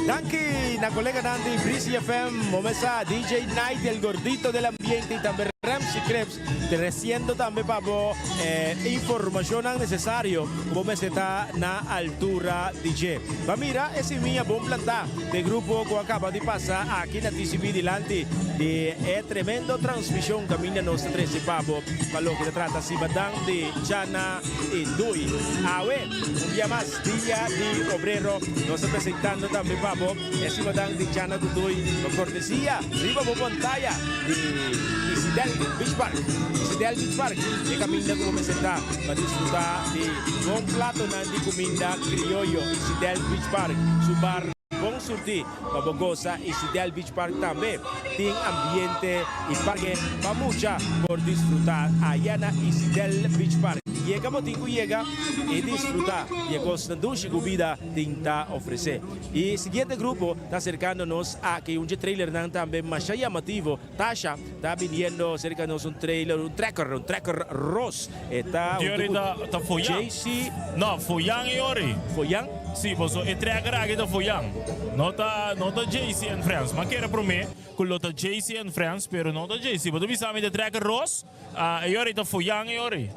Danki na coleganan di Breezy FM, Momesa, DJ Night, El Gordito del Ambiente y tambe Ramsey Krebs. Treciendo tambe pa bo e informacionnan necesario cu bo mester ta na altura di dje. Ba mira e simia bon plantá den grupo cu a caba di pasa aki na TCB dilanti di e tremendo transmision caminda nos ta trece pa bo pa loke ta trata Sibadan di Chana y Dui. Awe, un bia mas, Dia di Obrero, nos ta presentando tambe pa bo E simadan di Chana Duduy pa cortesia riba bo pantaya di Isidel Beach Park. Isidel Beach Park e caminda cu bo mester ta pa disfruta di bon platonan di cuminda crioyo. Isidel Beach Park su bar bon surti pa bo goza. Isidel Beach Park tambe tin ambiente y parke pa mucha por disfruta aya na Isidel Beach Park. Yega bo tin cu yega y disfruta di e cosnan dushi cu bida tin ta ofrece. E siguiente grupo ta acercando nos aki, un dje trailernan tambe masha llamativo. Tasha ta biniendo cerca nos un trailer, un trekker, un trekker ros. E ta
Di
hunto
ori
cu
ta, ta Foyan.
JC.
No, Foyan e ori.
Foyan?
Si, paso e trekker aki ta Foyan. No ta, no ta JC and Friends. M'a kere prome cu lo ta JC and Friends, pero no ta JC. Bo ta bisa mi ta trekker ros? Ah, e ori ta Foyan e ori.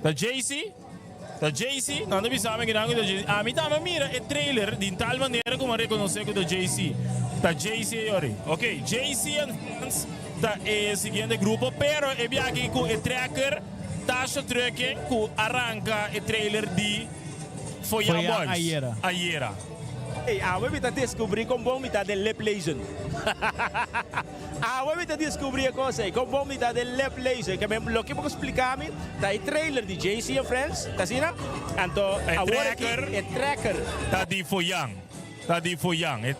Ta JC? Ta Jay-Z? Nan ta bisa mi kinan ku ta Jay-Z. Ami tambe a mira e trailer di tal manera ku mi a rekonosé ku ta Jay-Z. Ta Jay-Z e yori. Ok, Jay-Z and Friends ta e siguiente grupo, pero e biaha ku e trekker Tasha Trucking ku a ranka e trailer di Foyan
Foyan
Boys
ayera.
ayera.
Ey, awe mi ta descubri con bon mi ta den lip lezen. Awe mi ta descubri e cos ey, con bon mi ta den lip lezen. Ke men loke bo splica mi ta e trailer di JC and Friends, ta asina? Anto
E
awor aki
trekker
e trekker.
ta di Foyan, ta di Foyan. E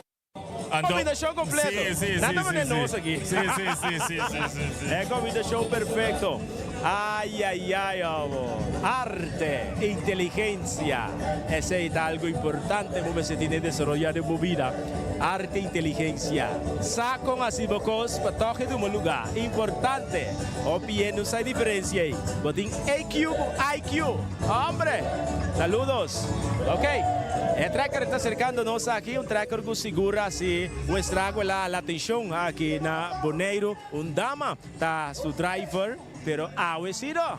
anto
Combinacion completo.
Sí, sí,
Nan
sí,
ta
sí,
mane
sí.
nos aki.
Sí, sí, sí, sí, sí, sí, sí.
E combinacion perfecto. Ay, ay, ay, amo. Arte, inteligencia, esey ta algo importante bo mester tene desaroya den bo bida. Arte inteligencia. Sa con haci bo cos pa tog e duma luga. Importante. Hopi hende no sa e diferencia ey. Bo tin AQ cu IQ. Hombre! Saludos. Ok. E trekker ta acercando nos aki. Un trekker cu sigur a haci un estrago. El a hala atencion aki na Boneiru. Un dama ta su driver. Pero awe si no.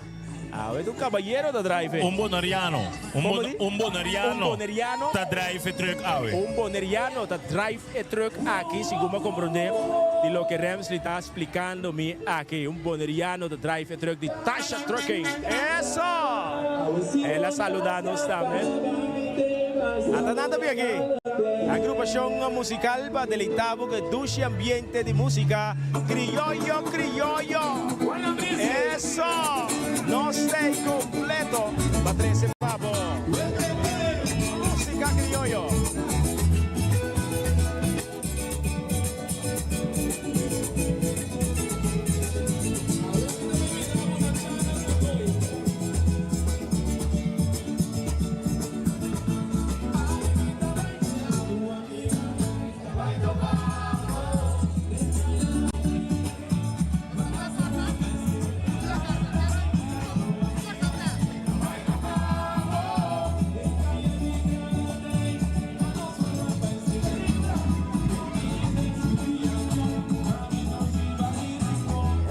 Awe ta un cabayero ta drive e.
Un boneriano. Un
Como di?
un boneriano.
Un boneriano.
Ta drive e truck awe.
Un boneriano ta drive e truck aki, segun mi a comprende di loke Remsley ta splicando mi aki. Un boneriano ta drive e truck di Tasha Trucking. Eso! El a saluda nos tambe. Ata nan ta bin aki. Agrupacion musical pa deleita bo cu e dushi ambiente di musica Criollo Criollo. Eso! Nos ta ey completo pa trece pa bo musica criollo.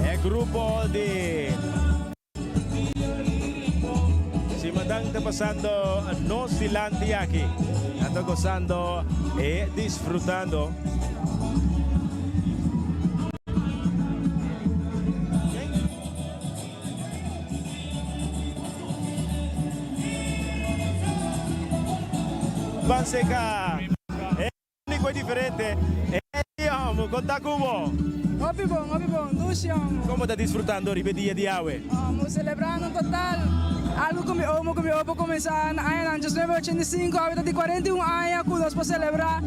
E grupo di Simadan ta pasando nos dilanti aki. Nan ta gozando y disfrutando. Ban seca. E unico y diferente. Ey homo, con ta cu bo?
Hopi bon, hopi bon. Dushi homo.
Como ta disfrutando riba e dia di awe?
Homo, celebrando total. Algo cu mi omo cu mi opa cuminsa na añanan 1985, awe ta di 41 aña cu nos por celebra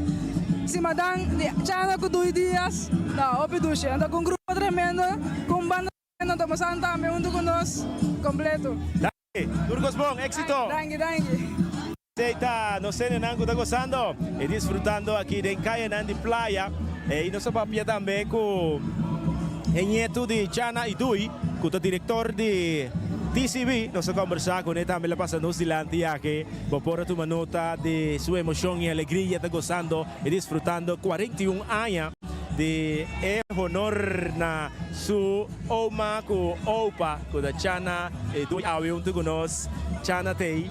Simadan di Chana cu Dui Dias. Ta hopi dushi. Anto cu un grupo tremendo, cu un banda. Nan ta pasando tambe hunto cu nos completo.
Danki. Tur cos bon. Exito.
Danki, danki.
Esey ta nos hendenan cu ta gozando y disfrutando aki den cayanan di playa. Y nos a papia tambe cu e nieto di Chana y Dui cu ta director di TCB. Nos a combersa cune tambe. El a pasa nos dilanti aki. Bo por a tuma nota di su emocion y alegria ta gozando y disfrutando 41 aña di e honor na su oma cu opa cu ta Chana e dui awe hunto cu nos. Chana tey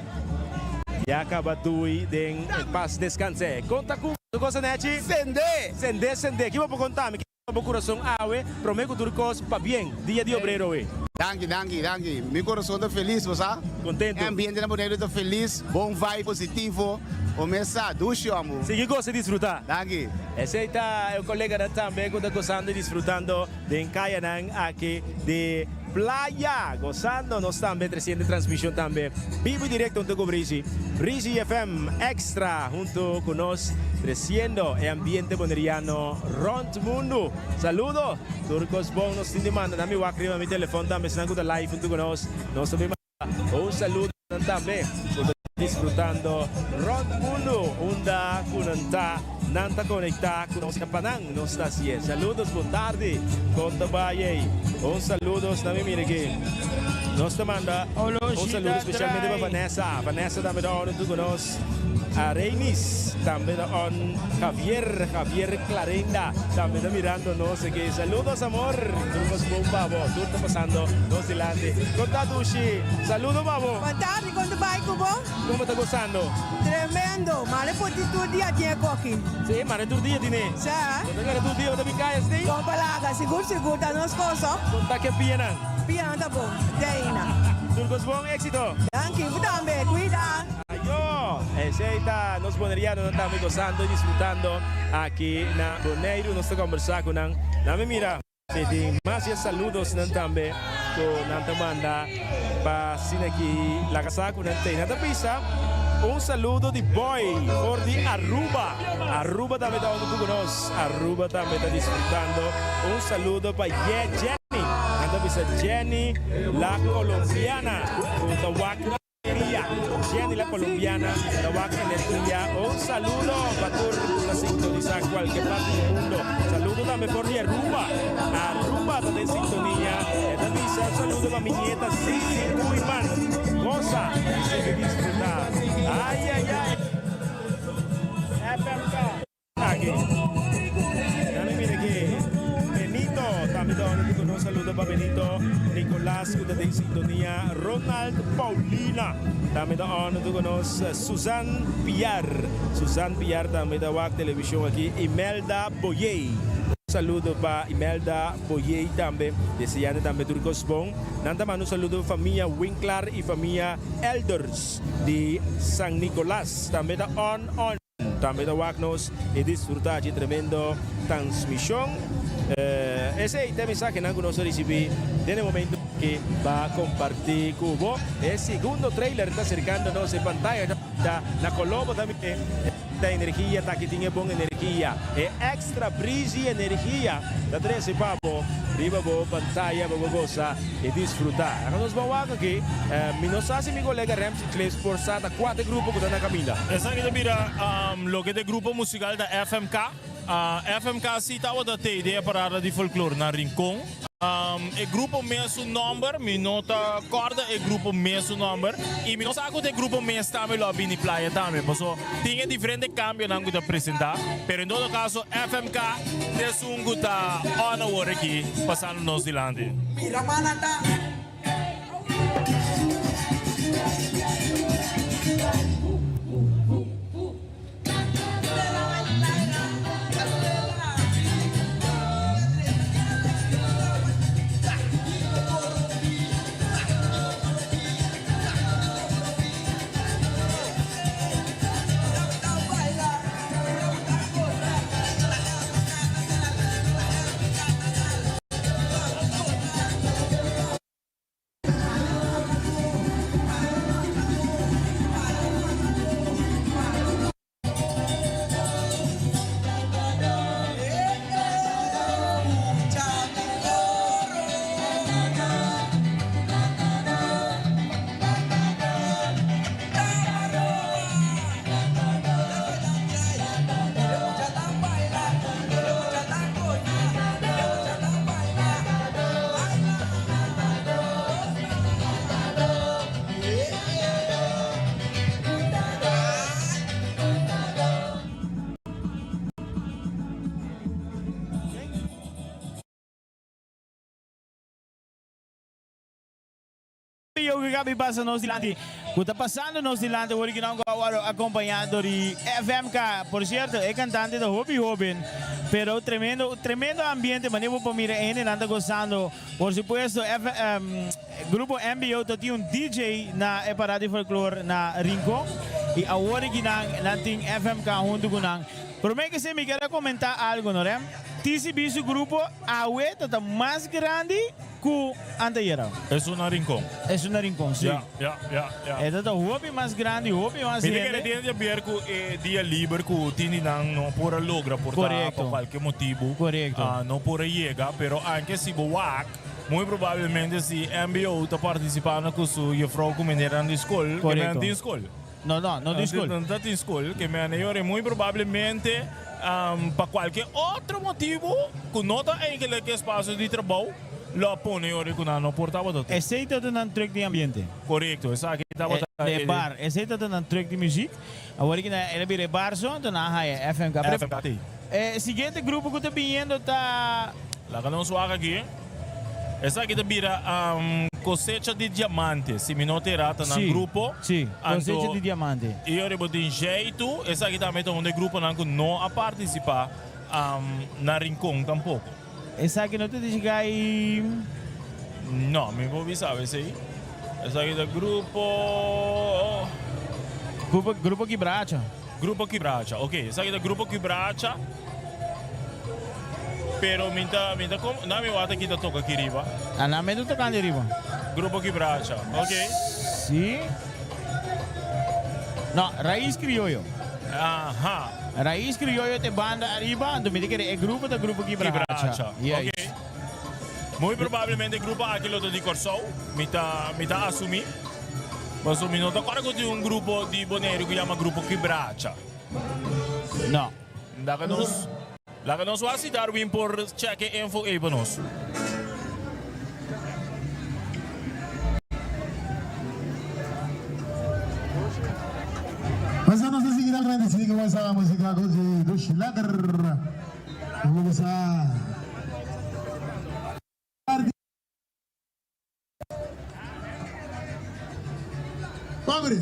ya caba dui den pas descanse. Conta cu bo cosa Nechi?
Sende!
Sende sende. Ki bo por conta mi? Ki bo curason awe prome cu tur cos pabien dia di obrero awe.
Danki danki danki. Mi curason ta feliz bo sa.
Contento.
E ambiente na Boneiru ta feliz, bon vibe positivo. Bo mes sa, dushi hombo.
Sigui gosa y disfruta.
Danki.
Esey ta e coleganan tambe cu ta gozando y disfrutando den cayanan aki di Playa. Gozando nos tambe treciendo e transmision tambe bibo y directo hunto cu Breezy. Breezy FM Extra hunto cu nos treciendo e ambiente boneriano rond mundo. Saludo! Tur cos bon nos tin di manda. Na mi wak riba mi telefon tambe esnan cu ta live hunto cu nos. Nos ta bin. Un saludo nan tambe cu ta disfrutando rond mundo unda cu nan ta, nan ta conecta cu nos pa nan nos ta hacié. Saludos bon tardi con ta bay ey. Un saludos na mi mira aki nos ta manda un saludo especialmente pa Vanessa, Vanessa tambe ta on hunto cu nos. Arenis tambe ta on. Javier, Javier Clarenda tambe ta mirando nos aki. Saludos amor. Tur cos bon pa bo. Tur ta pasando nos dilanti. Con ta Dushi? Saludo pa bo.
Bon tardi, con ta bay cu bo?
Con bo ta gozando?
Tremendo. Mare por di tur dia tin e coki.
Si, mare tur dia tin e.
Sa.
Bo ta kere tur dia bo ta bin caya sti?
Con palaga, sigur sigur ta nos cos ho.
Con ta ke pianan?
Pianan ta bon. Deina.
Tur cos bon, exito.
Danki, bo tambe. Cuida.
Ayo! Esey ta nos bonerianonan tambe gozando y disfrutando aki na Boneiru. Nos ta combersa cu nan. Nan mi mira si tin mas ya saludosnan tambe cu nan ta manda pa asina aki laga sa cu nan tey. Nan ta bisa un saludo di Boy for di Aruba. Aruba tambe ta hunto cu nos. Aruba tambe ta disfrutando. Un saludo pa Ye Jenny. Nan ta bisa Jenny la Colombiana cu ta wak. Energia, Jenny la colombiana, ta wak energia. Un saludo pa tur ku ta sintonisa kualke parti di mundo. Saludo tambe for di Aruba. Aruba ta den sintonia. E ta bisa un saludo pa mi nieta Sisi Koeiman. Gosa y sigui disfruta. Ay ay ay. FMK. Aki. Dame mira aki. Benito tambe ta ora ku nos saludo pa Benito Nicolas ku ta den sintonia. Ronald Paulina tambe ta ora ku nos. Susan Piar. Susan Piar tambe ta wak televishon aki. Imelda Boyey. Saludo pa Imelda Boyey tambe. Deseando tambe tur kos bon. Nan ta manda un saludo pa famia Winklar i famia Elders di San Nicolas. Tambe ta on on. Tambe ta wak nos y disfruta dje tremendo transmision. Esey ta e mensahenan cu nos a ricibi den e momento aki pa comparti cu bo. E segundo trailer ta acercando nos e pantaya ta na colo bo ta mira ta energia ta aki tin e bon energia e extra breezy energia ta trece pa bo riba bo pantaya pa bo goza y disfruta. Laga nos ban wak aki mi no sa si mi colega Ramsey Clips por sa ta cua ta e grupo cu ta na caminda.
Esaki ta bira loke ta e grupo musical ta FMK. FMK si tabata tey den e parada di folklor na Rincon. E grupo mes su nomber, mi no ta corda e grupo mes su nomber y mi no sa cu ta e grupo mes tambe lo a bini playa tambe paso tin e diferente cambionan cu ta presenta pero en todo caso FMK ta esun cu ta on awor aki pasando nos dilanti.
Mira manata.
Yogi Gabi pasa nos dilanti. Ku ta pasando nos dilanti awor ki nan ku a wòrdu akompañá dor di FMK. Por sierto, e kantante ta hopi hóben, pero tremendo, tremendo ambiente manera bo por mira e hendenan ta gosando. Por supuesto, F, grupo MBO ta tin un DJ na e parada di folklor na Rincon i awor ki nan nan tin FMK huntu ku nan. Promé ke esei mi kier a komentá algu, no Rem? TCB su grupo awe ta ta mas grandi Ku antayera.
Esun na Rincon.
Esun na Rincon, si.
Ya, ya, ya, ya.
E ta ta hopi mas grandi, hopi mas
Mi ta
hende.
kere tin di haber ku e dia liber ku tin di nan no por a logra por ta
Korekto.
pa kualke motibu.
Korekto.
No por a yega, pero anke si bo wak, muy probablemente si mbo ta partisipando ku su jefrou ku menernan di skol, ke men
Korekto.
tin skol.
No, no, no tin skol.
No ta tin skol, ke men e ora muy probablemente pa kualke otro motibu ku no ta eigenlijk e espasio di trabou, lo a pone e ora ku nan no por tabata tin.
Esei ta nan truck di ambiente.
Korekto, esaki tabata
E bar, esei ta nan truck di muziek. Awor ki nan el a bira e bar so, anto nan a haya FMK.
FMK.
E siguiente grupo ku ta biniendo ta.
Laga nos wak aki. Esaki ta bira Cosecha di Diamante, si mi no ta era ta nan grupo.
Si, Cosecha di Diamante.
I ora bo tin Jeitu, esaki tambe ta un di e gruponan ku no a partisipá na Rincon tampoko.
Esaki no ta di gai.
No, mi por bisa esei. Esaki ta grupo.
Grupo, grupo Kibracha.
Grupo Kibracha, ok. Esaki ta Grupo Kibracha. Pero mi ta, mi ta kom, na mi wata ki ta toka aki riba.
Ah, na mi ta tokando riba.
Grupo Kibracha, ok.
Si. No, Raiz Criollo.
Aha.
Raiz Criollo te banda ariba, anto mi ta kere e grupo ta Grupo Kibracha.
Kibracha,
Yes.
ok. Muy probablemente e grupo aki lo ta di Kòrsou, mi ta, mi ta asumí. Paso mi no ta kòrda ku tin un grupo di Boneiru ku yama Grupo Kibracha.
No.
Laga nos laga nos wak si Darwin por chèk e info ei pa nos.
Pasa nos a sigui dal rende sigui ku música di Dushi Lekker. Vamos a Pobre.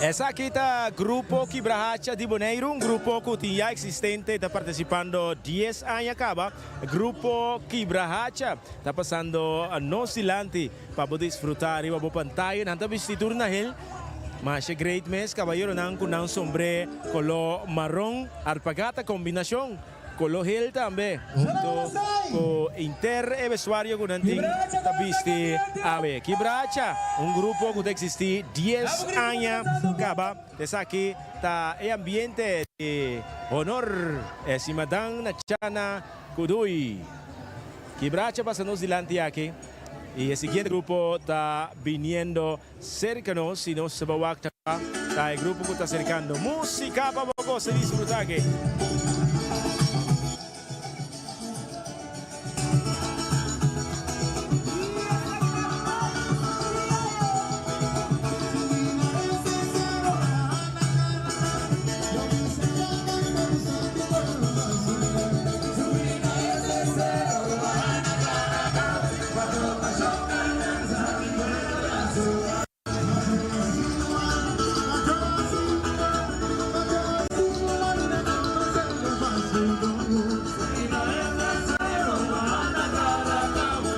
Esaki ta Grupo Kibrahacha di Boneiru, un grupo ku tin ya eksistente i ta partisipando dies aña kaba. Grupo Kibrahacha ta pasando nos dilanti pa bo disfrutá riba bo pantaya. Nan ta bisti tur na hel masha great mes, kabayeronan ku nan sombré koló maron, arpagata kombinashon. Kolo hel tambe hunto ku inter e vestuario ku nan tin ta bisti awe. Kibracha, un grupo ku ta eksistí dies aña kaba. Esaki ta e ambiente di honor e simadan na Chana Kudui. Kibracha pasa nos dilanti aki i e siguiente grupo ta biniendo serka nos i nos ta wak ta e grupo ku ta aserkando. Músika pa bo gosa i disfrutá aki.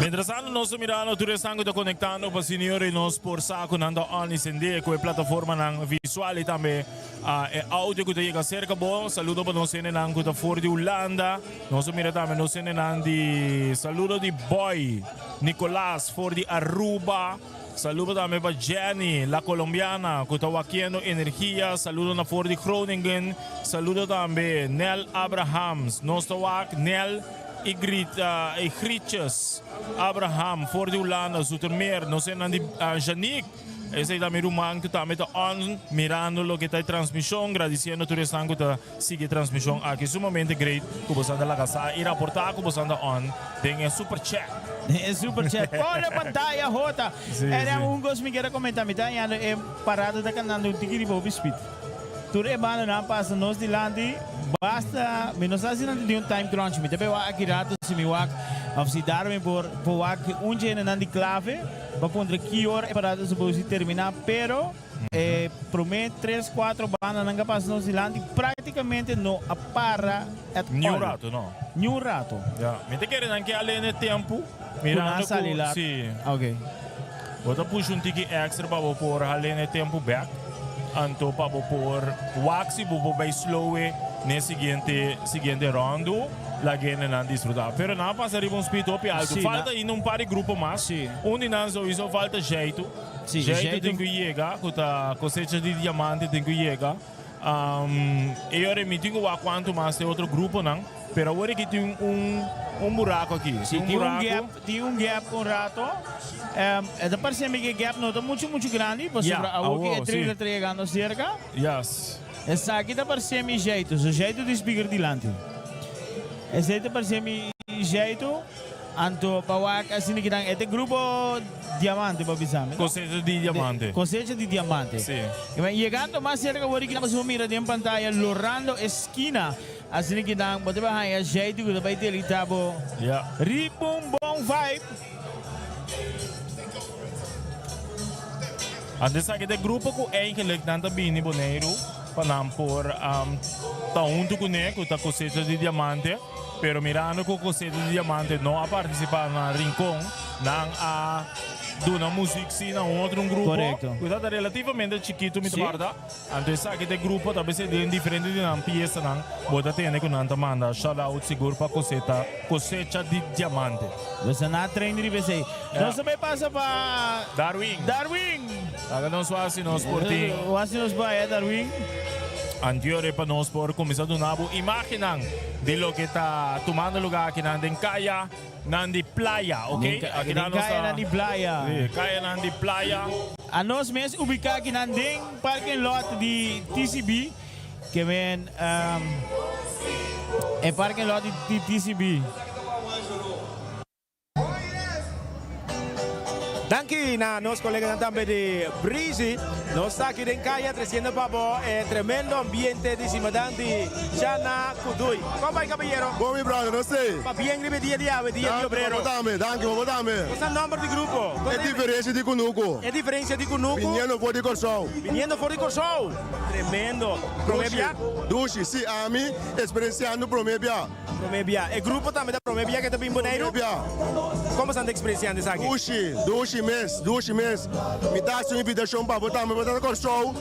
Mientras tanto nos ta mirando tur esnan ku ta konektando pa senior i nos por sa ku nan ta on i sende ku e plataformanan visual i tambe e audio ku ta yega serka bo. Saludo pa nos hendenan ku ta for di Hulanda. Nos a mira tambe nos hendenan di saludo di Boy Nicolas for di Aruba. Saludo tambe pa Jenny la Colombiana cu ta wakiendo energia. Saludo na for di Groningen. Saludo tambe Nel Abrahams. Nos ta wak Nel y Grita y Grietjes Abraham for di Hulanda, Zoetermeer. Nos hendenan di Janique. Esei ta mi ruman cu tambe ta on mirando loke ta e transmision. Gradiciendo tur esnan cu ta sigui e transmision aki. Sumamente great cu boso anda laga sa y raporta cu boso anda on den e super chat.
Den e super chat. Pone pantaya hota.
Si,
Era
si.
un cos mi kier a comenta. Mi ta hañando e parada ta cantando un tiki riba hopi speed. Tur e bandanan pasa nos dilanti basta mi no sa si nan ta tin un time crunch mi ta bay wak aki rato si mi wak of si Darwin por por wak un dje nan di clave pa puntra ki ora e parada ta supos di termina pero e prome tres cuatro bandanan ka pasa nos dilanti practicamente no a para at
Ni un
all
rato no.
Ni un rato.
Ya mi ta kere nan ke a lene tempo
Ku nan
mirando ku
sali lat.
si.
Ok.
Bo ta pusha un tiki extra pa bo por hal'e n'e tempu bek, anto pa bo por wak si bo por bay slow-e n'e siguiente siguiente rondu, laga hendenan disfruta. Pero nan a pasa riba un speed hopi altu.
Sí,
Falta
na-
ainda un par di grupo mas.
Sí.
Un di nan souiso falta Jaitu.
Sí,
Jaitu
Jaitu-
tin ku yega, ku ta Cosecha di Diamante tin ku yega. E ora mi tin ku wak kuantu mas e otro gruponan, pero awor aki tin un un buraku aki.
Si,
Tin un
tin un
buraku.
gap, tin un gap un rato. E ta parse mi ku e gap no ta muchu muchu grandi, pasobra
Ya,
awor ku
awor,
e trailer
si.
ta yegando serka.
Yes.
Esaki ta parse mi jeitu, su jeitu di speaker dilanti. Esei ta parse mi jeitu. Anto pa wak asina ki nan e ta grupo diamante pa bisa mi no?
Cosecha di diamante.
Cosecha di diamante.
Si.
I men yegando mas cerca awor ki nan bo mira den pantaya lorando e skina asina ki nan bo ta bai haña jeito ku ta bai delita bo
Ya.
riba un bon vibe.
Anto esaki ta e grupo ku eigenlijk nan ta bini Boneiru pa nan por ta huntu kuné ku ta Cosecha di Diamante. Pero mirando cu Cosecha di Diamante no a participa na Rincon, nan a duna muziek si na un otro un grupo
Correcto.
cu ta relativamente chikito mi ta
Sí.
corda. Anto esaki ta e grupo ta bese den diferente di nan piesanan bo ta tende cu nan ta manda shout out sigur pa Coseta Cosecha di Diamante.
Nos a na train riba esey.
Ja.
Nos ta bay pasa pa
Darwin.
Darwin.
Laga nos wak si nos por tin.
Wak si nos por haya Darwin.
Antiore pa nos por kuminsá duna bo imágennan di loke ta tumando lugá akinan den kaya nan di playa, ok?
Den ka-
Akinan
den
nos ta-
kayanan di playa.
Sí, kayanan di playa.
Anos mes ubiká akinan den parking lot di TCB. Ke men e parking lot di TCB.
Danki na nos coleganan tambe di Breezy. Nos ta aki den caya treciendo pa bo e tremendo ambiente di Simadan di Shana Kudui. Con bay caballero?
Bon mi brother, nos tey.
Pa bien riba e dia di awe, dia di obrero.
Danki pa bo tambe, danki pa bo tambe.
Nos ta nomber di grupo.
E diferencia di Kunuku.
E diferencia di Kunuku.
Biniendo for di Corsou.
Biniendo for di Corsou. Tremendo. Prome bia?
Dushi, si, ami experienciando prome bia.
Prome bia. E grupo tambe ta prome bia ke ta bin Boneiru?
Prome bia.
Kon boso ta experienciando esaki?
Dushi, dushi mes, dushi mes. Mi ta hasi un invitacion pa bo tambe bo ta na Corsou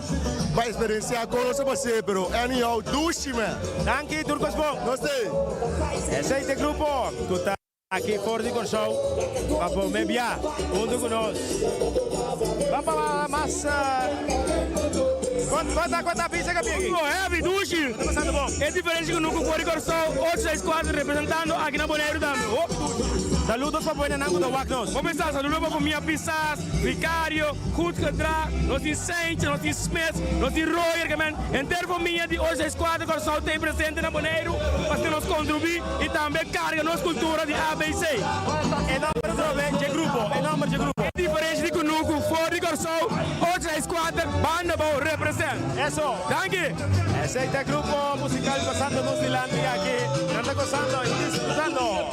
pa experiencia kon nos a pas'e, pero anyhow, dushi man.
Danki, tur kos bon.
Nos t'ei.
Esei ta e grupo ku ta. Aki for di Kòrsou pa promé bia huntu ku nos. Ban pa mas Kota kota bisa ka bia aki.
Heavy dushi.
Kota pasando bon.
E diferensia ku nuku for di Kòrsou 864 representando aki na Boneiru tambe. Hopi dushi.
Saludos pa buena nan ku ta wak nos.
Bo pensa saludo pa famia Pisas, Vicario, Goed Gedrag, nos tin Seintje, nos tin Smits, nos tin Royer, ke men henter famia di 864 Kòrsou ta ei presente na Boneiru pa asina nos kontribuí. I tambe karga nos kultura di ABC.
E nomber atrobe dje grupo, e nomber dje grupo.
E diferensha di kunuku for di Kòrsou, 864 Banda Bou represent.
Eso.
Danki!
Esei ta e grupo musikal pasando nos dilanti aki. Nan ta gosando i disfrutando.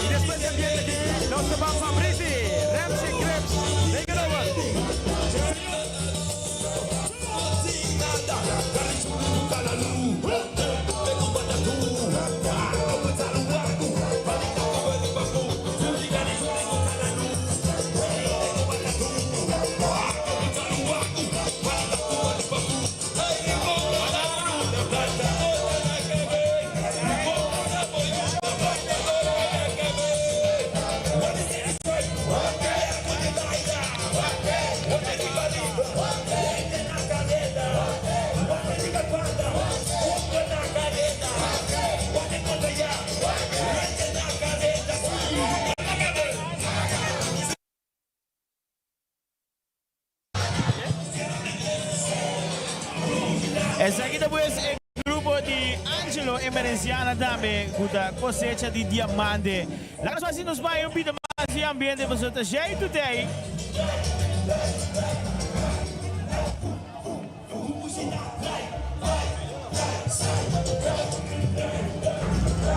Y despues di ambiente aki, nos ta ban pa Breezy, Ramsey Cripps, take it over.
Esaki ta pues e grupo di Angelo Emerenciana tambe cu ta cosecha di diamante. Laga nos haci nos bay un bita mas di ambiente pasobra ta shei today.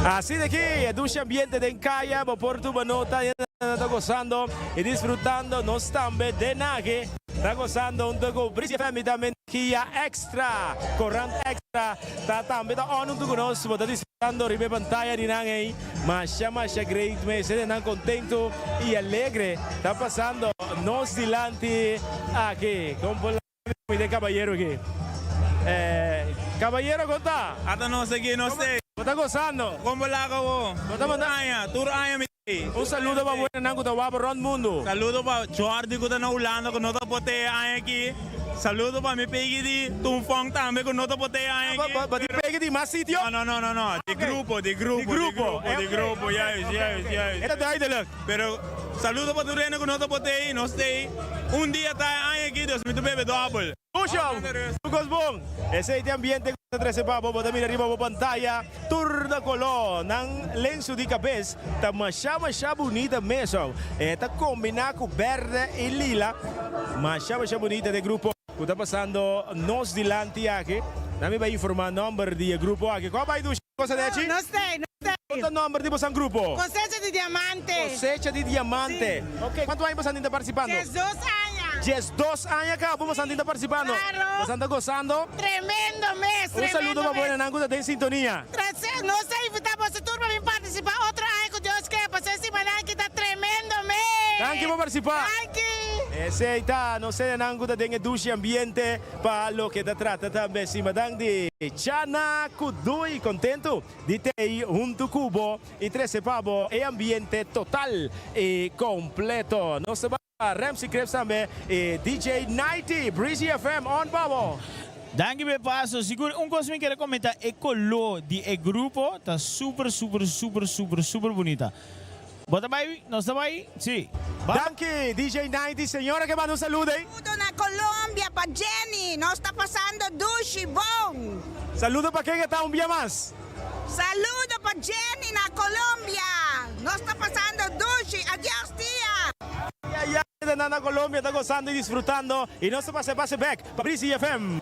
Asina aki e dushi ambiente den kaya, bo por tuma nota y nan ta gozando y disfrutando. Nos tambe den aki ta gozando hunto cu Breezy FM y tambe Energia Extra, Corant Extra ta tambe ta on hunto cu nos. Bo ta disfrutando riba e pantaya di nan ey. Masha masha great mes, hendenan contento y alegre ta pasando nos dilanti aki. Mi den cabayero aki. Eh, cabayero con ta?
Ata nos aki, nos te.
Bo ta gozando?
Con bo laga bo?
Bo ta manda?
Tur aña, tur aña mi te.
Un saludo pa buenanan cu ta wak rond mundo.
Saludo pa Jordi cu ta na Hulanda cu no ta por te e aña aki. Saludo pa mi pegi di Tunfong tambe cu no ta por te e aña aki.
Ba tin pegi di mas sitio?
No, no, no, no, no. Di grupo, di grupo, di grupo, di grupo, juist, juist, juist.
E ta duidelijk.
Pero saludo pa tur hende ku no ta por tei, nos tei un dia ta e aña aki, dus mi ta bebe dòbel.
Pusho, tur kos bon. Esei ta e ambiente ku ta trese pa bo. Bo ta mira riba bo pantaya tur na koló. Nan lensu di kabes ta masha masha bunita mes. E ta kombiná ku bèrdè i lila. Masha masha bunita ta e grupo ku ta pasando nos dilanti aki. Nan mi bai informá nòmber di e grupo aki. Kua bai dushi cosa dechi?
Nos tei, nos tei.
Kon ta nomber di bosan grupo?
Cosecha di Diamante.
Cosecha di Diamante.
Si.
Ok, kuantu aña bosan tin ta participando?
12 aña.
12 aña caba bosan tin ta participando.
Claro.
Bosan ta gozando?
Tremendo mes,
Un saludo
tremendo
pa
mes.
buenanan cu ta den sintonia.
Trece, nos ta invita boso tur pa bin participa otro aña cu Dios ke, pasobra e simanan aki ta tremendo mes.
Danki pa participa.
Danki.
Esey ta nos hendenan cu ta den e dushi ambiente pa loke ta trata tambe simadan di Chana cu Dui contento di tey hunto cu bo y trece pa bo e ambiente total y completo. Nos ta bai Ramsey Cripps tambe y DJ Nighty, Breezy FM on pa bo.
Danki p'e paso. Sigur un cos mi kere comenta e color di e grupo ta super super super super super bunita. Bo ta bai? Nos ta bai? Si. Ba.
Danki DJ Nighty. Señora ke manda un saludo ey.
Saludo na Colombia pa Jenny. Nos ta pasando dushi bon.
Saludo pa ken e ta un bia mas.
Saludo pa Jenny na Colombia. Nos ta pasando dushi. Adios tia.
Ya ya nan na Colombia ta gozando y disfrutando y nos ta pasa e pase bek pa Breezy FM.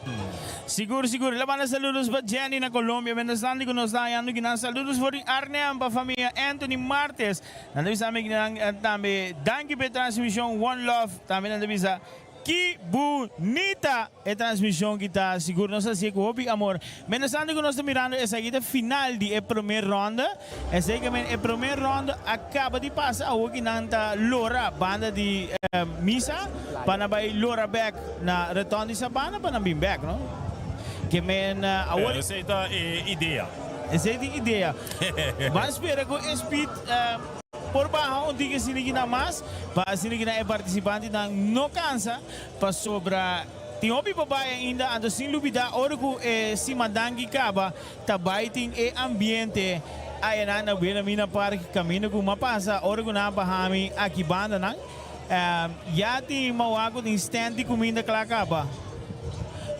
Sigur sigur la manda saludos pa Jenny na Colombia mientras tanto cu nos ta hañando kinan saludos for di Arnhem pa famia Anthony Martes nan ta bisa mi kinan tambe danki pa e transmision one love tambe nan ta bisa ki bunita e transmision ki ta sigur nos ta hacié cu hopi amor mientras tanto cu nos ta mirando esaki ta final di e prome ronda esey ke men e prome ronda a caba di pasa awor kinan ta lora banda di misa pa nan bay lora bek na retorn di Sabana pa nan bin bek no ke men awor.
Esey ta e idea.
Esey ta e idea. Ban spera ku e speed por baha un tiki asina kinan mas pa asina kinan e partisipantenan no kansa pasobra tin hopi pa bai ainda anto sin lubida ora ku e simadanki kaba ta bai tin e ambiente ayanan na Wilhelmina Park kaminda ku ma pasa ora ku nan a baha mi aki bandanan. Ya tin mawa ku tin stand di kuminda kla kaba.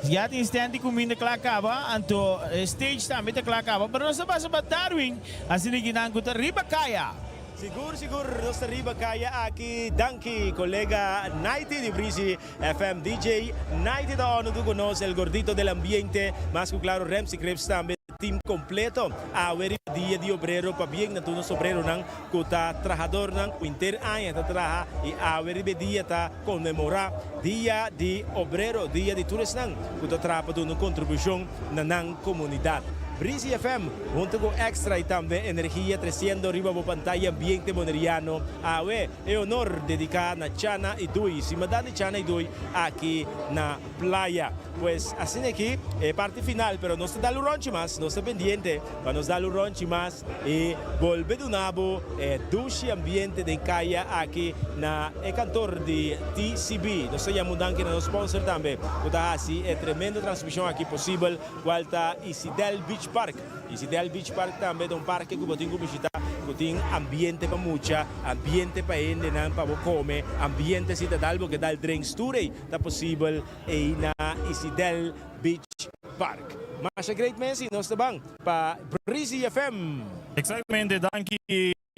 Ya tin stand di kuminda kla kaba, anto e stage tambe ta kla kaba. Pero nos ta pasa pa Darwin, asina ki nan ku ta riba kaya.
Sigur sigur nos ta riba kaya aki. Danki kolega Nighty di Breezy FM. DJ Nighty ta ònu tu ku nos, el gordito del ambiente. Mas ku klaro Ramsey Cripps tambe. Team completo awe riba dia di obrero pabien na tur nos obreronan cu ta trahadornan cu henter aña ta traha y awe riba e dia ta conmemora dia di obrero, dia di tur esnan cu ta traha pa duna un contribucion na nan comunidad. Breezy FM hunto cu Extra y tambe Energia treciendo riba bo pantaya ambiente boneriano awe e honor dedica na Chana y Dui, simadan di Chana y Dui aki na Playa. Pues asina aki e parti final, pero nos ta dal un ronchi mas, nos ta pendiente pa nos dal un ronchi mas y bolbe duna bo e dushi ambiente den caya aki na e kantor di TCB. Nos ta yama un danki na nos sponsor tambe cu ta haci e tremendo transmision aki posibel, cual ta Isidel Beach Park. Isidel Beach Park tambe ta un parke cu bo tin cu bishita cu tin ambiente pa mucha, ambiente pa hendenan pa bo come, ambiente si ta dal bo ke dal drinks tur ey. Ta posibel ei na Isidel Beach Park. Masha great mes y nos ta ban pa Breezy FM.
Exactamente, danki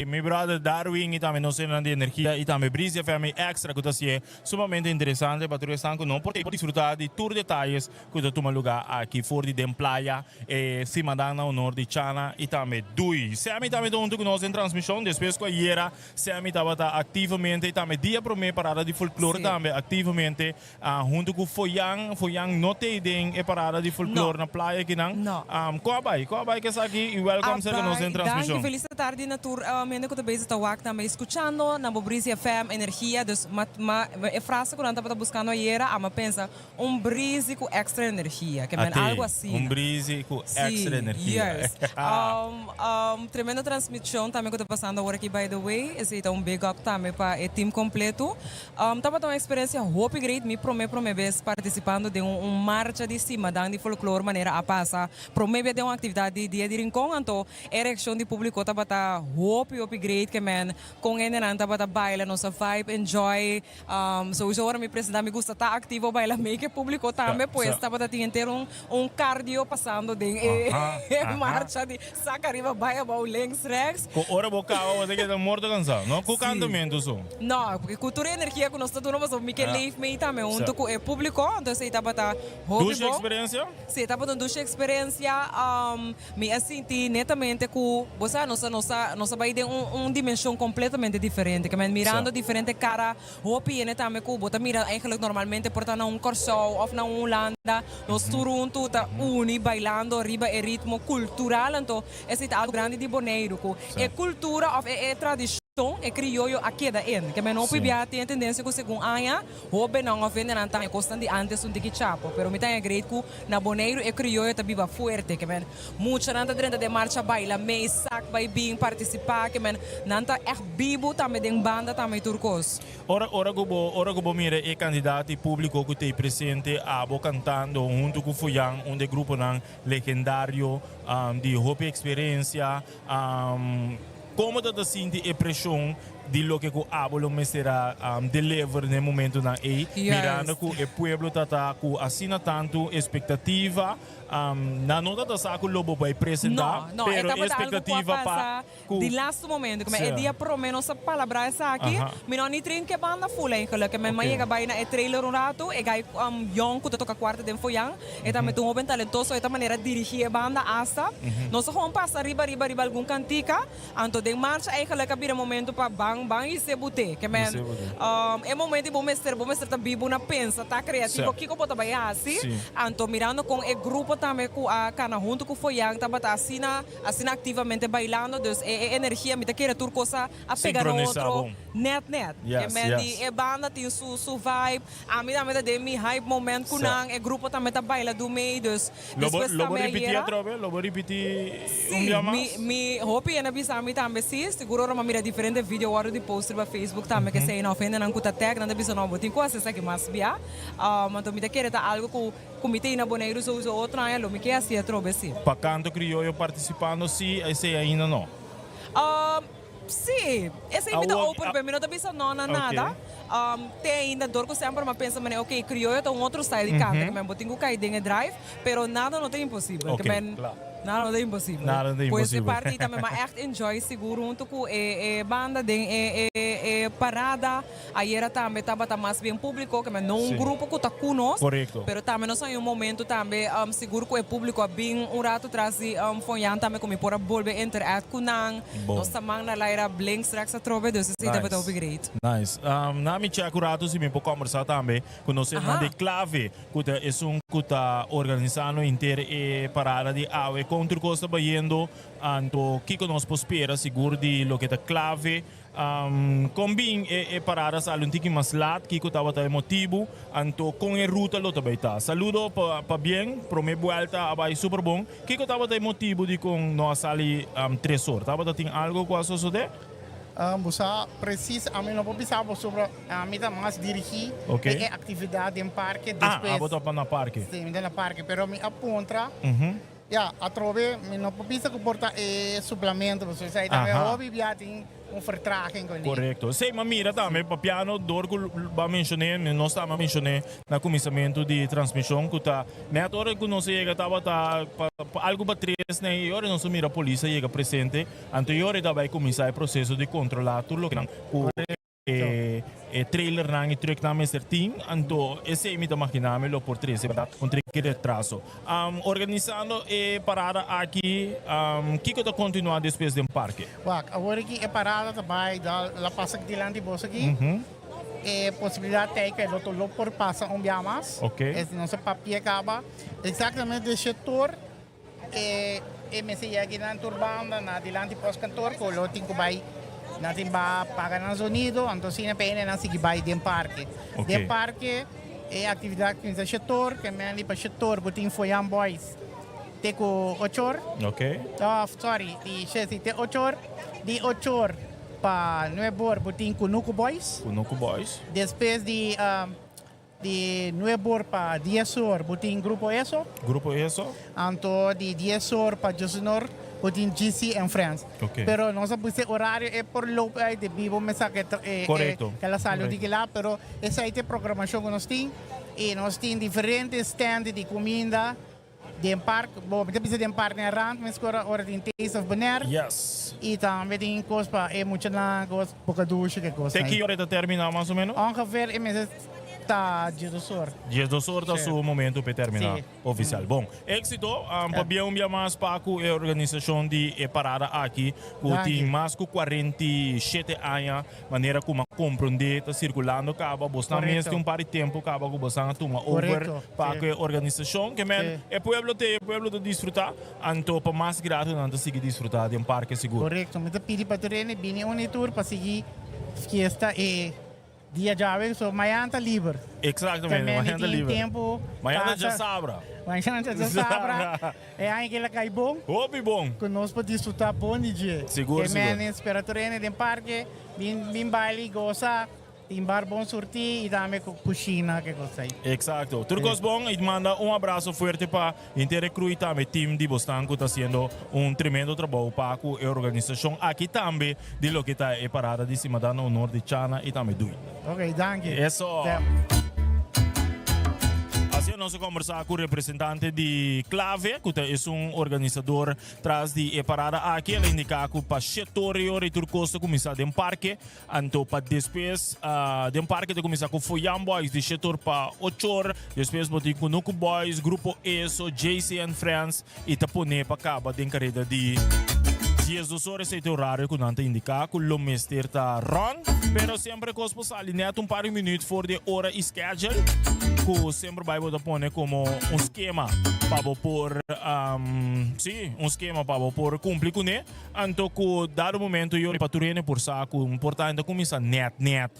mi brother Darwin y tambe nos hendenan di Energia y tambe Breezy FM y Extra cu ta hacié sumamente interesante pa tur esnan cu no por disfruta di tur detayes cu ta tuma lugar aki for di den playa e simadan na honor di Chana y tambe Dui. Sammy tambe ta hunto cu nos den transmision despues cu ayera Sammy tabata activamente y tambe dia prome parada di folklore tambe activamente hunto cu Foyan. Foyan no t'ey den e parada di folklore na playa akinan. Con a bay? Con a bay cu esaki y welcome cerca nos den transmision.
Danki, felis tardi na tur hende cu ta bezig ta wak tambe scuchando na bo Breezy FM Energia. Dus ma ma e frase cu nan tabata buscando ayera a mi a pensa Un breezy cu extra energia, ke men algo asina.
Un breezy cu extra energia.
Sí, yes. Tremendo transmision tambe cu ta pasando awor aki by the way. Esey ta un big up tambe pa e team completo. Tabata un experiencia hopi great, mi prome prome bes participando den un marcha di simadan di folklore manera a pasa prome bes den un actividad di Dia di Rincon. Anto e reaccion di publico tabata hopi hopi great, ke men con hendenan tabata baila, nos a vibe, enjoy. Souso ora mi presenta mi gusta ta activo baila mee ke publico tambe pues tabata tin henter un un cardio pasando den e marcha di saca ariba bai abao links rechts.
Cu ora bo caba bo ta keda morto cansa no cu cantamento so.
No porque cu tur e energia cu nos ta duna pasobra mi ke leef mee tambe hunto cu e publico entonces ey tabata hopi
Dushi
bon.
experiencia?
Si e tabata un dushi experiencia mi a sinti netamente cu bo sa nos a nos a nos a bay den un un dimension completamente diferente ke men mirando diferente cara hopi hende tambe cu bo ta mira eigenlijk normalmente por ta na un Corsou of na un Hulanda nos tur hunto ta uni bailando riba e ritmo cultural anto esey ta algo grandi di Boneiru cu e cultura of e e tradicion. E krioyo a keda en. Ke men hopi bia tin e tendensia ku segun aña hobennan òf hendenan ta haña kosnan di ántes un tiki chapo. Pero mi ta haña great ku na Boneiru e krioyo ta biba fuerte. Ke men muchanan ta drenta den marcha baila mee, sak bai bin, partisipá. Ke men nan ta ègt bibu tambe den banda tambe i tur kos.
Ora ora ku bo ora ku bo mira e kandidat i públiko ku ta ei presente abo kantando huntu ku Fuyan un di e gruponan legendario di hopi eksperensia, Como ta ta sinti e presion di loke cu abo lo mester a deliver den e momentonan ey, mirando cu e pueblo ta ta cu asina tanto expectativa, nan no ta ta sa cu lo bo bay presenta,
No, no, e
pero e
tabata algo cu a
expectativa pa
pasa
cu
di laatste momento, como e dia prome nos a palabra esaki, mi no a ni train ke banda full eigenlijk, mi a yega bay na e trailer un rato, e guy yong cu ta toca cuarta den Foyan, E tambe ta un hoben talentoso, e ta manera dirigi e banda asta. Nos a gewoon pasa riba riba riba algun kantika, anto den marcha eigenlijk a bira momento pa ban ban hise bute. Ke men e momento di bo mester bo mester ta bibu na pensa, ta kreativo kiko bo ta bai hasi. Anto mirando kon e grupo tambe ku a kana huntu ku Foyan tabata asina asina aktivamente bailando, dus e e energia mi ta kere tur kos a pega na otro net net. Ke men di e banda tin su su vibe. Ami tambe ta den mi hype moment cu nan, e grupo tambe ta baila du mei, dus
Lo bo
despues
lo bo
tambe
ripiti
ayera.
atrobe? Lo bo ripiti un
Si,
bia
mi
mas?
mi hopi hende a bisa mi tambe si, sigur ora mi a mira diferente video wòrdu di post riba Facebook tambe ke esei no of hendenan ku ta tag nan ta bisa no bo tin ku hasi esaki mas bia, anto mi ta kere ta algo ku ku mi ta ina Boneiru souso otro aña lo mi ke hasi atrobe si.
Pa kanto krioyo partisipando si, esei ainda no?
Sí, esei mi ta
Awor,
open p'e, mi no ta bisa no na nada. Te ainda dor ku semper mi a pensa manera ok, krioyo ta un otro style di kanta, ke men bo tin ku kai den e drive, pero nada no ta imposibel, ke men nada no ta imposibel.
Nada no ta
Pues e
imposibel.
parti ei tambe mi a ègt enjoy sigur huntu ku e e banda den e e e parada. Ayera tambe tabata mas bien públiko, ke men no un grupo ku ta ku nos, pero tambe nos haña un momento tambe sigur ku e públiko a bin un rato tras di Fonyan tambe ku mi por a bolbe interact ku nan. Nos ta man na laira blinks rèks atrobe, dus esei tabata hopi great.
Nice. Na mi chèk un rato si mi por kòmbersá tambe ku nos esnan di Clave, ku ta esun ku ta organisando henter e parada di awe. Kon tur kos ta bayendo? Anto kiko nos por spera sigur di loke ta Clave? Kon bin e parada sali un tiki mas lat? Kiko tabata e motibu? Anto kon e ruta lo ta bai ta? Saludo pa bien, prome buelta a bai super bon. Kiko tabata e motibu di kon no a sali tres or? Tabata tin algo ku a sosode?
Bo sa presis, ami no por bisa bo sobra, ami ta mas dirigi den e aktividat den parke despues.
Ah, abo ta pa na parke.
Si, mi ta na parke, pero mi a puntra. Ya, atrobe mi no por bisa ku por ta e suplamento, pasobra esei tambe hopi bia tin un vertraging kuné.
Korekto. Esei mi a mira tambe papiano dor ku bo a menshoné, nos tambe a menshoné na kuminsamentu di transmishon ku ta nèt ora ku nos a yega tabata pa algu pa tres na e ora nos a mira polis a yega presente, anto e ora e ta bai kuminsá e proseso di kontrolá tur loke nan ku E e trailernan y trucknan mester tin, anto esey mi ta magina mi lo por trece berdad un triki retraso. Organisando e parada aki, kico ta continua despues den parke?
Wak, awor aki e parada ta bay dal la pasa dilanti bos aki. E posibilidad ta cu e loto lo por pasa un bia mas. Es no sa papia caba. Exactamente de sector E e mester yega nan tur banda na dilanti postkantoor ku lo tin ku bai nan tin ba paga nan zonido anto asina pa hende nan sigui bai den parke. Den parke e aktividat kuminsá shetor ke men di pa shetor bo tin Foyan Boys te ku ochor sorry di si te ochor di ochor pa nuebor bo tin Kunuku Boys.
Kunuku Boys.
Despues di Di nuebe or pa dies or bo tin Grupo Eso.
Grupo Eso.
Anto di dies or pa diosun or bo tin GC and Friends.
Ok.
Pero nos a puse orario e por loop uit debí bo mester ke e
Korekto.
ke la sali
Korekto.
di kila pero esei ta e programashon ku nos tin i nos tin diferente stand di kuminda. Den park, bo mi ta bisa den park den rand meskor ora tin Taste of Bonaire.
Yes.
I tambe tin kos pa e muchanan, kos boka dushi ke kos
Te ki ora e ta termina mas o menos?
Ongeveer e mester Ta 12 or.
12 or ta su momento p'e termina oficial. Bon, exito. Pabia un bia mas pa cu e organisacion di e parada aki cu tin mas cu 47 aña manera cu m'a comprende ta circulando caba. Bosnan mes tin un par di tempo caba cu bosnan a tuma over pa cu e organisacion. Ke men e pueblo te, e pueblo ta disfruta, anto pa mas grato nan ta sigui disfruta den parke sigur.
Corecto. Mi ta pidi pa tur hende bini uni tur pa sigui fiesta e Dia djawe so mañana ta liber.
Exactamente, mañana ta liber.
Tempo,
mañana ta djasabra.
Mañana ta djasabra. E aña kila kai bon.
Hopi bon.
Ku nos por disfruta bon di dje.
Sigur, sigur.
E men spera tur hende den parke, bin bin baile, gosa, tin bar bon surti i tambe ku kushina ke kos ei.
Exacto. Tur kos bon i manda un abraso fuerte pa Henter e crew y tambe team di bosnan cu ta haciendo un tremendo trabou pa cu e organisacion aki tambe di loke ta e parada di Simadan na honor di Chana y tambe Dui.
Ok, danki.
Eso. Asina nos a combersa cu representante di Clave cu ta esun organisador tras di e parada aki. El a indica cu pa shete ora y ora y tur cos ta cuminsa den parke. Anto pa despues den parke ta kuminsá ku Foyan Boys di shetor pa ochor. Despues bo tin Kunuku Boys, Grupo Eso, JC and Friends i ta pone pa kaba den kareda di 12 or. Esei ta e orario ku nan ta indiká ku lo mester ta rònt. Pero semper e kos por sali nèt un par di minüt for di e ora i schedule ku semper bai bo ta pone komo un skema pa bo por, sí, un skema pa bo por kumpli kuné. Anto ku dado momento yo pa tur hende por sa ku un por ta kuminsá nèt nèt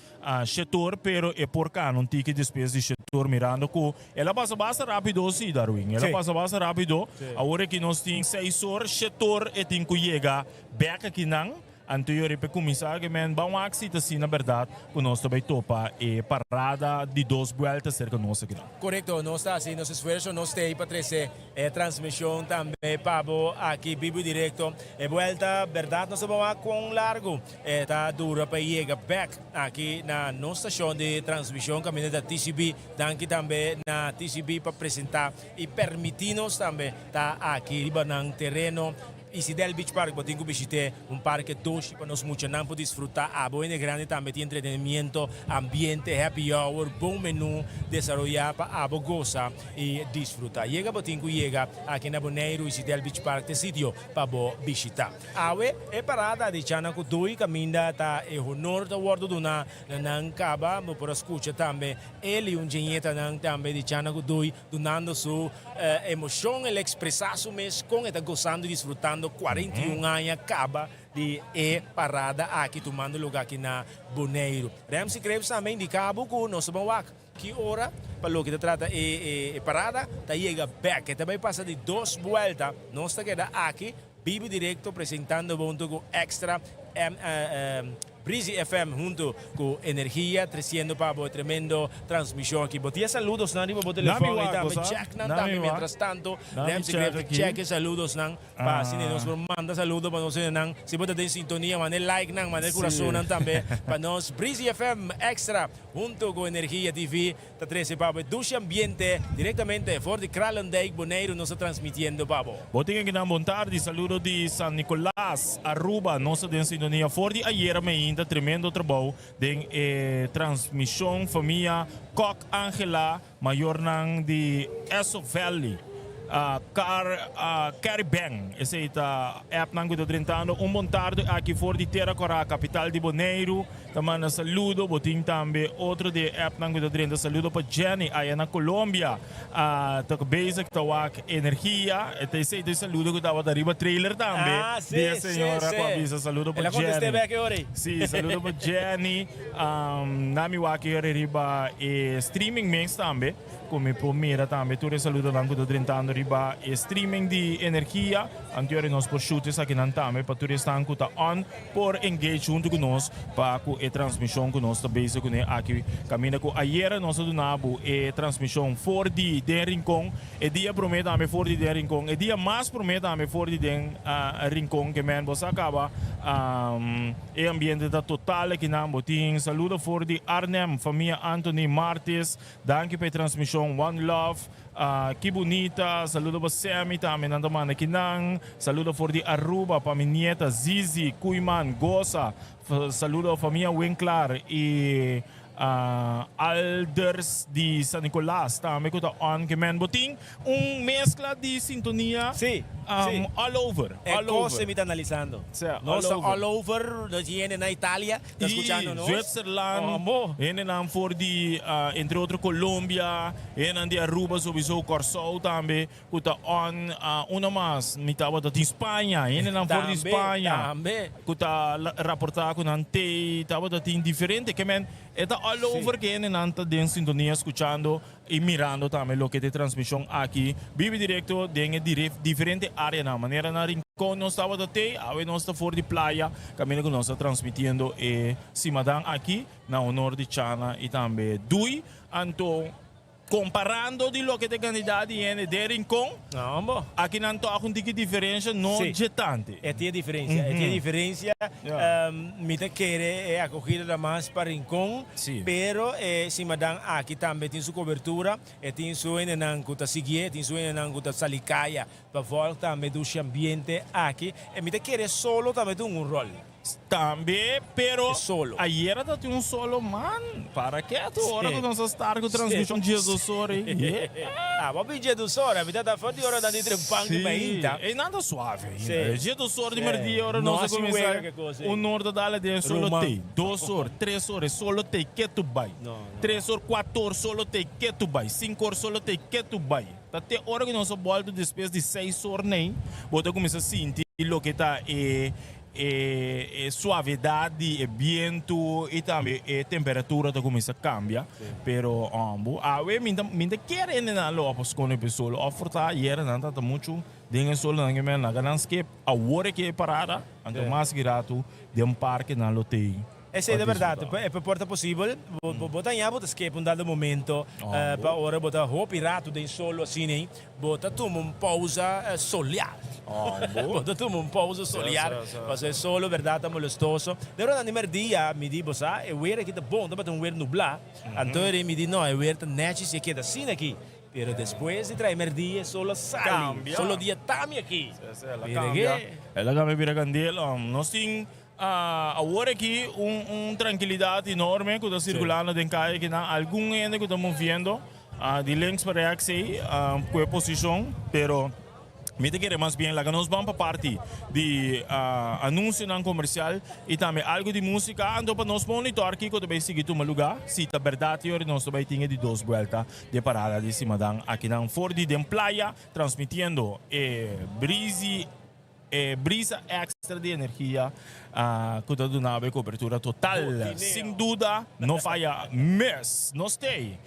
shetor pero e por kana un tiki despues di shetor mirando ku el a pasa basta rápido si Darwin el a pasa basta rápido awor aki nos tin seis or shetor e tin ku yega bèk akinan anto yo riba e kuminsá ke men ban wak si ta asina bèrdat ku nos ta bai topa e parada di dos buèlta serka nos akinan.
Korekto nos ta hasi nos esfuerso nos ta ei pa trese E transmision tambe pa bo aki bibu directo. E buelta berdad nos ta bon wak con largo e ta dura pa yega bek aki na nos stacion di transmision caminda ta TCB. Danki tambe na TCB pa presenta y permiti nos tambe ta aki riba nan tereno. Isidel Beach Park bo tin cu bishite un parke doshi pa nos muchanan por disfruta. Abo hende grandi tambe tin entretenimiento, ambiente, happy hour, bon menu desaroya pa abo gosa y disfruta. Yega bo tin cu yega aki na Boneiru Isidel Beach Park t'e sitio pa bo bishita. Awe e parada di Chana cu Dui caminda ta e honor ta wordo duna na nan caba. Bo por a scucha tambe el y un djeñetanan tambe di Chana cu Dui dunando su emocion. El a expresa su mes con e ta gozando y disfrutando 41 aña caba di e parada aki tumando luga aki na Boneiru. Ramsey Krebs tambe indica bo cu nos ta ban wak. Ki ora pa loke ta trata e parada ta yega bek. E ta bai pasa di dos buelta. Nos ta keda aki bibi directo presentando bo hunto cu Extra Breezy FM hunto cu Energia treciendo pa bo e tremendo transmision aki. Bo tin e saludosnan riba bo telefon ei tambe. Check nan tambe mientras tanto. Ramsey Gref ta check e saludosnan. Pa asina nos por manda saludo pa nos hendenan. Si bo ta den sintonia manda e like nan, manda e curasonnan tambe pa nos. Breezy FM Extra hunto cu Energia TV ta trece pa bo e dushi ambiente directamente for di Kralendijk, Boneiru nos ta transmitiendo pa bo.
Bo tin akinan bon tardi, saludo di San Nicolas, Aruba. Nos ta den sintonia for di ayera meinta, tremendo trabou den e transmision famia Kok Angela. Mayornan di Esso Valley, Car Caribbean, esei ta appnan ku ta drentando un bon tarde aki for di Tera Kòrá, kapital di Boneiru, ta manda saludo. Bo tin tambe otro di e appnan ku ta drenta saludo pa Jenny aya na Colombia, ta bezig ta wak energia. Esei ta e saludo ku tabata riba trailer tambe di e señora ku a bisa saludo pa Jenny. Si, saludo pa Jenny. Na mi wak e riba e streaming mes tambe, ku mi por mira tambe tur e saludonan ku ta drentando riba e streaming di Energia. Anto nos por shoot esakinan tambe pa tur esnan ku ta on por engage huntu ku nos pa ku e transmishon ku nos ta bezig kuné aki. Kaminda ku ayera nos a duna bo e transmishon for di den Rincon, e dia promé tambe for di den Rincon, e dia mas promé tambe for di den Rincon ke men bo sa kaba. E ambiente ta total akinan. Bo tin saludo for di Arnhem, famia Anthony Martis. Danki pa e transmision. One love. Ki bunita. Saludo pa Sammy tambe nan ta manda akinan. Saludo for di Aruba pa mi nieta Zizi Koeiman Goza. Saludo famia Winklaar y. Alders di San Nicolas tambe ku ta on ke men bo tin un mezcla di sintonia
Sí, sí.
all over,
E
all
kos
over.
mi ta analisando.
Sí, all
Nos ta
over.
all over, nos tin hende na Italia ta
Y
skuchando nos.
Zwitserland, hendenan for di entre otro Colombia, hendenan di Aruba sowiso, Kòrsou tambe ku ta on. Uno mas mi tabata tin Spaña, hendenan for di
Tambe,
Spaña
tambe.
ku ta raportá ku nan tei, tabata tin diferente. Ke men e ta all over ke hendenan ta den sintonia skuchando I mirando tambe loke ta e transmishon aki bibi direkto den e diferente areanan. Manera na Rincon nos tabata tei, awe nos ta for di playa kaminda ku nos ta transmitiendo e simadan aki na honor di Chana i tambe Dui. Anto komparando di loke ta e kandidat di hende den Rincon, aki nan tòg un tiki diferensha, no dje tante.
E tin e diferensia, e tin e diferensia. Mi ta kere e akogida ta mas pa Rincon. Pero e simadan aki tambe tin su cobertura, e tin su hendenan cu ta siguié, e tin su hendenan cu ta sali caya pa volg tambe dushi ambiente aki. E mi ta kere solo tambe tin un rol.
Tambe, pero
E solo.
ayera ta tin un solo man, para ketu ora cu nos a start cu transmision djesdos ora ei. Ye.
Ah, bo bin djesdos ora, mi ta ta for di ora nan di trempan di mainta.
Sí, einan ta suave ainda.
Sí.
Djesdos ora di
Sí.
merdia ora
No
nos a
hasi
cuminsa,
wega ke cos ei.
un or ta dale den solo
Ruman.
tei, 2 or, 3 or, e solo tei ketu bai. 3 or, 4 or solo tei ketu bai, 5 or solo tei ketu bai. Ta te ora ku nos a bòltu despues di 6 or nei, bo ta kuminsá sinti loke ta e e e suavedat di e bientu i tambe e temperatura ta kuminsá kambia. Pero bo awe mi ta mi ta kere hende nan lo a por skonde pa e solo òf por ta ayera nan tabata muchu den e solo nan ke men laga nan skip awor e ke parada anto mas ki ratu den parke nan lo tei.
Esei ta berdad, e por ta posibel, bo ta haña bo ta skep un dado momento pa ora bo ta hopi rato den solo asina, bo ta tuma un pausa solear, bo ta tuma un pausa solear, pasobra e solo berdad ta molestoso. Den ora di merdia mi di bo sa e weer aki ta bon, tabata un weer nubla, anto mi di no e weer ta nechi si e keda asina aki, pero despues di trae merdia e solo a sali, solo dia tami aki.
El a cambia, el a cambia bira candel, nos tin Awor aki un un trankilidat enorme ku ta sirkulando den kaya kinan. Algun hende ku ta moviendo di links pa rèks ei ku e posishon, pero mi ta kere mas bien laga nos ban pa parti di anunsionan komersial i tambe algu di músika anto pa nos monitor kiko ta bai sigui tuma lugá si ta bèrdat i ora nos ta bai tin e di dos buèlta di e parada di Simadan akinan for di den playa transmitiendo e Breezy E brisa extra di energia cu ta duna bo e cobertura total. Sin duda no faya mes. Nos stay.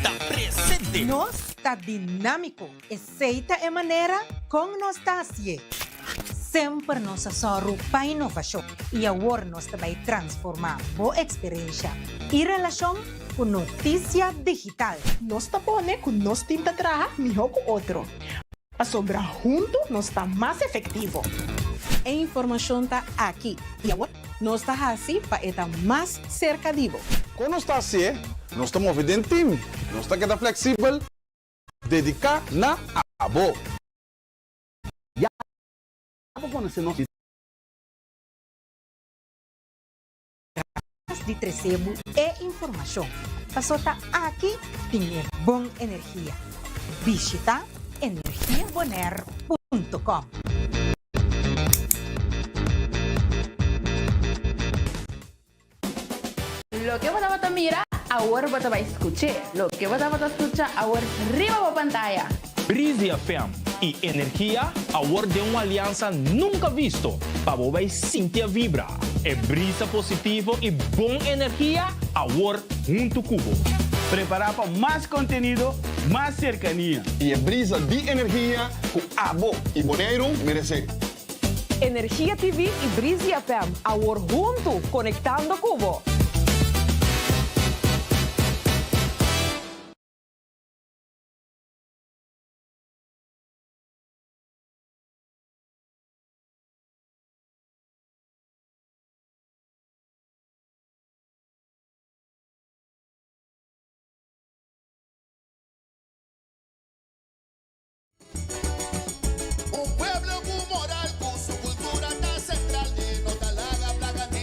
Ta presente.
Nos ta dinámiko, esei ta e manera kon nos ta hasié. Semper nos a sòru pa inovashon i awor nos ta bai transformá bo eksperensha i relashon ku notisia digital.
Nos ta pone ku nos tim ta traha mihó ku otro, pasobra huntu nos ta mas efektivo.
E informashon ta aki i awor nos ta hasi pa e ta mas serka di bo.
Kon nos ta hasié? Nos ta move den tim, nos ta keda fleksibel, dediká na abo.
Ya bo conoce nos.
Di trece bo e informacion, paso ta aki tin e bon energia. Bishita energiabonaire punto com.
Loke bo tabata mira, awor bo ta bai skuch'é. Loke bo tabata skucha, awor riba bo pantaya.
Breezy FM i Energia awor den un aliansa nunca visto pa bo bai sinti a vibra e brisa positivo i bon energia awor huntu ku bo.
Prepará pa mas kontenido, mas serkania.
I e brisa di energia ku abo i Boneiru meresé.
Energia TV i Breezy FM awor huntu konektando ku bo!
Un pueblo ku moral, ku su kultura ta sentral, e no ta laga plaka ni.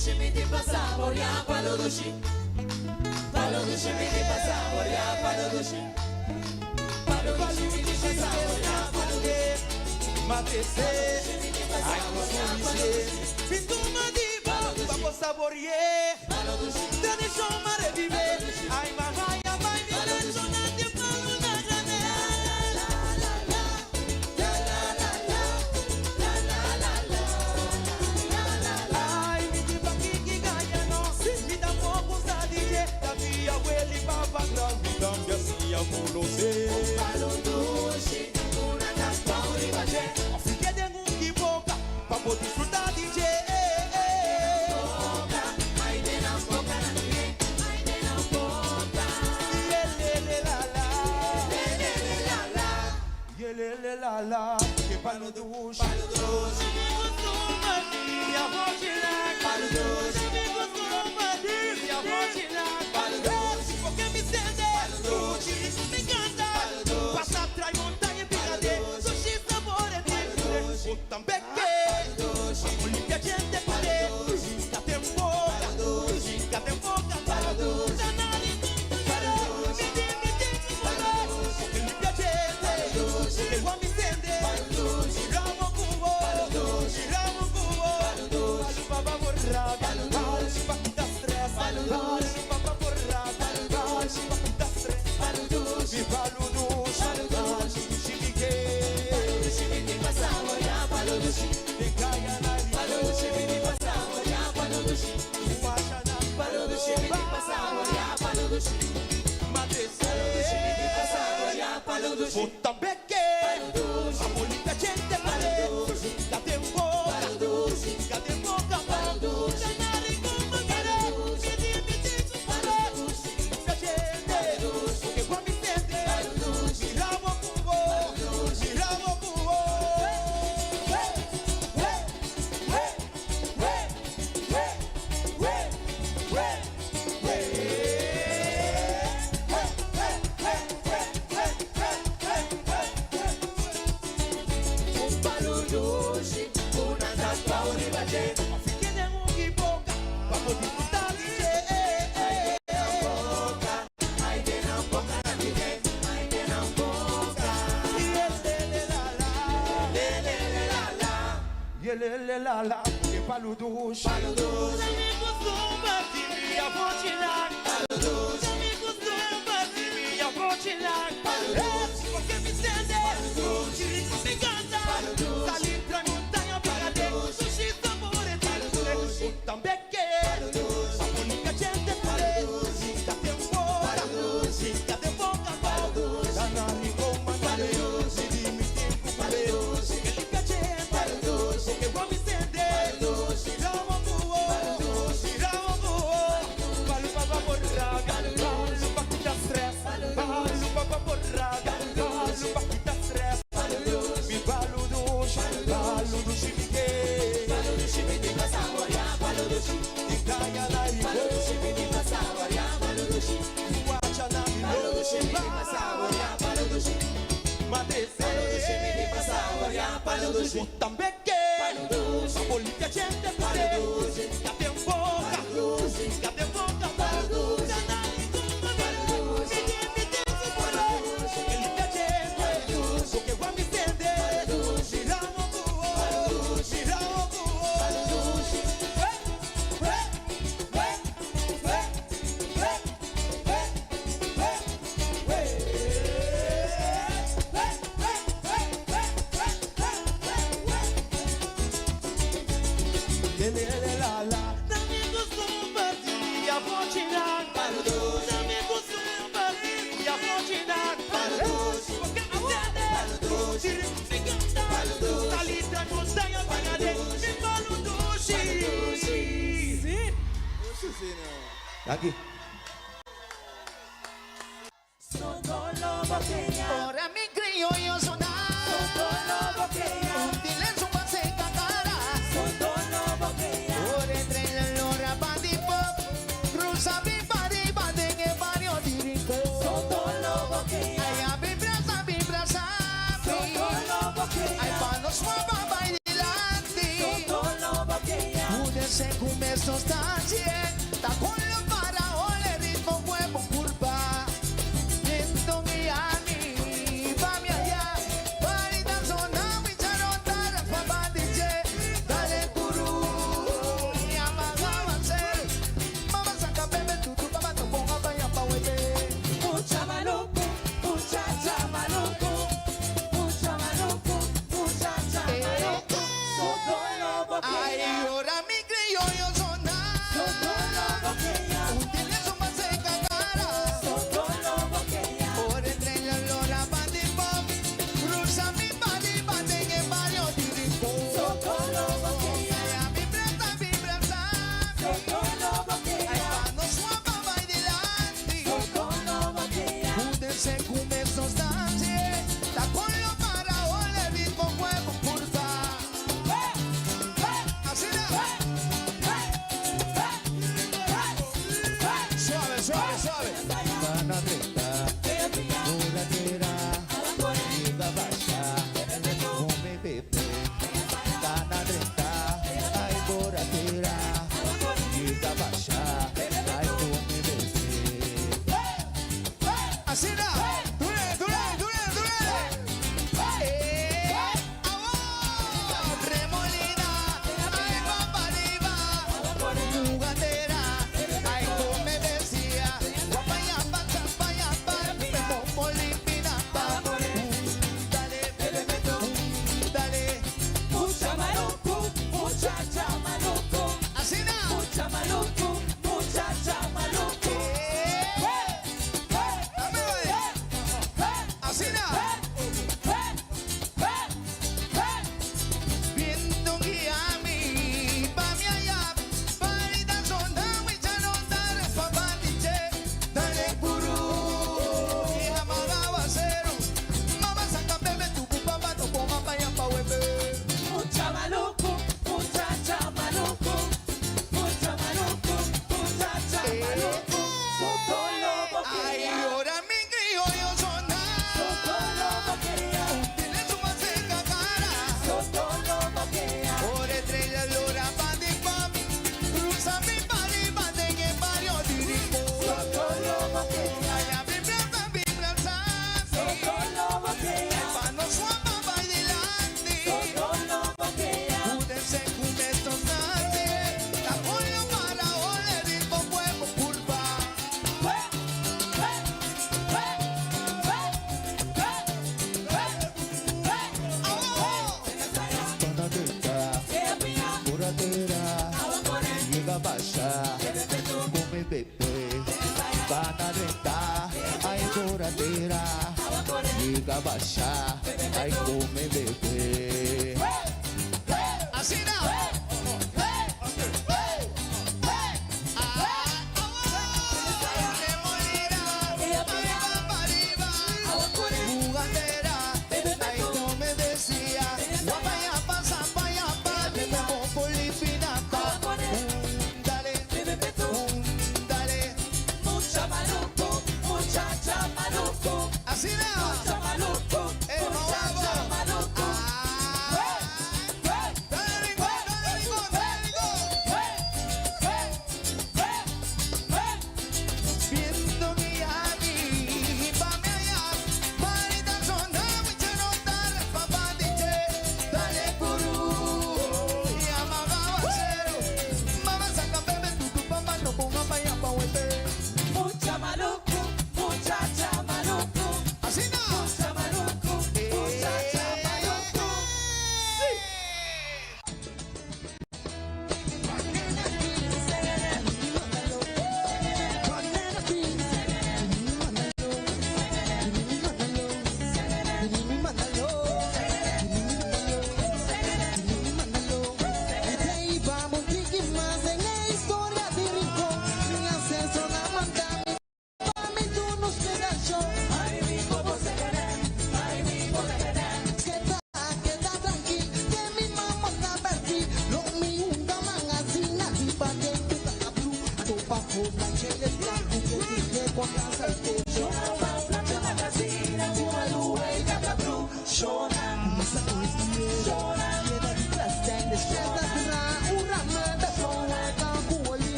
dushi mi tin pa saboreá Palo dushi Palo dushi mi tin pa saboreá Palo dushi Palo dushi mi tin pa saboreá Palo dushi Palo dushi mi tin pa saboreá Palo dushi Palo dushi
Ay, pa nos
Asina, dure, dure, dure, dure. Eh, awor, remolina, ay va pa riba, jugadera, ay come decía, guapayapa, chapayapa, pepopolipinapa, dale, dale,
Mucha maluco, muchacha maluco.
Asina.
Mucha maluco, muchacha maluco.
Asina. Viendo guiami, pa mi allá, parita sonda, wicharonda, papaniche, dale puru, y amagaba cero, mamá saca bebe tu papá, tu mamá ya pa webe.
Mucha maluco, muchacha maluco. Mucha maluco, muchacha maluco. Soto lobo
Ay, ahora mi criollo sonda.
Soto lobo quería.
Tiene su maseca cara.
Soto lobo quería.
Por estrella lora pa di pam. Cruza mi pari pa de que barrio diripo.
Soto lobo quería.
Ay, a vibra pa vibra sa.
Soto lobo quería.
Pa no suama pa dilante.
Soto lobo quería.
Údense con estos nate. La pollo para ole rico pueblo curva.
Llega baixa, come bebê, bananeta, ai coradeira. Llega baixa, ai come bebê.
Así
Mucha maluco, muchacha maluco.
Así
Mucha maluco, muchacha maluco.
Viendo guiami, pa mi allá, parita sonda, wicharonda, papá dice, dale puru, y amagaba cero, mamá saca bebé, tu tu papá no ponga pa allá pa huete.
Mucha maluco, muchacha maluco.
Así no.
Mucha maluco, muchacha maluco.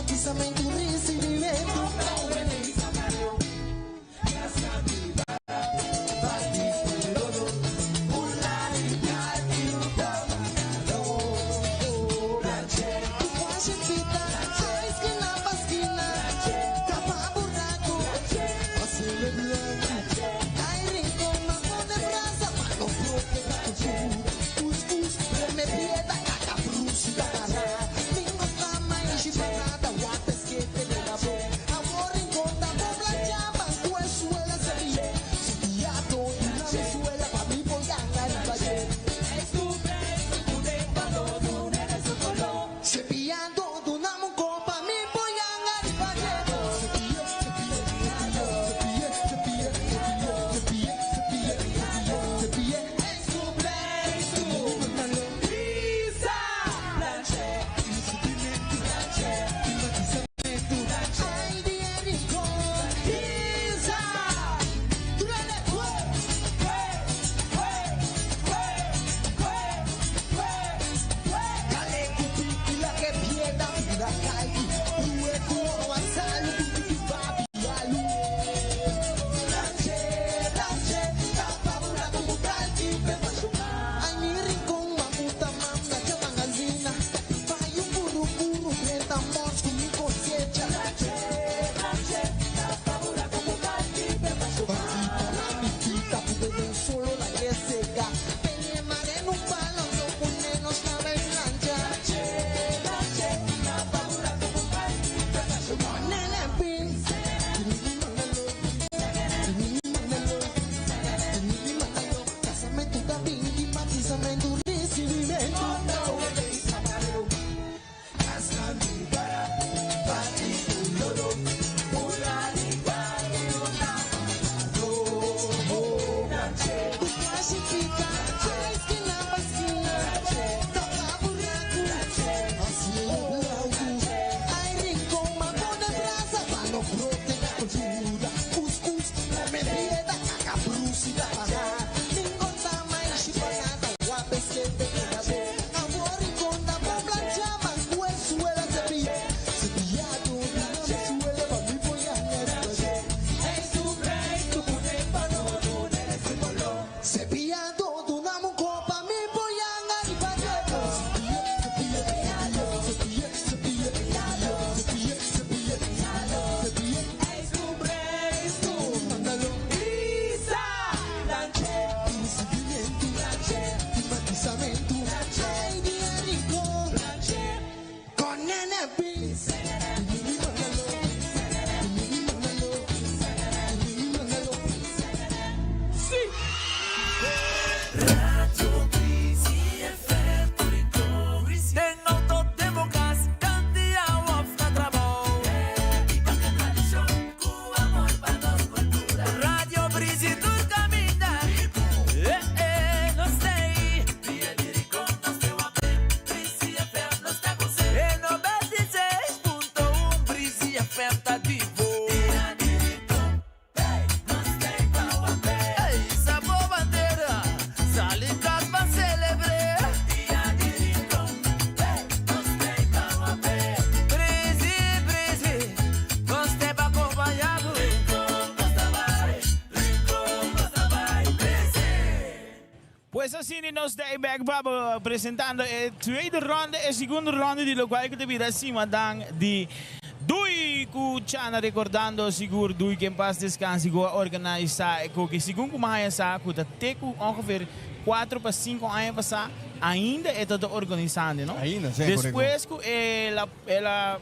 Pensamento recibimento.
Cepillado, dunami un copa, mi boyanga riba dje.
Den auto, den bo cas, candia of na trabou. Biba e tradicion cu amor pa nos cultura. Radio Breezy tur caminda. Eh eh, nos t'ey. Dia di Rincon nos te wak. Breezy FM nos ta goza. E 96.1 Breezy FM ta di bo. Dia di Rincon, hey, nos t'ey pa wak. Hey, hisa bo bandera, sali cas pa celebre. Dia di Rincon, hey, nos t'ey pa wak. Breezy, Breezy, nos t'ey pa acompaña bo. Rincon nos ta bay, Rincon nos ta bay, Breezy.
Pues asina nos ta e bek pa bo presentando e tweede ronde, e segundo ronde di locual cu ta bira simadan di Dui cu Chana recordando sigur Dui que en paz descanse cu a organisa e koki segun cu mi haya sa cu ta te cu ongeveer cuatro pa cinco aña pasa ainda e ta ta organisando no?
Ainda, si, correcto.
Despues cu el a el a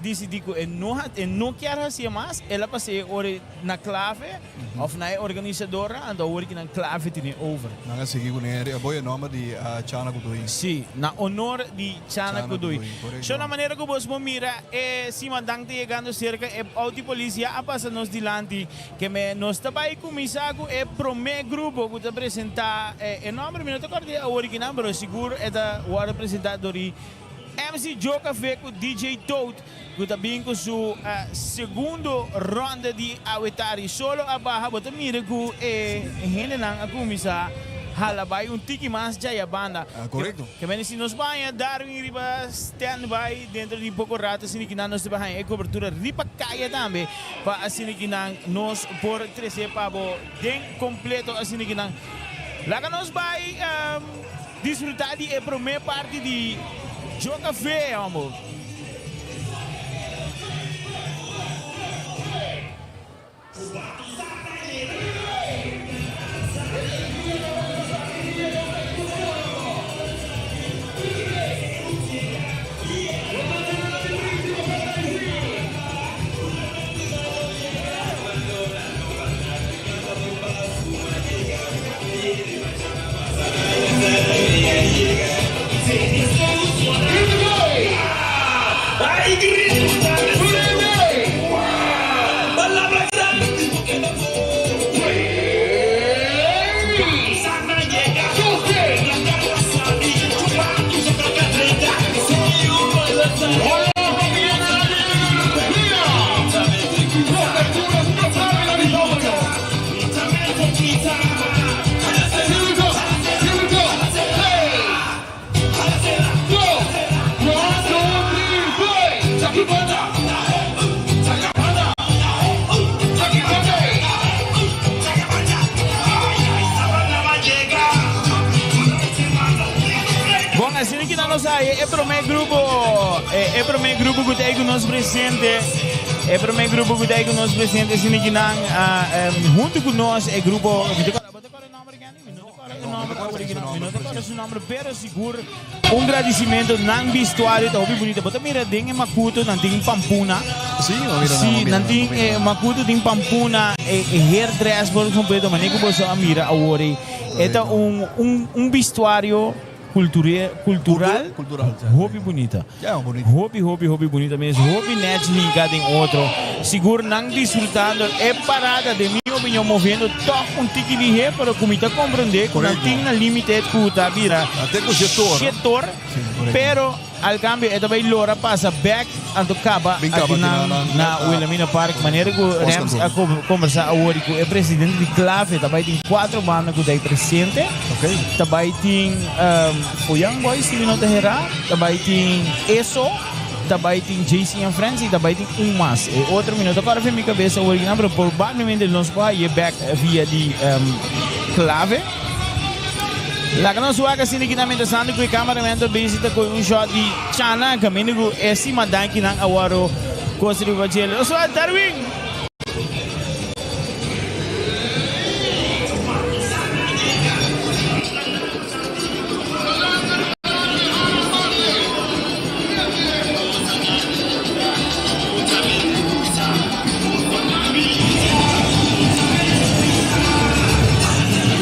Disidí ku e no e no kier hasié mas, el a pas'é ora na Clave òf na e organisadornan, anto awor ki nan Clave tene over.
Nan a sigui kuné e boy e nòmber di Chana Kuduy.
Sí, na honor di Chana
Chana
Kuduy.
Kuduy, korekto.
Sho na manera ku bos por mira e simandan ta yegando serka, e outo di polis ya a pasa nos dilanti, ke me nos ta bai kuminsá ku e promé grupo ku ta presentá e nòmber mi no ta kòrda awor ki nan, pero sigur e ta wòrdu presentá dor di MC Joe Café ku DJ Toad ku ta bin ku su segundo ronda di Awetari Solo a baha bo ta mira ku e hendenan a kuminsá hala bai un tiki mas djaya banda.
Korekto.
Ke mende si nos baña Darwin riba stand by dentro di poko rato asina ki nan nos ta bai haña e kobertura riba kaya tambe pa asina ki nan nos por trese pa bo den kompleto asina ki nan laga nos bai. Disfruta di e prome parti di Joe Café, hombo. Bon, asina ki nan nos haye e prome grupo, e prome grupo ku ta ei ku nos presente, e prome grupo ku ta ei ku nos presente, asina ki nan huntu ku nos e grupo, mi ta kòrda, bo ta kòrda e nòmber Kenny? Mi no ta kòrda e nòmber original, mi no ta kòrda su nòmber, pero sigur un gradisimentu, nan bistuario ta hopi bunita, bo ta mira den e makutu nan tin pampuna,
Sí, bo mira nan,
sí,
bo mira
nan
nan,
tin
bo mira
e
nan.
makutu tin pampuna, e hairdress por kompleto, manera ku boso a mira awor ei, e ta un un un bistuario culture cultural
Cultural, sí.
hopi bunita.
Ja, bunita.
Hopi, hopi, hopi bunita mes. Hopi nèchi hinká den otro. Sigur nan disfrutando e parada, den mi opinion, moviendo tòg un tiki lihé, pero ku mi ta komprendé ku nan
Korekto.
tin na límite ku ta bira
Te ku shetor.
shetor,
Sí, korekto.
pero al kambio e ta bai lora pasa bèk anto kaba
Bin kaba
aki nan
aki na-
na
na-
Wilhelmina Park. Manera ku
Post
Rams a
kantoor.
kom- kombersá awor ku e presidente di Clave ta bai tin kuatro banda ku ta ei presente.
Ok.
Ta bai tin For Young Boys si mi no ta herá, ta bai tin Eso, ta bai tin JC and Friends y ta bai tin un mas. E otro mi no ta kòrda for mi kabesa original, pero probablemente nos por haye bèk via di Clave. Laga nos wak asina ki ta mientrasando ku e cameraman ta busy ta kohe un shot di Chana kaminda ku e simadankinan a wòrdu kos riba djele. Nos wak Darwin!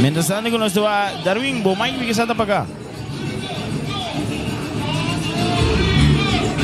Mientras tanto ku nos ta wak Darwin, bo mic mi kisa ta paga.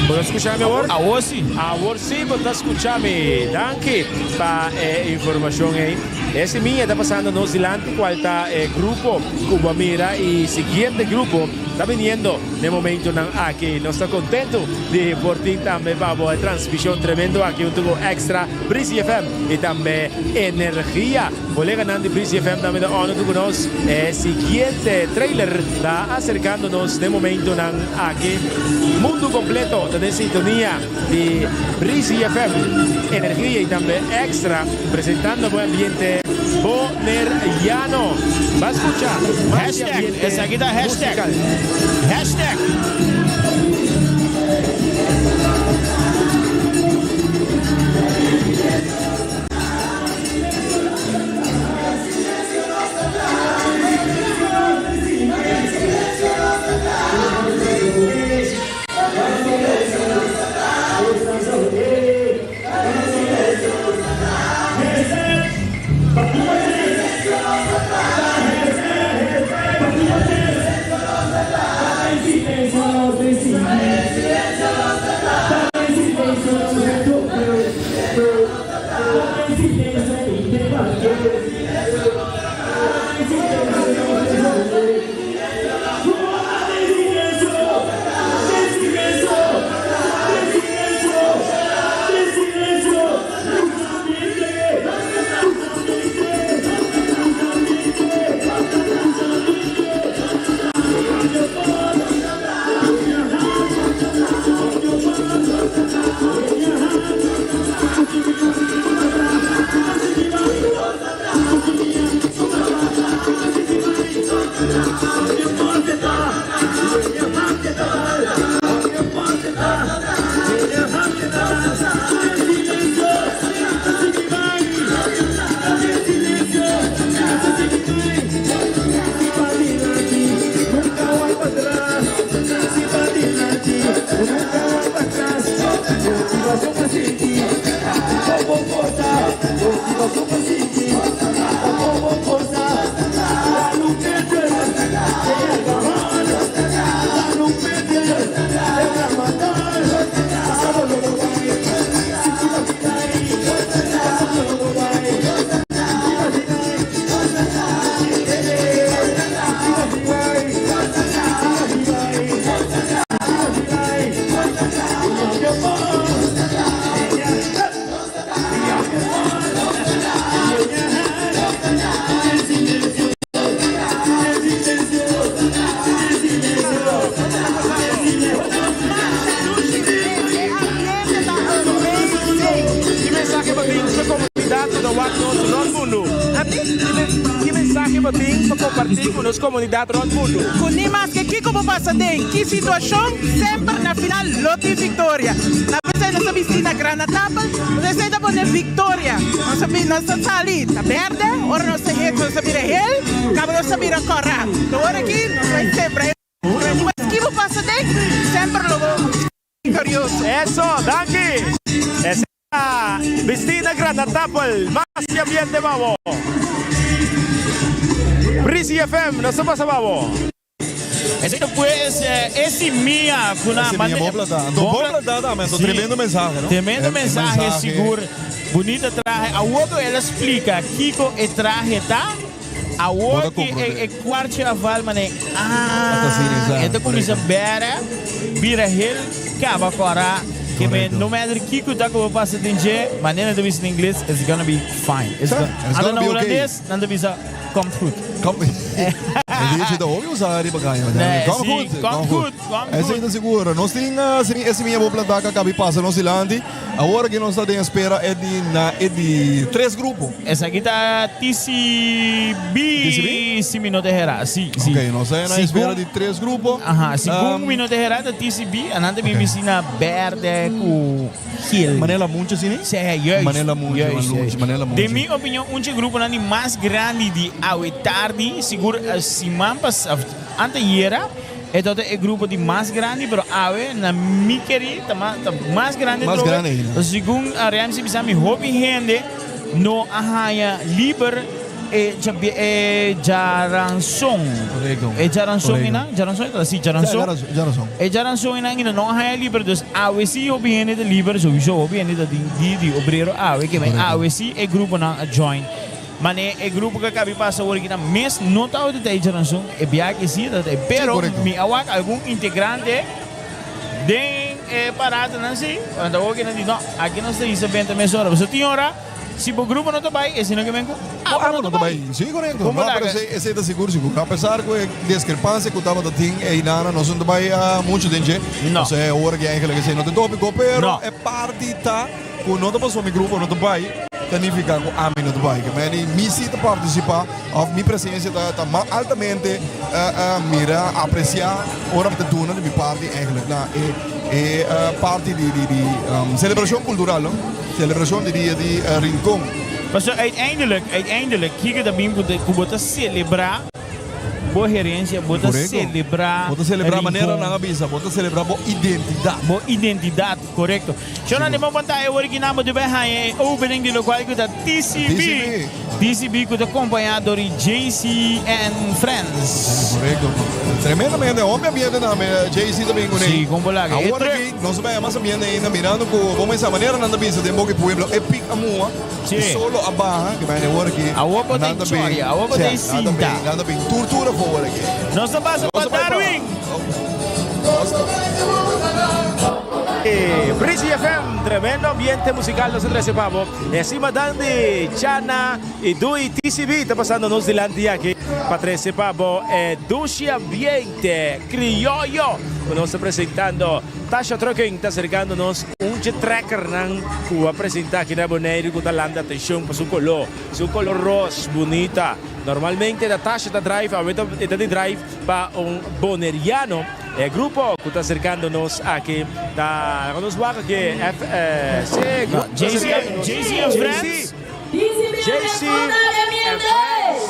Bo ta skucha mi awor?
Awor si.
Awor si bo ta skucha mi. Danki pa e informashon ei. E simia ta pasando nos dilanti kual ta e grupo ku bo a mira i siguiente grupo ta biniendo n'e momentonan aki. Nos ta kontentu di por tin tambe pa bo e transmishon tremendo aki huntu ku Extra, Breezy FM i tambe Energia. Koleganan di Breezy FM tambe ta on huntu ku nos. E siguiente trailer ta aserkando nos den momentonan aki. Mundu kompleto ta den sintonia di Breezy FM, Energia i tambe Extra, presentando bo e ambiente Boneriano. Ba skucha mas di
Hashtag,
ambiente
esaki ta hashtag.
musikal.
Hashtag.
Ki mensahe bo tin pa komunidat ku ta wak nos rònt mundu? Ki mensahe bo tin pa kompartí ku nos komunidat rònt mundu?
Ku ni maske kiko bo pasa den ki situashon, semper na final lo tin viktoria. Na p'esei nos ta bisti na granatapel, pasobra esei ta pone viktoria. Nos ta nos ta sali ta bèrdè, ora nos ta hecho nos ta bira hel, kaba nos ta bira kòrá. Te ora aki nos bai sembra e Ni maske bo pasa den, semper lo bo viktorioso.
Eso, danki! Esei ta bisti na granatapel, mas di ambiente pa bo. Breezy FM, nos ta pasa pa bo.
Esei ta pues e simia ku nan.
E simia bon plantá. Anto bon plantá tambe, anto tremendo mensahe, no?
Tremendo mensahe, sigur. Bunita trahe. Awor ku el a splika kiko e trahe ta, awor ku e kwartje a val manera, ah, e ta kuminsá bèra, bira hel, kaba kòrá. Ke men no matter kiko ta ku bo pasa den dje, manera nan ta bisa na ingles, it's gonna be fine. It's gonna, anto na hulandes nan ta bisa, komt goed.
E dichi ta hopi usa riba kaya.
Nee,
Kom
si,
goed,
kom
kom
goed,
goed.
kom
Esei
goed.
ta sigur. Nos tin eh, e simia bo plantá ku a kabi pasa nos dilanti. Awor aki nos ta den espera e di na e di tres grupo.
Esaki ta TCB,
TCB?
si mi no ta hera. Si, si.
Ok, nos ta na espera
Segun-
di tres grupo.
Aha, segun
Um,
mi no ta hera ta TCB, anan ta bin bisti na berde ku geel.
Manera Munchi asina?
Sí, juist.
Manera Munchi,
Juist, juist.
Manera Munchi.
Den mi opinion, un dje gruponan di mas grandi di awe tardi, sigur siman pas, of antayera, e tabata e grupo di mas grandi, pero awe na mi keri ta mas, ta mas grandi
Mas
atrobe.
grandi ainda.
Pasobra segun Remsy bisa mi hopi hende no a haña liber e djabi e djaranson.
Correcto.
E djaranson
Correcto.
einan, djaranson e ta? Si, djaranson.
Sí, djaranson, djaranson.
E djaranson einan ainda no a haña liber, dus awe si hopi hende ta liber, souiso hopi hende ta tin di di obrero awe, ke men
Correcto.
awe si e gruponan a join. Mane e grupo ku a kabi pasa awor aki nan mes no tabata ta e djaranson, e biaha ke si tabata e,
Sí,
pero
correcto.
mi a wak algun integrante den e paradanan si, anto awor ke nan di no, aki nos ta hisa benta mesora, pasobra tin ora. Si bo grupo no ta bai, esei no ke men ku abo no ta bai.
Sí, korekto.
Kon bo
No, pero
laga?
esei, esei ta sigur, sigur. Apesar ku e diskrepansia ku tabata tin einana, nos no ta bai muchu den dje.
No.
Osea, e ora ki eigenlijk esei no ta e topiko, pero
No.
e parti ta ku no ta pasobra mi grupo no ta bai, ta nifiká ku ami no ta bai. Ke meni mi si ta partisipá òf mi presensia ta ta mas altamente mira, apresiá ora mi ta duna di mi parti eigenlijk na e e parti di di di selebrashon kultural, no. Celebracion di dia di Rincon.
Pasobra uiteindelijk, uiteindelijk, kiko ta bin ku bo ta celebra bo herencia, bo ta
Correcto.
celebra
Bo ta celebra manera
Rincon.
nan a bisa, bo ta celebra bo identidad.
Bo identidad, correcto. Shona den bo pantaya awor aki nan bo debe haña e opening di locual ku ta TCB.
TCB.
TCB ku ta kompañá dor di JC and Friends.
Korekto. Tremendamente hopi ambiente tambe JC ta bin kuné.
Sí, kon bo laga. E
Awor
truck.
aki nos ta bai mas ambiente ainda mirando ku bo mesa manera nan ta bisa den boki pueblo e pik a mua
Sí.
i solo a baha ke bai awor aki
Awor bo ta
nan ta bin
choria, awor bo ta
sí, nan ta
sinta.
bin nan ta bin tur tur afó awor aki.
Nos ta pasa
Nos
pa
ta bai pa
Darwin.
Nos ta.
Breezy FM, tremendo ambiente musical nos a trece pa bo. Encima Dandy, Chana y Dui TCB ta pasando nos dilanti aki pa trece pa bo e dushi ambiente crioyo cu nos ta presentando. Tasha Trucking ta acercando nos un dje trekkernan cu a presenta aki na Boneiru cu ta lanta atencion pa su color, su color ros bunita. Normalmente ta Tasha ta drive, awe e ta di drive pa un Boneriano. E grupo cu ta acercando nos aki ta laga nos wak aki F C grupo ta acercando nos
JC and Friends.
JC and Friends.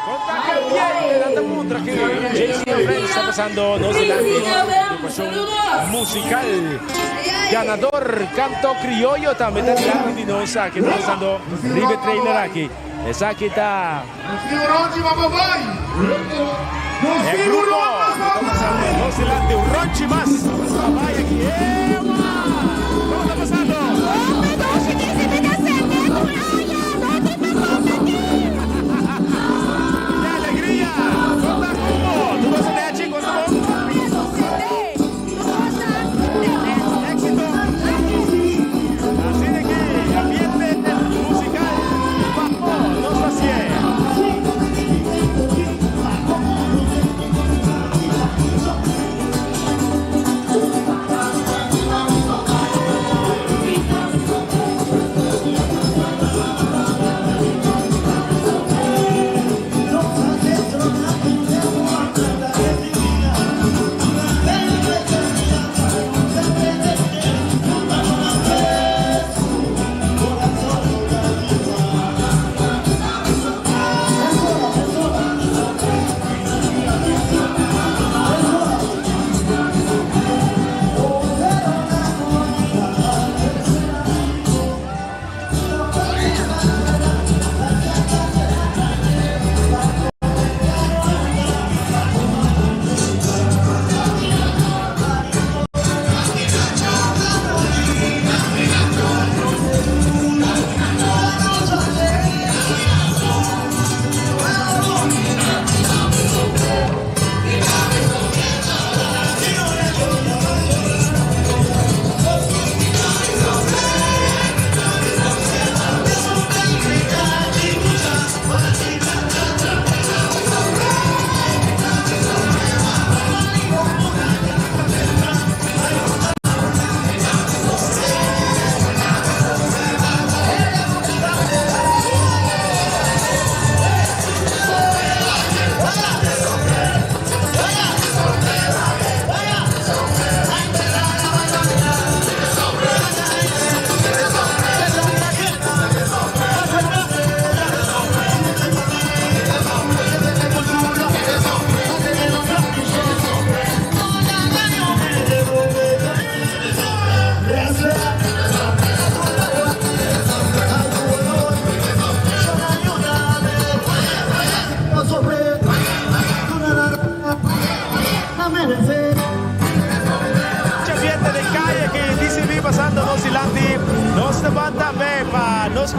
Con ta ki ambiente nan ta puntra aki JC and Friends ta pasando nos dilanti agrupacion musical ganador canto crioyo tambe ta dilanti di nos aki ta pasando riba e trailer aki esaki ta E grupo cu ta pasando nos dilanti un ronchi mas pa bay aki. Ewa! Como ta pasando? Ke alegria! Con ta como? Tu goza nechi? Goza bon? Éxito! Asina ki ambiente musical pa nos ta hacié.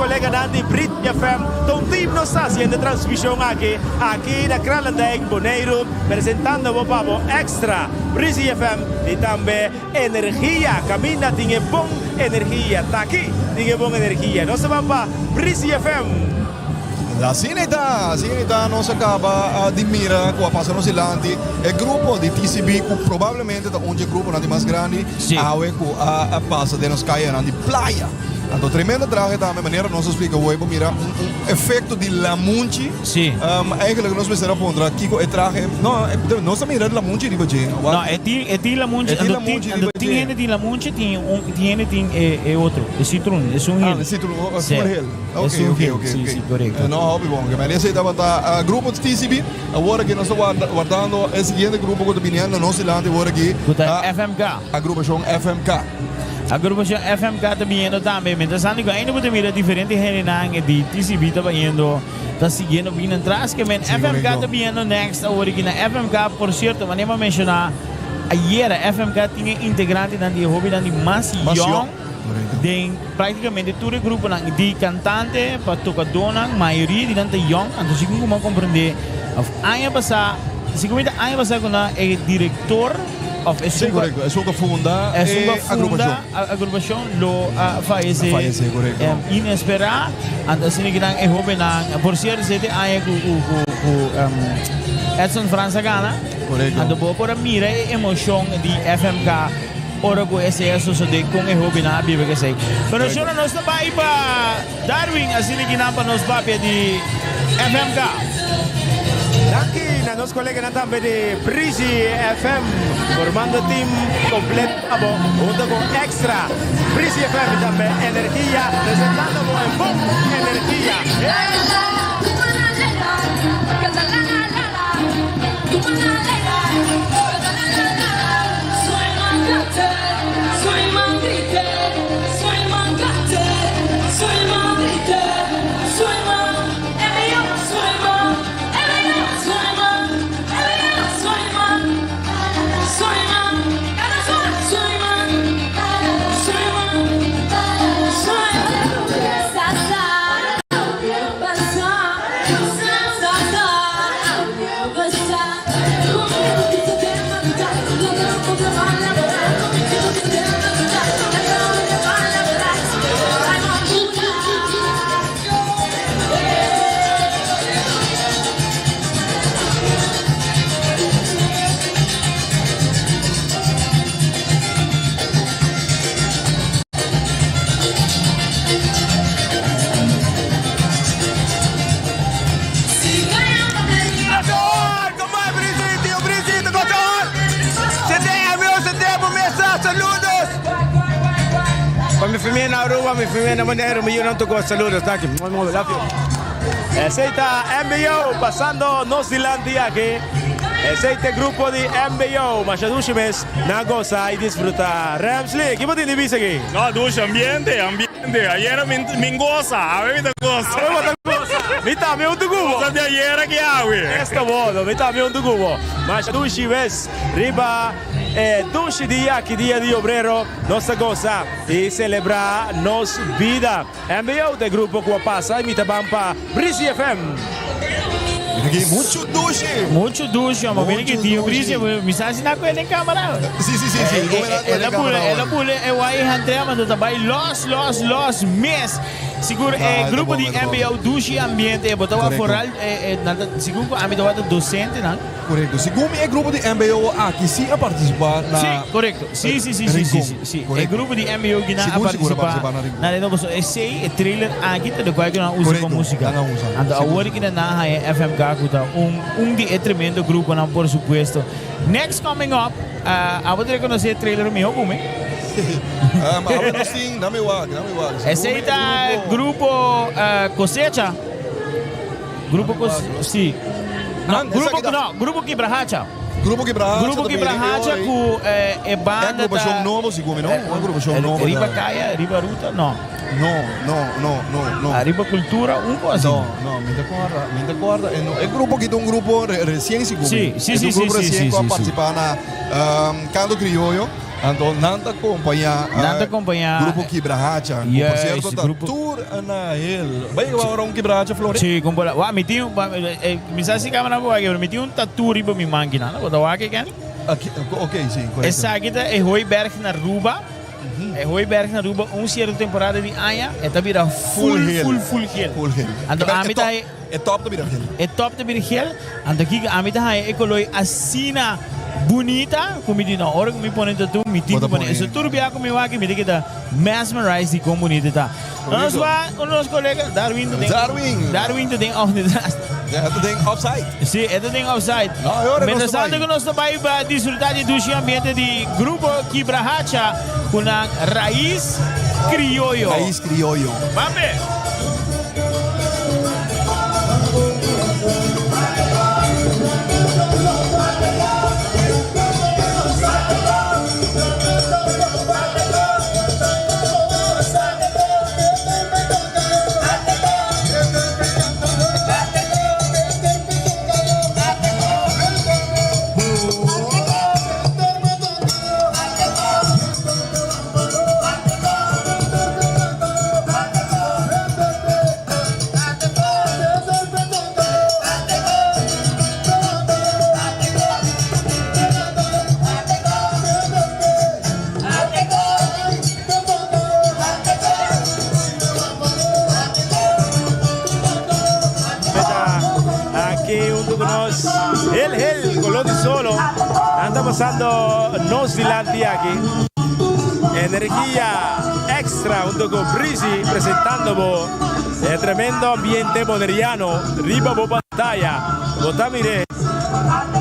koleganan di Brit FM. Ta un team nos ta hasiendo e transmishon aki, aki na Kralendijk, Boneiru, presentando bo pa bo Extra, Breezy FM i tambe Energia. Kaminda tin e bon energia, ta aki tin e bon energia. Nos ta ban pa Breezy FM.
Asina e ta, asina e ta, nos a caba di mira cu a pasa nos dilanti e grupo di TCB cu probablemente ta un dje gruponan di mas grandi awe cu a pasa den nos cayanan di playa. Anto tremendo trahe tambe, manera nos a splica hoy, bo mira un efecto di lamunchi. Eigenlijk nos mester a puntra kico e trahe, no, nos a mira lamunchi riba dje.
No, e tin, e tin lamunchi,
E tin lamunchi riba dje.
Tin hende tin lamunchi, tin un, tin hende tin e otro, e citroen, esun hel.
Ah, e citroen, full hel. Ok,
Esun
ok,
hel,
ok,
si,
ok.
si, corecto.
No, hopi bon. Ke men esei tabata grupo TCB. Awor aki nos ta warda, wardando e siguiente grupo ku ta biniendo nos dilanti awor aki.
Ku ta FMK.
Agrupashon FMK.
Agrupashon FMK ta biniendo tambe. Mientras tanto ku ainda bo ta mira diferente hendenan di TCB ta bayendo, ta siguiendo bini atras. Ke men
Si,
FMK
korekto.
ta biniendo next awor aki na FMK. Por sierto, manera mi a menshoná ayera, FMK tin e integrantenan di e hobennan di mas
Mas
yòn.
yòn.
Den práktikamente tur e gruponan di kantante pa tokadónan, mayoria di nan ta yòn. Anto si ku bo a komprendé òf aña pasá, si ku mi ta aña pasá ku nan e direktor òf esun
Sí, korekto. Esun ku a funda
esun ku
e
a funda
agrupashon.
agrupashon lo a fayesé
A fayesé, korekto.
inesperá. Anto asina ki nan e hóbennan, por sierto esei ta e aña ku ku ku ku Edson Frans a gana.
Korekto.
Anto bo por a mira e emoshon di FMK. Ora ku esei a sosodé, kon e hóbennan a biba ku esei? Pero shona nos ta bai pa Darwin asina ki nan pa nos papia di FMK.
Danki na nos koleganan tambe di Breezy FM formando team kompleto pa bo hunto ku Extra. Breezy FM i tambe Energia presentando bo e bon energia. Pa mi famia na Aruba, mi famia na Boneiru, mi yunan tur saludos. Danki. Love you. Esei ta MBO pasando nos dilanti aki. Esei ta e grupo di MBO. Masha dushi mes. Nan gosa y disfruta. Ramsley, ki bo tin di bisa aki?
No, dushi ambiente, ambiente. Ayera mi mi gosa, awe mi ta gosa.
Awe bo ta gosa. Mi tambe un tugu bo.
Gosa di ayera ki awe.
Esta bo, mi tambe un tugu bo. Masha dushi mes riba e dushi dia aki, dia di obrero. Nos ta gosa y celebra nos bida. MBO ta e grupo cu a pasa y mi ta ban pa Breezy FM.
Mira aki, mucho dushi.
Mucho dushi, amo. Mira ki
Mucho
tio
dushi.
Breezy, mi sa si na cu el den camara.
Si, si, si, si. Como era cu el
El a
den
bule,
camara
el a
hoy.
bule e wai hantea, mando ta bai los, los, los mes. Sigur
Ah,
e
e ta
grupo
bon,
di
e ta bon.
MBO dushi ambiente, e bo ta wak
Correcto.
foral, e, e, nan ta, sigur cu ami ta wak ta docentenan.
Korekto. Segun mi e grupo di MBO aki si a partisipá na
Sí, korekto. Sí, sí, sí, sí, sí, sí, sí. E
Korekto.
grupo di MBO ki nan a
Sigur, sigur a
partisipá
partisipá na Rincon.
na Rincon. Pasobra esei, e trailer aki ta lokual ku nan a usa pa
Korekto,
músika.
nan a usa.
Anto
Sigur,
awor ki
sigur.
nan a haña FMK ku ta un un di e tremendo gruponan por supuesto. Next coming up, abo ta rekonosé e trailer mihó ku mi.
Awe nos tin, dame wak, dame wak. Segun
Esei
mi e
ta
grupo
grupo Kosecha. Grupo ku si. No, grupo no, grupo Kibrahacha.
Grupo Kibrahacha.
Grupo Kibrahacha ku e banda ta.
Agrupashon nobo si kumi no? Un agrupashon nobo.
Riba kaya, riba ruta no.
No, no, no, no, no.
Riba kultura un kos asina.
No, no, mi ta korda, mi ta korda. E grupo aki ta un grupo resien si kumi.
Si, si, si,
E ta un grupo
si, si,
resien ku a
si, si.
partisipa na Kanto Krioyo. Anto nan ta kompañá
Nan ta kompañá
Grupo Kibrahacha. Ku por sierto ta tur na hel. Bai yega ora un Kibrahacha Flori?
Sí, kon por la. Wak, mi tin un, mi sa si kamera por wak, pero mi tin un tatu riba mi manki nan. Bo ta wak e Kenny?
Aki, ok, sí, korekto.
Esaki ta e Hooiberg na Aruba. E Hooiberg na Aruba un sierto temporada di aña e ta bira full, full, full gel.
Full gel.
Anto ami ta.
E top ta bira gel.
E top ta bira gel. Anto kiko ami ta haña e koloi asina bunita ku mi di no, ora ku mi pone tatu mi tin ku pone. Eso tur bia ku mi wak mi ta keda mesmerized di kon bunita e ta. Nos wak un di nos kolega Darwin ta den.
Darwin.
Darwin ta den off detrás.
E ta den offside.
Si, e ta den offside.
No, e ora nos ta bai.
Mientras tanto ku nos ta bai pa disfruta di dushi ambiente di Grupo Kibrahacha ku nan Raiz Krioyo.
Raiz Krioyo.
Bambe!
Aki hunto ku nos Hel Hel Color di Solo. Nan ta pasando nos dilanti aki. Energia extra hunto ku Breezy presentando bo e tremendo ambiente boneriano riba bo pantaya. Bo ta mir'é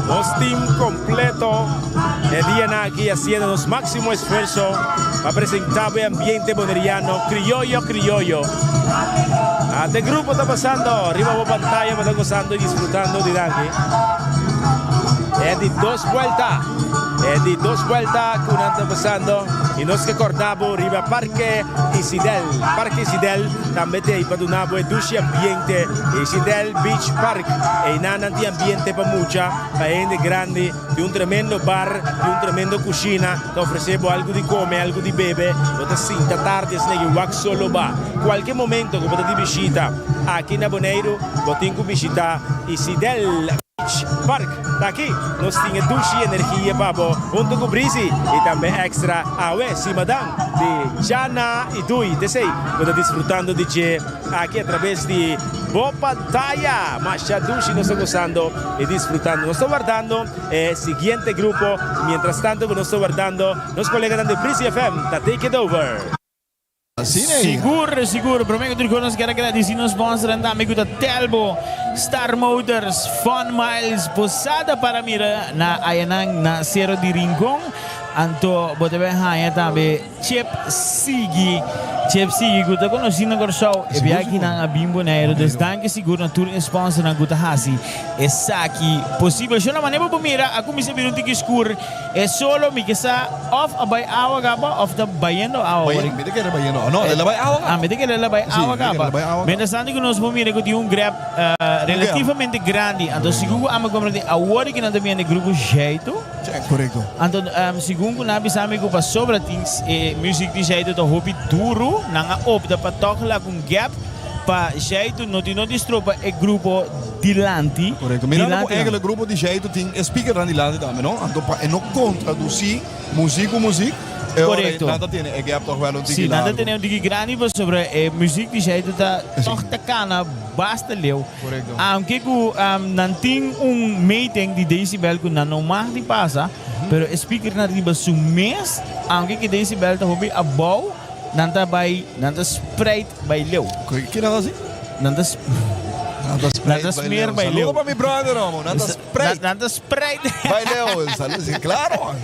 nos team completo e dianan aki haciendo nos maximo esfuerzo pa presenta bo e ambiente boneriano crioyo crioyo. Ate grupo ta pasando riba bo pantaya bo ta gozando y disfrutando di danki. E di dos vuelta, e di dos vuelta cu nan ta pasando y nos ke corda bo riba Parke Isidel. Parke Isidel tambe ta ey pa duna bo e dushi ambiente. Isidel Beach Park, eynan nan tin ambiente pa mucha, pa hende grandi. Tin un tremendo bar, tin un tremendo cushina, ta ofrece bo algo di come, algo di bebe. Bo ta sinta tardi asina ki wak solo ba. Cualke momento cu bo ta di bishita aki na Boneiru, bo tin cu bishita Isidel Beach Park. Ta aki nos tin e dushi energia pa bo hunto cu Breezy y tambe Extra Awe Simadan di Chana y Dui. T'esey bo ta disfrutando di dje. Aki a traves di bo pantaya. Masha dushi nos ta gozando y disfrutando. Nos ta wardando e siguiente grupo. Mientras tanto cu nos ta wardando, nos coleganan di Breezy FM ta take it over.
Sigur, sigur. Prome cu tur cos nos kier a gradici nos sponsornan tambe cu ta Telbo, Star Motors, Fun Miles, Posada para mira na ayanan na Cero di Rincon. Anto bo ta bay haya tambe. Chep sigui Chep sigui ku ta konosí na Kòrsou e biakinan a bin Boneiru dus danki sigur na tur e sponsornan ku ta hasi esaki posibel. Shona manera bo por mira a kuminsá bira un tiki skur e solo mi ke sa òf a bai awa kaba òf ta bayendo awa awor.
Mi ta kere bayendo awa no el a bai awa kaba.
Mi ta kere el a bai awa kaba. Mientras tanto ku nos por mira ku tin un grèp relativamente grandi anto sigur ku amo komprendé awor ki nan ta bini grupo Jeito.
Korekto.
Anto segun ku nan a bisa mi ku pasobra tin e music di Jaitu ta hopi duru, nan a opta pa tòg laga un gap pa Jaitu no tin no di stropa e grupo dilanti.
Korekto. Mirando ku eigenlijk grupo di Jaitu tin e speakernan dilanti tambe no, anto pa e no kontradusí muzik ku muzik, e ora ei nan ta tene e gap tòg wèl un tiki
Sí, nan ta
largu.
tene un tiki grandi pasobra e muzik di Jaitu ta tòg ta kana basta leu.
Korekto.
Aunke ku nan tin un meting di decibel ku nan no mag di pasa, pero e speakernan riba su mes, aunke ku e decibel ta hopi abou, nan ta bai, nan ta spreid bai leu.
Ki nan ta hasi?
Nan ta
Nan ta spreid
nan ta
bai
smeer
leu.
bai leu.
Saludo pa mi brother, homo. Nan ta spreid.
Nan ta spreid.
Bai leu. Saludo, si, claro.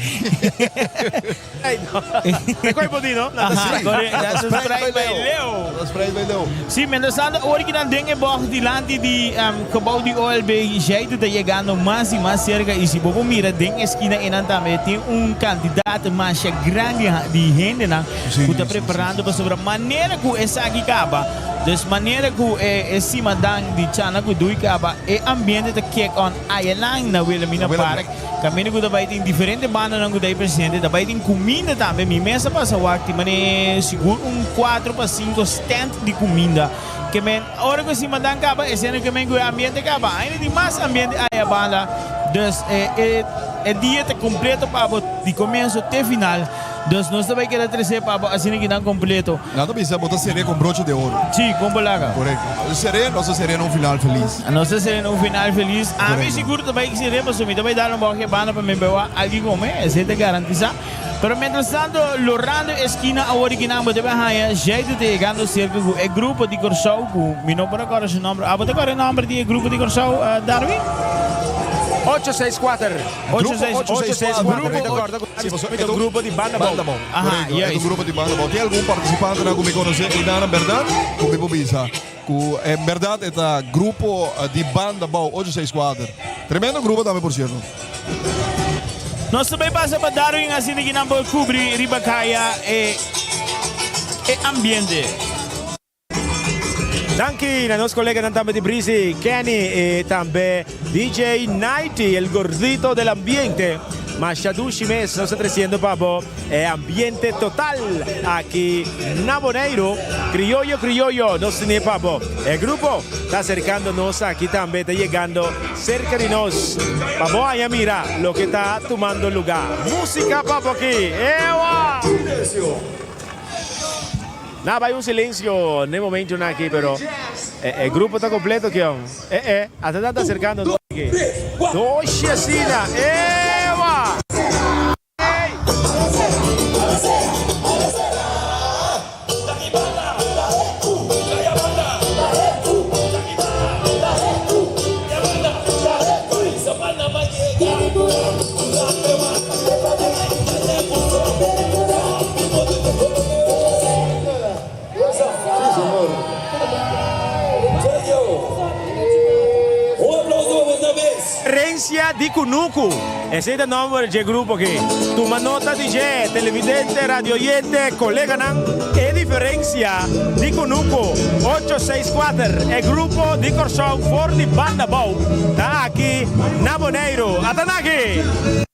Te koe bo di no?
Nan ta spreid. Nan ta spreid bai leu.
Nan ta spreid bai leu.
Si, mientras tanto ora ki nan den e bocht dilanti di gebouw di OLB, Jaitu ta yegando mas y mas cerca y si bo por mira den eskina einan tambe tin un cantidad masha grandi di hendenan cu ta preparando pasobra manera cu esaki caba. Dus manera ku e e simadan di Chana ku Dui kaba, e ambiente ta kick on ayanan na Wilhelmina Park. Kaminda ku ta bai tin diferente bandanan ku ta ei presente, ta bai tin kuminda tambe. Mi mes a pasa wak tin manera sigur un kuatro pa sinku stand di kuminda. Ke men ora ku e simadan kaba, esena ke men ku e ambiente kaba. Ainda tin mas ambiente aya banda. Dus e e e dia ta kompleto pa bo di komienso te final. Dus nos ta bai keda trese pa bo asina ki nan kompleto.
Nan ta bisa bo ta ser'é con broche de oro.
Sí, con bolaga.
Korekto. Ser'é, nos ta ser'é na un final felis.
Nos ta ser'é na un final felis. Ami
Korekto.
sigur ta bai ser'é pasobra mi ta bai dal un bòkje banda pa mi bai wak algu kome, esei ta garantisá. Pero mientras tanto, lorando e eskina awor di kinan bo ta bai haña Jaido ta yegando serka ku e grupo di Kòrsou ku mi no por a kòrda su nòmber. Abo ta kòrda e nòmber di e grupo di Kòrsou, Darwin?
Ocho seis kuater.
Grupo 864.
Mi ta kòrda ku mi ta un grupo di Banda Bou.
Banda Bou. Korekto, e ta un grupo di Banda Bou. Tin algun partisipantenan ku mi konosé einan en bèrdat ku mi por bisa ku en bèrdat e ta grupo di Banda Bou 864. Tremendo grupo tambe por sierto.
Nos ta bai pasa pa Darwin asina ki nan por kubri riba kaya e e ambiente.
Danki na nos coleganan tambe di Breezy, Kenny y tambe DJ Nighty, el gordito del ambiente. Masha dushi mes nos ta treciendo pa bo e ambiente total aki na Boneiru. Criollo Criollo nos tene pa bo. E grupo ta acercando nos aki tambe, ta yegando cerca di nos pa bo haña mira loke ta tumando luga. Musica pa bo aki. Ewa! Na bai un silencio n'e momentonan aki pero e grupo ta completo kion. E e ata nan ta acercando nos aki. Doshi asina. Ewa! Ey! Herencia di Kunuku, esei ta nomber dje grupo aki. Tuma nota di dje, televidente, radioyente, coleganan, e diferencia di Kunuku ocho seis kuater, e grupo di Kòrsou for di Banda Bou ta aki na Boneiru. Ata naki!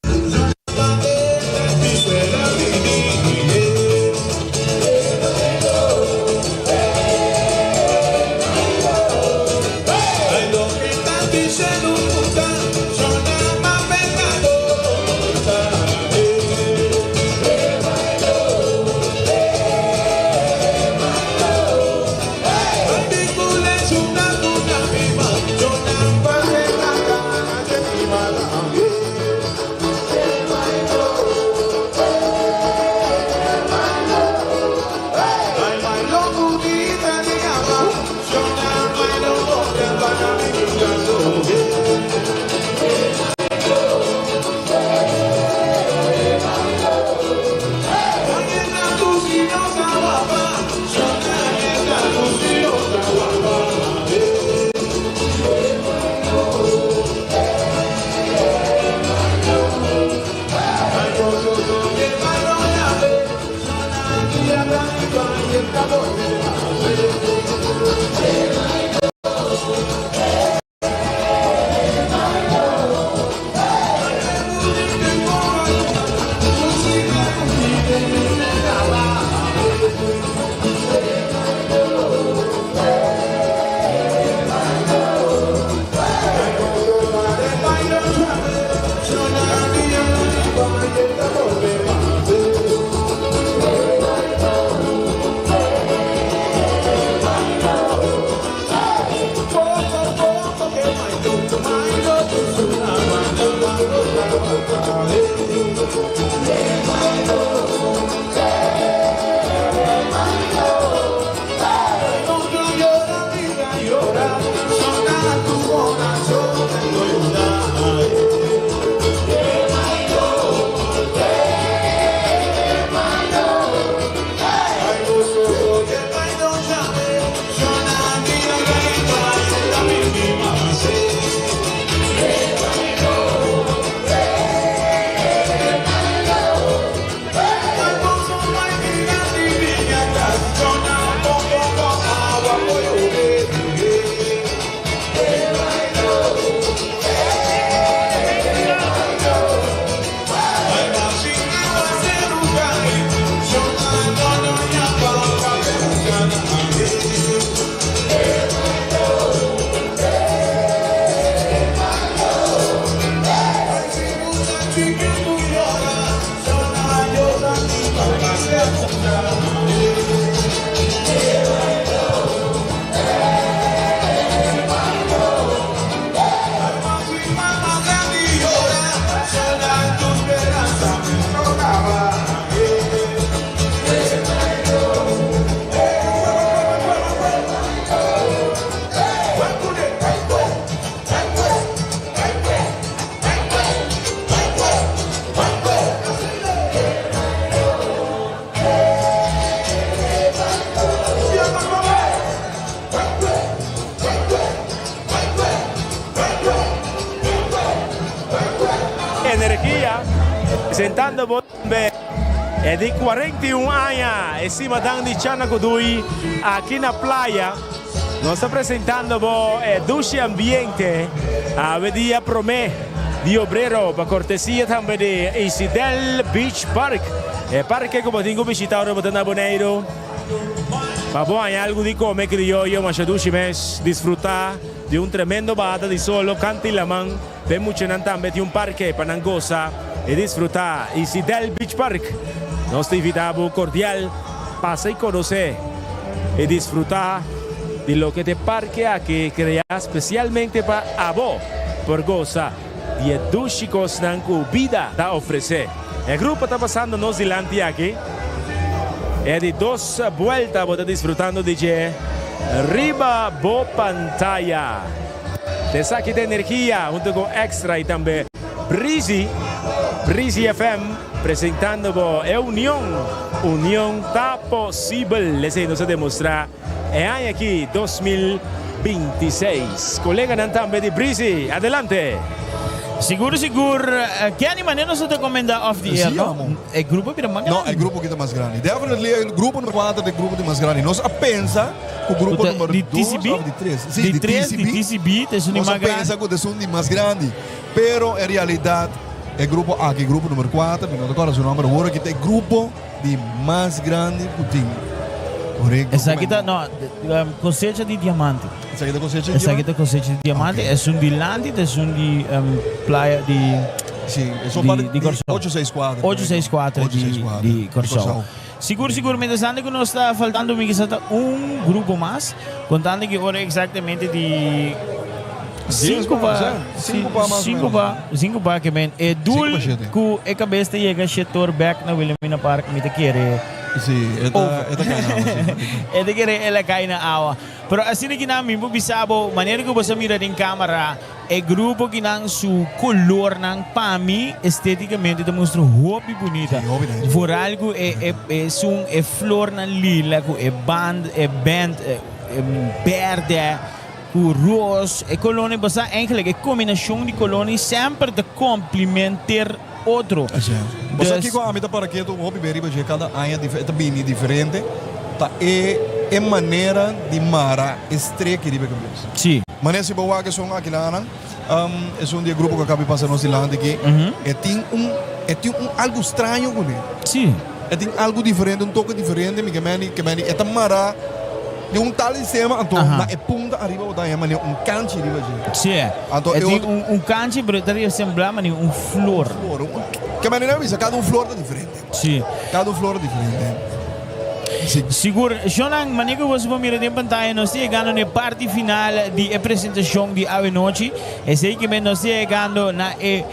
Presentando bo tambe e di 41 aña, e simadan di Chana Gudui aki na playa. Nos ta presentando bo e dushi ambiente awe dia prome di obrero pa cortesia tambe di Isidel Beach Park. E parke ku bo tin ku bishita ora bo ta na Boneiru pa bo haña algu di kome krioyo masha dushi mes, disfruta di un tremendo bahada di solo kanti laman. P'e muchanan tambe tin un parke pa nan gosa i disfrutá, Isidel Beach Park. Nos ta invitá bo kordial pasa i konosé i disfrutá di loke t'e parke aki kreá spesialmente pa abo por gosa di e dushi kosnan ku bida ta ofresé. E grupo ta pasando nos dilanti aki. E di dos buelta bo ta disfrutando di dje riba bo pantaya. Esaki ta Energia hunto cu Extra y tambe Breezy, Breezy FM presentando bo e union, union ta posibel, esey nos a demostra e aña aki 2026. Coleganan tambe di Breezy, adelante!
Sigur sigur, Kenny manera nos a ta comenta off the air no? E grupo a bira mas grandi.
No, e grupo aki ta mas grandi. Definitely e grupo number 4 ta e grupo di mas grandi. Nos a pensa. Ku grupo
Ku ta
numero
di
2
TCB?
of di 3. Sí,
Di
di
3, di
TCB.
TCB, ta esun di
Nos a
mas grandi.
pensa ku ta esun di mas grandi. Pero en realidat e grupo aki, grupo numero 4, mi no ta kòrda su nòmber awor aki, ta e grupo di mas grandi ku tin. Korekto.
Esaki ta, no, Kosecha di Diamante.
Esaki ta Kosecha di
Esaki
Diamante?
ta Kosecha di Diamante.
Ok.
Esun di Lanti ta esun di Playa di,
Sí, esun
di,
parti
di
di
Kòrsou.
864.
864 di,
864
di
di
Kòrsou.
Kòrsou.
Sigur sigur mientrastante ku nos ta faltando mi kisa ta un grupo mas kontando ki ora eksaktamente di sinku pa sinku pa sinku pa ke men e dul ku e kabes ta yega shetor bek na Wilhelmina Park mi ta kere over e ta kere el a kai na awa pero asina kinan mi por bisa bo manera ku bo sa mira den kamera. E grupo kinan su colornan pa mi esteticamente ta mustra hopi bunita. Vooral cu e e esun e flornan lila cu e band e band berde cu ros e colornan basa eigenlijk e combinacion di colornan semper ta complementer otro.
Bo sa kiko ami ta para ketu hopi be riba dje kada aña e ta bini diferente ta e e manera di mara e streki riba e kabes.
Si.
Manera si bo wak esun akilanan esun di e grupo ku a kabi pasa nos dilanti aki e tin un e tin un algu straño kuné.
Si.
E tin algu diferente un toke diferente mi ke meni ke meni e ta mara di un tal sistema anto na e punta ariba bo ta haña manera un kanchi riba dje.
Si.
Anto
E
e
tin
otro
un un kanchi pero e ta resembla manera un flor.
Un flor un ke manera mi bisa kada un flor ta diferente.
Si.
Kada un flor ta diferente. Si.
Sigur, shownan, manera ku boso por mira den pantaya nos ta yegando na e parti final di e presentashon di awenochi. Esei ke men nos ta yegando na e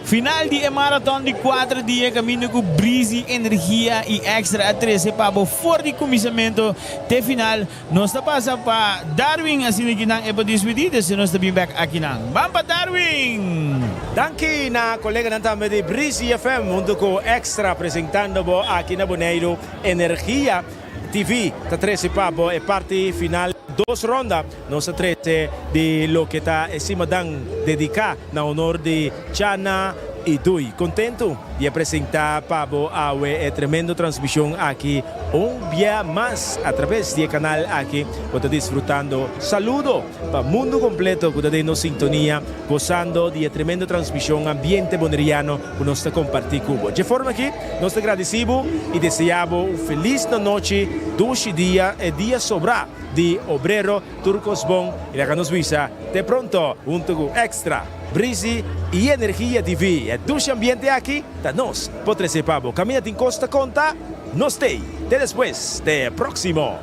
final di e maraton di kuater dia kaminda ku Breezy Energia i Extra a trese pa bo for di kuminsamentu te final. Nos ta pasa pa Darwin asina ki nan e por dispidi despues nos ta bin bek akinan. Ban pa Darwin!
Danki na koleganan tambe di Breezy FM huntu ku Extra presentando bo aki na Boneiru Energia TV ta trese pa bo e parti final dos ronda nos ta trese di loke ta e simadan dediká na honor di Chana i Dui. Kontentu di a presentá pa bo awe e tremendo transmishon aki un bia mas atraves di e kanal aki. Bo ta disfrutando. Saludo pa mundu kompleto ku ta den nos sintonia gosando di e tremendo transmishon ambiente boneriano ku nos ta kompartí ku bo. Dje forma aki nos ta gradisí bo i deseá bo un felis nochi, dushi dia, e dia sobrá di Obrero. Tur kos bon i laga nos bisa te pronto hunto ku Extra, Breezy i Energia TV. E dushi ambiente aki ta nos por trese pa bo. Kaminda tin kos ta konta, nos t'ei. Te despues, te proksimo!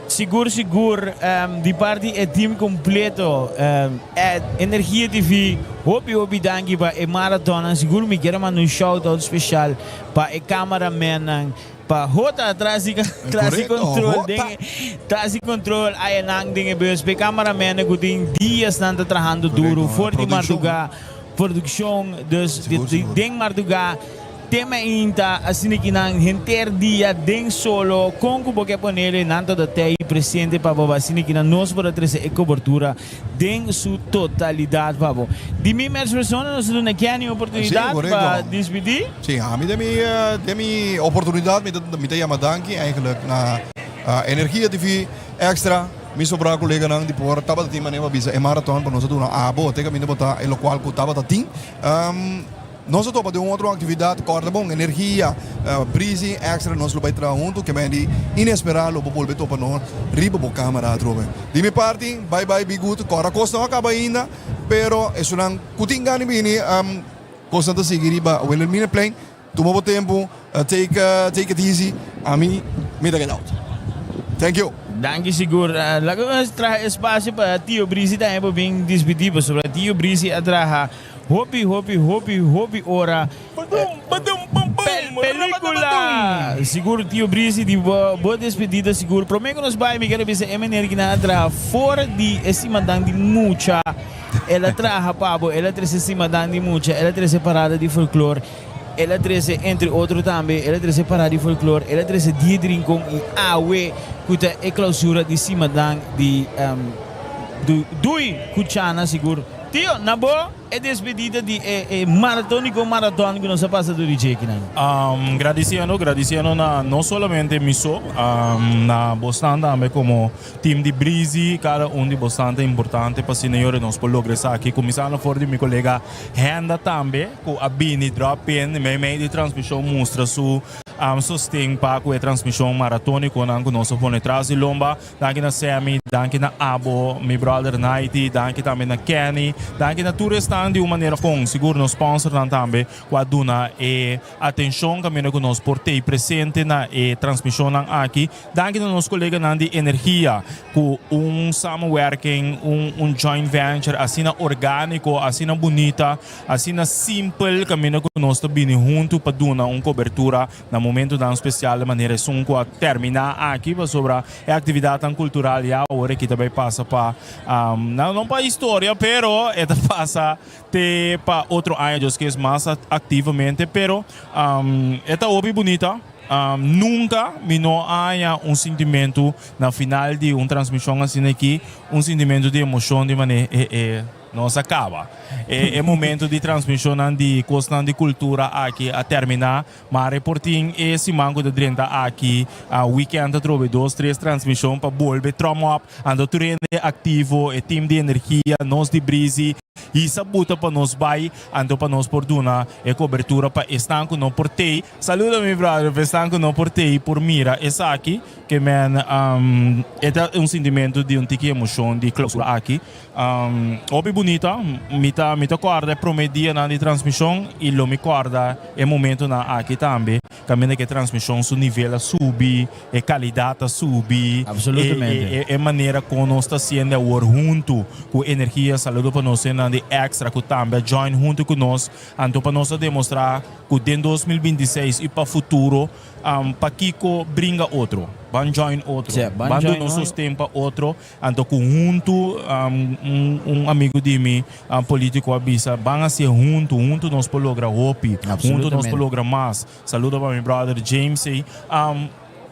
Sigur sigur di parti e team completo Energia TV hopi hopi danki pa e marathonnan sigur mi kier a manda un shout out special pa e cameramennan Pa Jota tras di tras di control den tras di control ayanan den e bus p'e cameramennan cu tin diasnan ta trahando duro for di marduga produccion dus den marduga. Te mainta asina ki nan henter dia den solo kon ku bo ke ponele nan ta tei presente pa bo asina ki nan nos por a trese e kobertura den su totalidat pa bo. Di mi mes persona nos ta duna Kenny oportunidat pa dispidi.
Si, ami den mi den mi oportunidat mi ta mi ta yama danki eigenlijk na Energia TV Extra, mi sobra koleganan di por tabata tin manera pa bisa e maraton pa nos a duna abo te kaminda bo ta e lokual ku tabata tin. Nos a topa den un otro actividad, corda bon, energia, Breezy, Extra, nos lo bay traha hunto, ke men di inesperá lo bo bolbe topa nos riba bo camera atrobe. Di mi parti, bye bye, be good, corda cos no a caba ainda, pero esunnan cu tin gana di bini, cosnan ta sigui riba Wilhelminaplein, tuma bo tempo, take take it easy, ami mi ta get out. Thank you.
Danki sigur. Laga nos traha espacio pa Tio Breezy tambe por bin dispidi, pasobra Tio Breezy a traha Hopi hopi hopi hopi ora Pelicula Sigur tio Brisi di bo bo despedida sigur Prome ku nos bai mi kere bisa e meneer ki nan a traha for di e simadan di mucha El a traha pa bo el a trese simadan di mucha el a trese parada di folklor el a trese entre otro tambe el a trese parada di folklor el a trese dia di rincon i awe ku ta e clausura di simadan di Dui ku Chana sigur Tio, na bo e despedida di e e maratonico maraton ku nos a pasa dor di djekinan.
Gradisiendo, gradisiendo na no solamente mi so, na bosnan tambe komo team di Breezy, kada un di bosnan ta importante pa asina yora nos por logra esaki. Kuminsando for di mi kolega Henda tambe ku a bini drop in meimei di transmishon mustra su sosten pa ku e transmishon maratonikonan ku nos a pone tras di lomba. Danki na Sammy, danki na abo, mi brother Nighty, danki tambe na Kenny, danki na tur esnan di un manera kon, sigur nos sponsornan tambe ku a duna e atenshon kaminda ku nos por tei presente na e transmishonnan aki. Danki na nos koleganan di Energia ku un samenwerking, un un joint venture asina orgániko, asina bunita, asina simpel kaminda ku nos ta bini huntu pa duna un kobertura Na momentonan spesial de manera esun ku a terminá aki pasobra e aktividatnan kultural ya awor aki ta bai pasa pa no no pa historia pero e ta pasa te pa otro aña Dios kies mas aktivamente pero e ta hopi bunita nunka mi no a haña un sintimentu na final di un transmishon asina aki un sintimentu di emoshon di manera e e Nos a caba. E e momento di transmisionnan di cosnan di cultura aki a termina, maar e por tin e siman cu ta drenta aki, a weekend ta trobe dos tres transmision pa bolbe trom op, anto tur hende activo, e team di energia, nos di Breezy, hisa buta pa nos bay, anto pa nos por duna e cobertura pa esnan cu no por tey. Saludo mi brother, pa esnan cu no por tey por mira esaki, ke men e ta un sintimento di un tiki emocion di clausura aki. Hopi bunita, mi ta mi ta kòrda e promé dianan di transmishon i lo mi kòrda e momentunan aki tambe kaminda ku e transmishon su nivel a subi, e kalidat a subi, e e manera kon nos ta hasiendo awor huntu ku Energia. Saludo pa nos hendenan di Extra ku tambe a join huntu ku nos, anto pa nos a demostrá ku den 2026 i pa futuro pakiko bringa otro, ban join otro, ban duna un sosten pa otro. Anto ku huntu un amigu di mi politico a bisa ban hacié huntu, huntu nos por logra hopi, huntu nos por logra mas. Saludo pa mi brother James ey.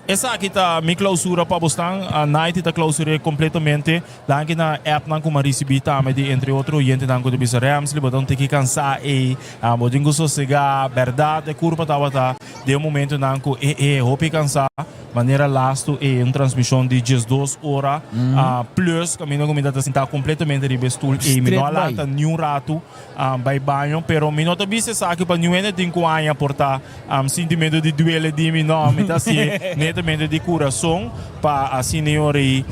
Esaki ta mi clausura pa bosnan, Nighty ta clausur'é completamente. Danki na appnan ku mi a ricibi tambe di entre otro oyentenan ku ta bisa Ramsley bo ta un tiki cansa ey, bo tin ku sosega. Berdad e curpa tabata den un momentonan ku e e hopi cansa. Manera lastu e un transmishon di 12 ora plus kaminda ku mi ta sintá kompletamente riba e stul ei. Mi no a lanta niun ratu bai baño, pero mi no ta bisa esaki pa niun hende tin ku haña por ta sintimentu di duele di mi. No, mi ta hasié netamente di kurason pa asina e ora ei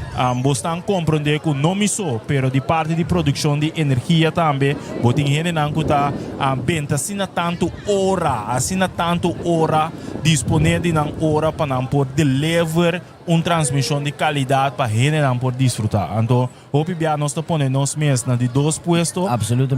bosnan komprondé ku no mi so, pero di parti di produkshon di energia tambe bo tin hendenan ku ta benta asina tantu ora, asina tantu ora. Disponé di nan ora pa nan por deliver un transmishon di kalidat pa hendenan por disfrutá. Anto hopi bia nos ta pone nos mes na di dos puesto,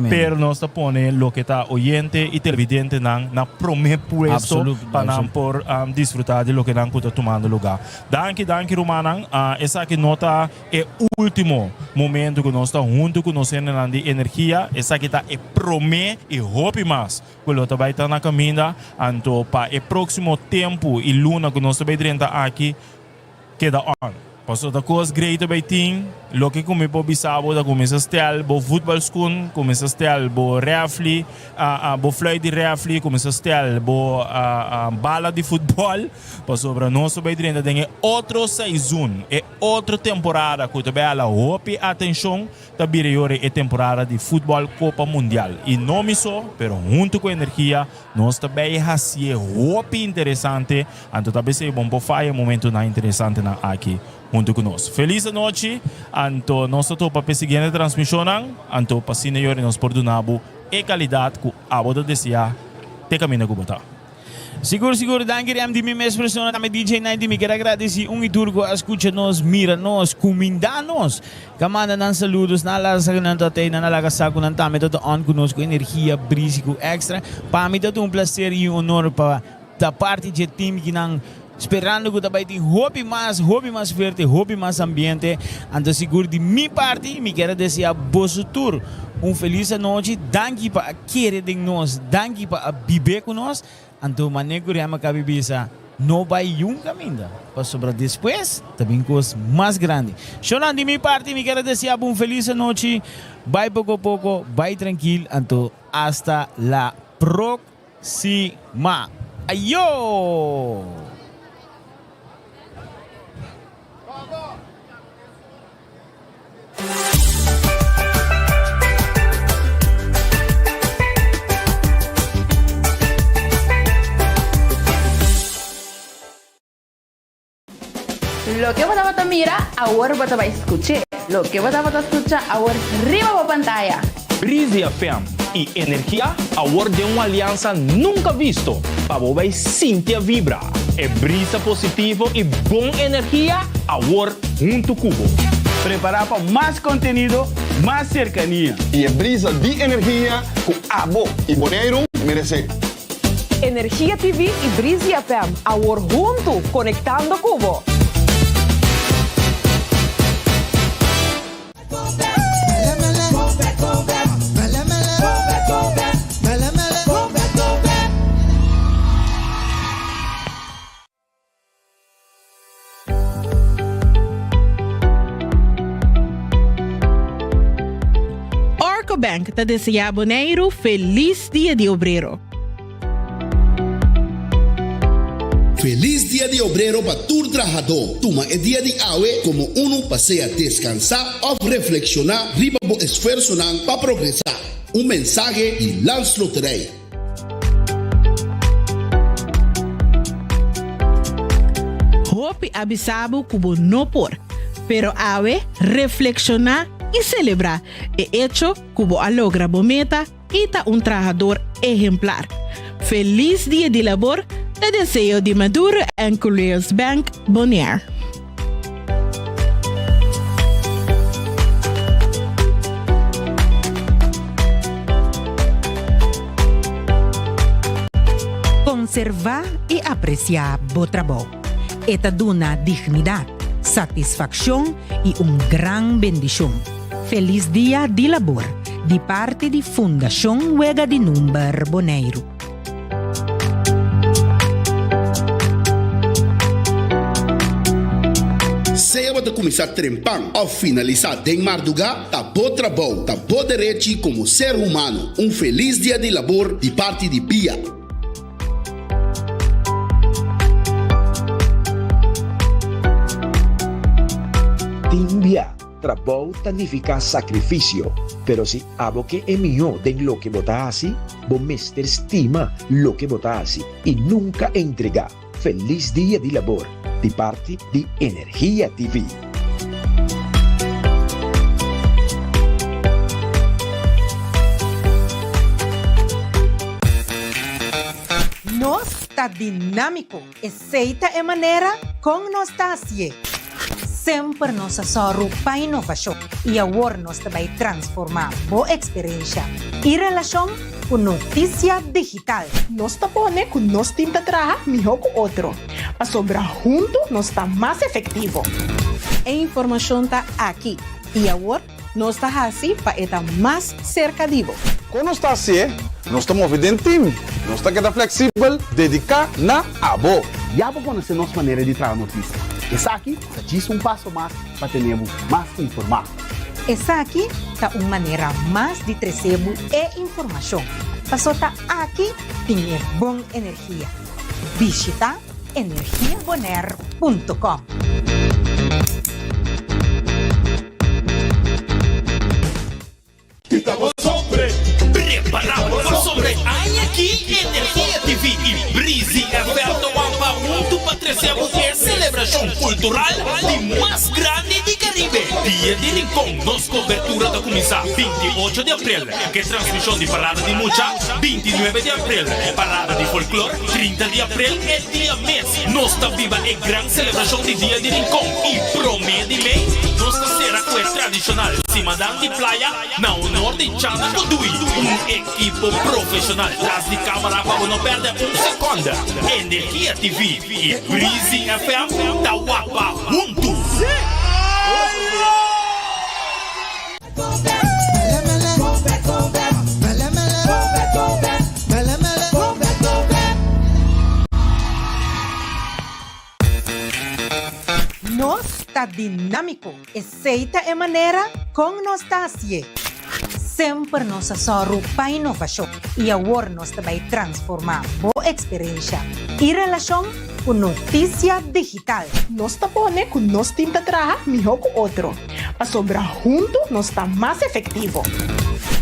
pero nos ta pone loke ta oyente i televidentenan na promé puesto pa nan por disfrutá di loke nan ku ta tumando lugá. Danki, danki rumannan. Esaki no ta e último. momento ku nos ta huntu ku nos hendenan di energia. Esaki ta e promé i hopi mas ku lo ta bai ta na kaminda. Anto pa e próksimo tempu i luna ku nos ta bai drenta aki, Keda on. Paso ta kos great bay tin, loke ku mi por bisa bo ta kuminsa stel bo voetbalschoen, kuminsa stel bo refli, bo fluit di refli, kuminsa stel bo bala di futbol, pasobra nos ta bay drenta den e otro seizoen, e otro temporada ku ta bay hala hopi atenshon, ta bira yora e temporada di futbol Kopa Mundial. I no mi so, pero huntu ku Energia Nos ta bay hacié hopi interesante, anto ta besey bon por faya momentonan interesantenan aki hunto cu nos. Feliz anochi, anto nos ta topa p'e siguiente transmisionnan, anto pa asina yori nos por duna bo e calidad cu abo ta desea te caminda cu bo ta.
Sigur sigur, danki Rem di mi mes persona tambe DJ Night mi kier a gradeci un y tur cu a scucha nos, mira nos, cuminda nos. Ka manda nan saludos, nan a laga sa ku nan ta tei, nan a laga sa ku nan tambe ta ta on ku nos ku energia, brisi ku extra. Pa mi ta ta un placer i un honor pa ta parti dje team ki nan sperando ku ta bai tin hopi mas, hopi mas fuerte, hopi mas ambiente. Anto sigur di mi parti mi kier a desea boso tur un felis anochi. Danki pa a kere den nos, danki pa a bibe ku nos. Anto mane ku Rema kabi bisa, No bai yun kaminda, pasobra despues ta bin kos mas grandi. Shonan, di mi parti mi kier a desea bo un felis anochi, bai poko poko, bai trankil, anto hasta la proksima. Ayo!
Loke bo tabata mira, awor bo ta bai skuch'é. Loke bo tabata skucha, awor riba bo pantaya.
Breezy FM y Energia awor den un aliansa nunca visto pa bo bay sinti a vibra e brisa positivo y bon energia awor hunto cu bo.
Prepara pa mas contenido, mas cercania.
Y e brisa di energia cu abo y Boneiru merece.
Energia TV y Breezy FM awor hunto conectando cu bo.
Orco Bank ta desea Boneiru felis Dia di Obrero.
Felis Dia di Obrero pa tur trahadó! Tuma e dia di awe komo unu pa sea deskansá òf reflekshoná riba bo esfuersonan pa progresá. Un mensahe di Landsloterij.
Hopi a bisa bo ku bo no por, pero awe reflekshoná i selebrá e echo ku bo a logra bo meta i ta un trahador ehemplar. Felis Dia di Labor ta deseo di Maduro and Curious Bank Bonaire.
Konservá i apresiá bo trabou. E ta duna dignidat, satisfakshon i un gran bendishon. Felis Dia di Labor di parti di Fundashon Wega di Number Boneiru.
Sea bo ta kuminsá trempan òf finalisá den mardugá, ta bo trabou, ta bo derechi komo ser humano. Un felis Dia di Labor di parti di bia.
Tin bia. Trabou ta nifiká sakrifisio, pero si abo ke e mihó den loke bo ta hasi, bo mester stima loke bo ta hasi i nunka entregá. Felis Dia di Labor di parti di Energia TV.
Nos ta dinámiko. Esei ta e manera kon nos ta hasié. Semper nos a sòru pa inovashon i awor nos ta bai transformá bo eksperensha i relashon ku notisia digital.
Nos ta pone ku nos tim ta traha mihó ku otro, pasobra huntu nos ta mas efektivo.
E informashon ta aki. I awor nos ta hasi pa e ta mas serka di bo.
Kon nos ta hasié? Nos ta move den tim. Nos ta keda fleksibel, dediká na abo.
Ya bo konosé nos manera di traha notisia. Esaki ta djis un paso mas pa tene bo mas informá.
Esaki ta un manera mas di trese bo e informashon, paso ta aki tin e bon energia. Bishita energiabonaire.com.
Prepara bo pasobra e aña aki Energia TV i Breezy FM ta wampa huntu pa trese bo e selebrashon kultural di mas grandi di Karibe, Dia di Rincon. Nos kobertura ta kuminsá 28 di aprel ku e transmishon di Parada di Mucha, 29 di aprel Parada di Folklor, 30 di aprel e dia mes nos ta biba e gran selebrashon di Dia di Rincon i promé di mei nos ta sera ku e tradishonal Simadan di Playa na honor di Chana Kudui, un ekipo profeshonal tras di kamera pa bo no pèrdè un sekònde. Energia TV i Breezy FM ta wapa huntu!
Nos ta dinámiko, esei ta e manera kon nos ta hasié. Semper nos a sòru pa inovashon i awor nos ta bai transformá bo eksperensha i relashon ku notisia digital.
Nos ta pone ku nos tim ta traha mihó ku otro, pasobra huntu nos ta mas efektivo.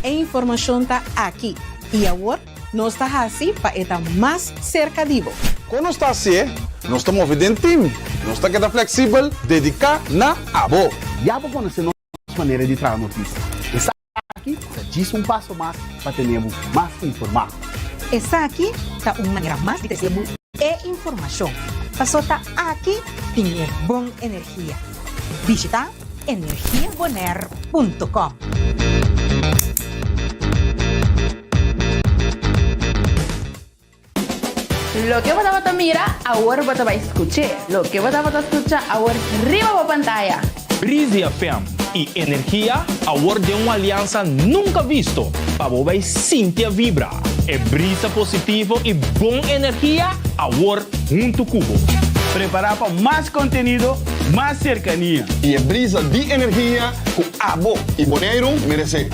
E informashon ta aki i awor nos ta hasi pa e ta mas serka di bo.
Kon nos ta hasié? Nos ta move den tim. Nos ta keda fleksibel, dediká na abo.
Ya bo konosé nos manera di traha notisia. Esaki ta djis un paso mas pa tene bo mas informá.
Esaki ta un manera mas di trese bo e informashon, paso ta aki tin e bon energia. Bishita energiabonaire.com.
Loke bo tabata mira, awor bo ta bai skuch'é. Loke bo tabata skucha, awor riba bo pantaya.
Breezy FM i Energia awor den un aliansa nunca visto pa bo bai sinti a vibra e brisa positivo i bon energia awor huntu ku bo.
Prepará pa mas kontenido, mas serkania.
I e brisa di energia ku abo i Boneiru meresé.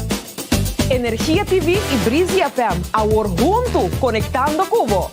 Energia TV i Breezy FM awor huntu konektando ku bo!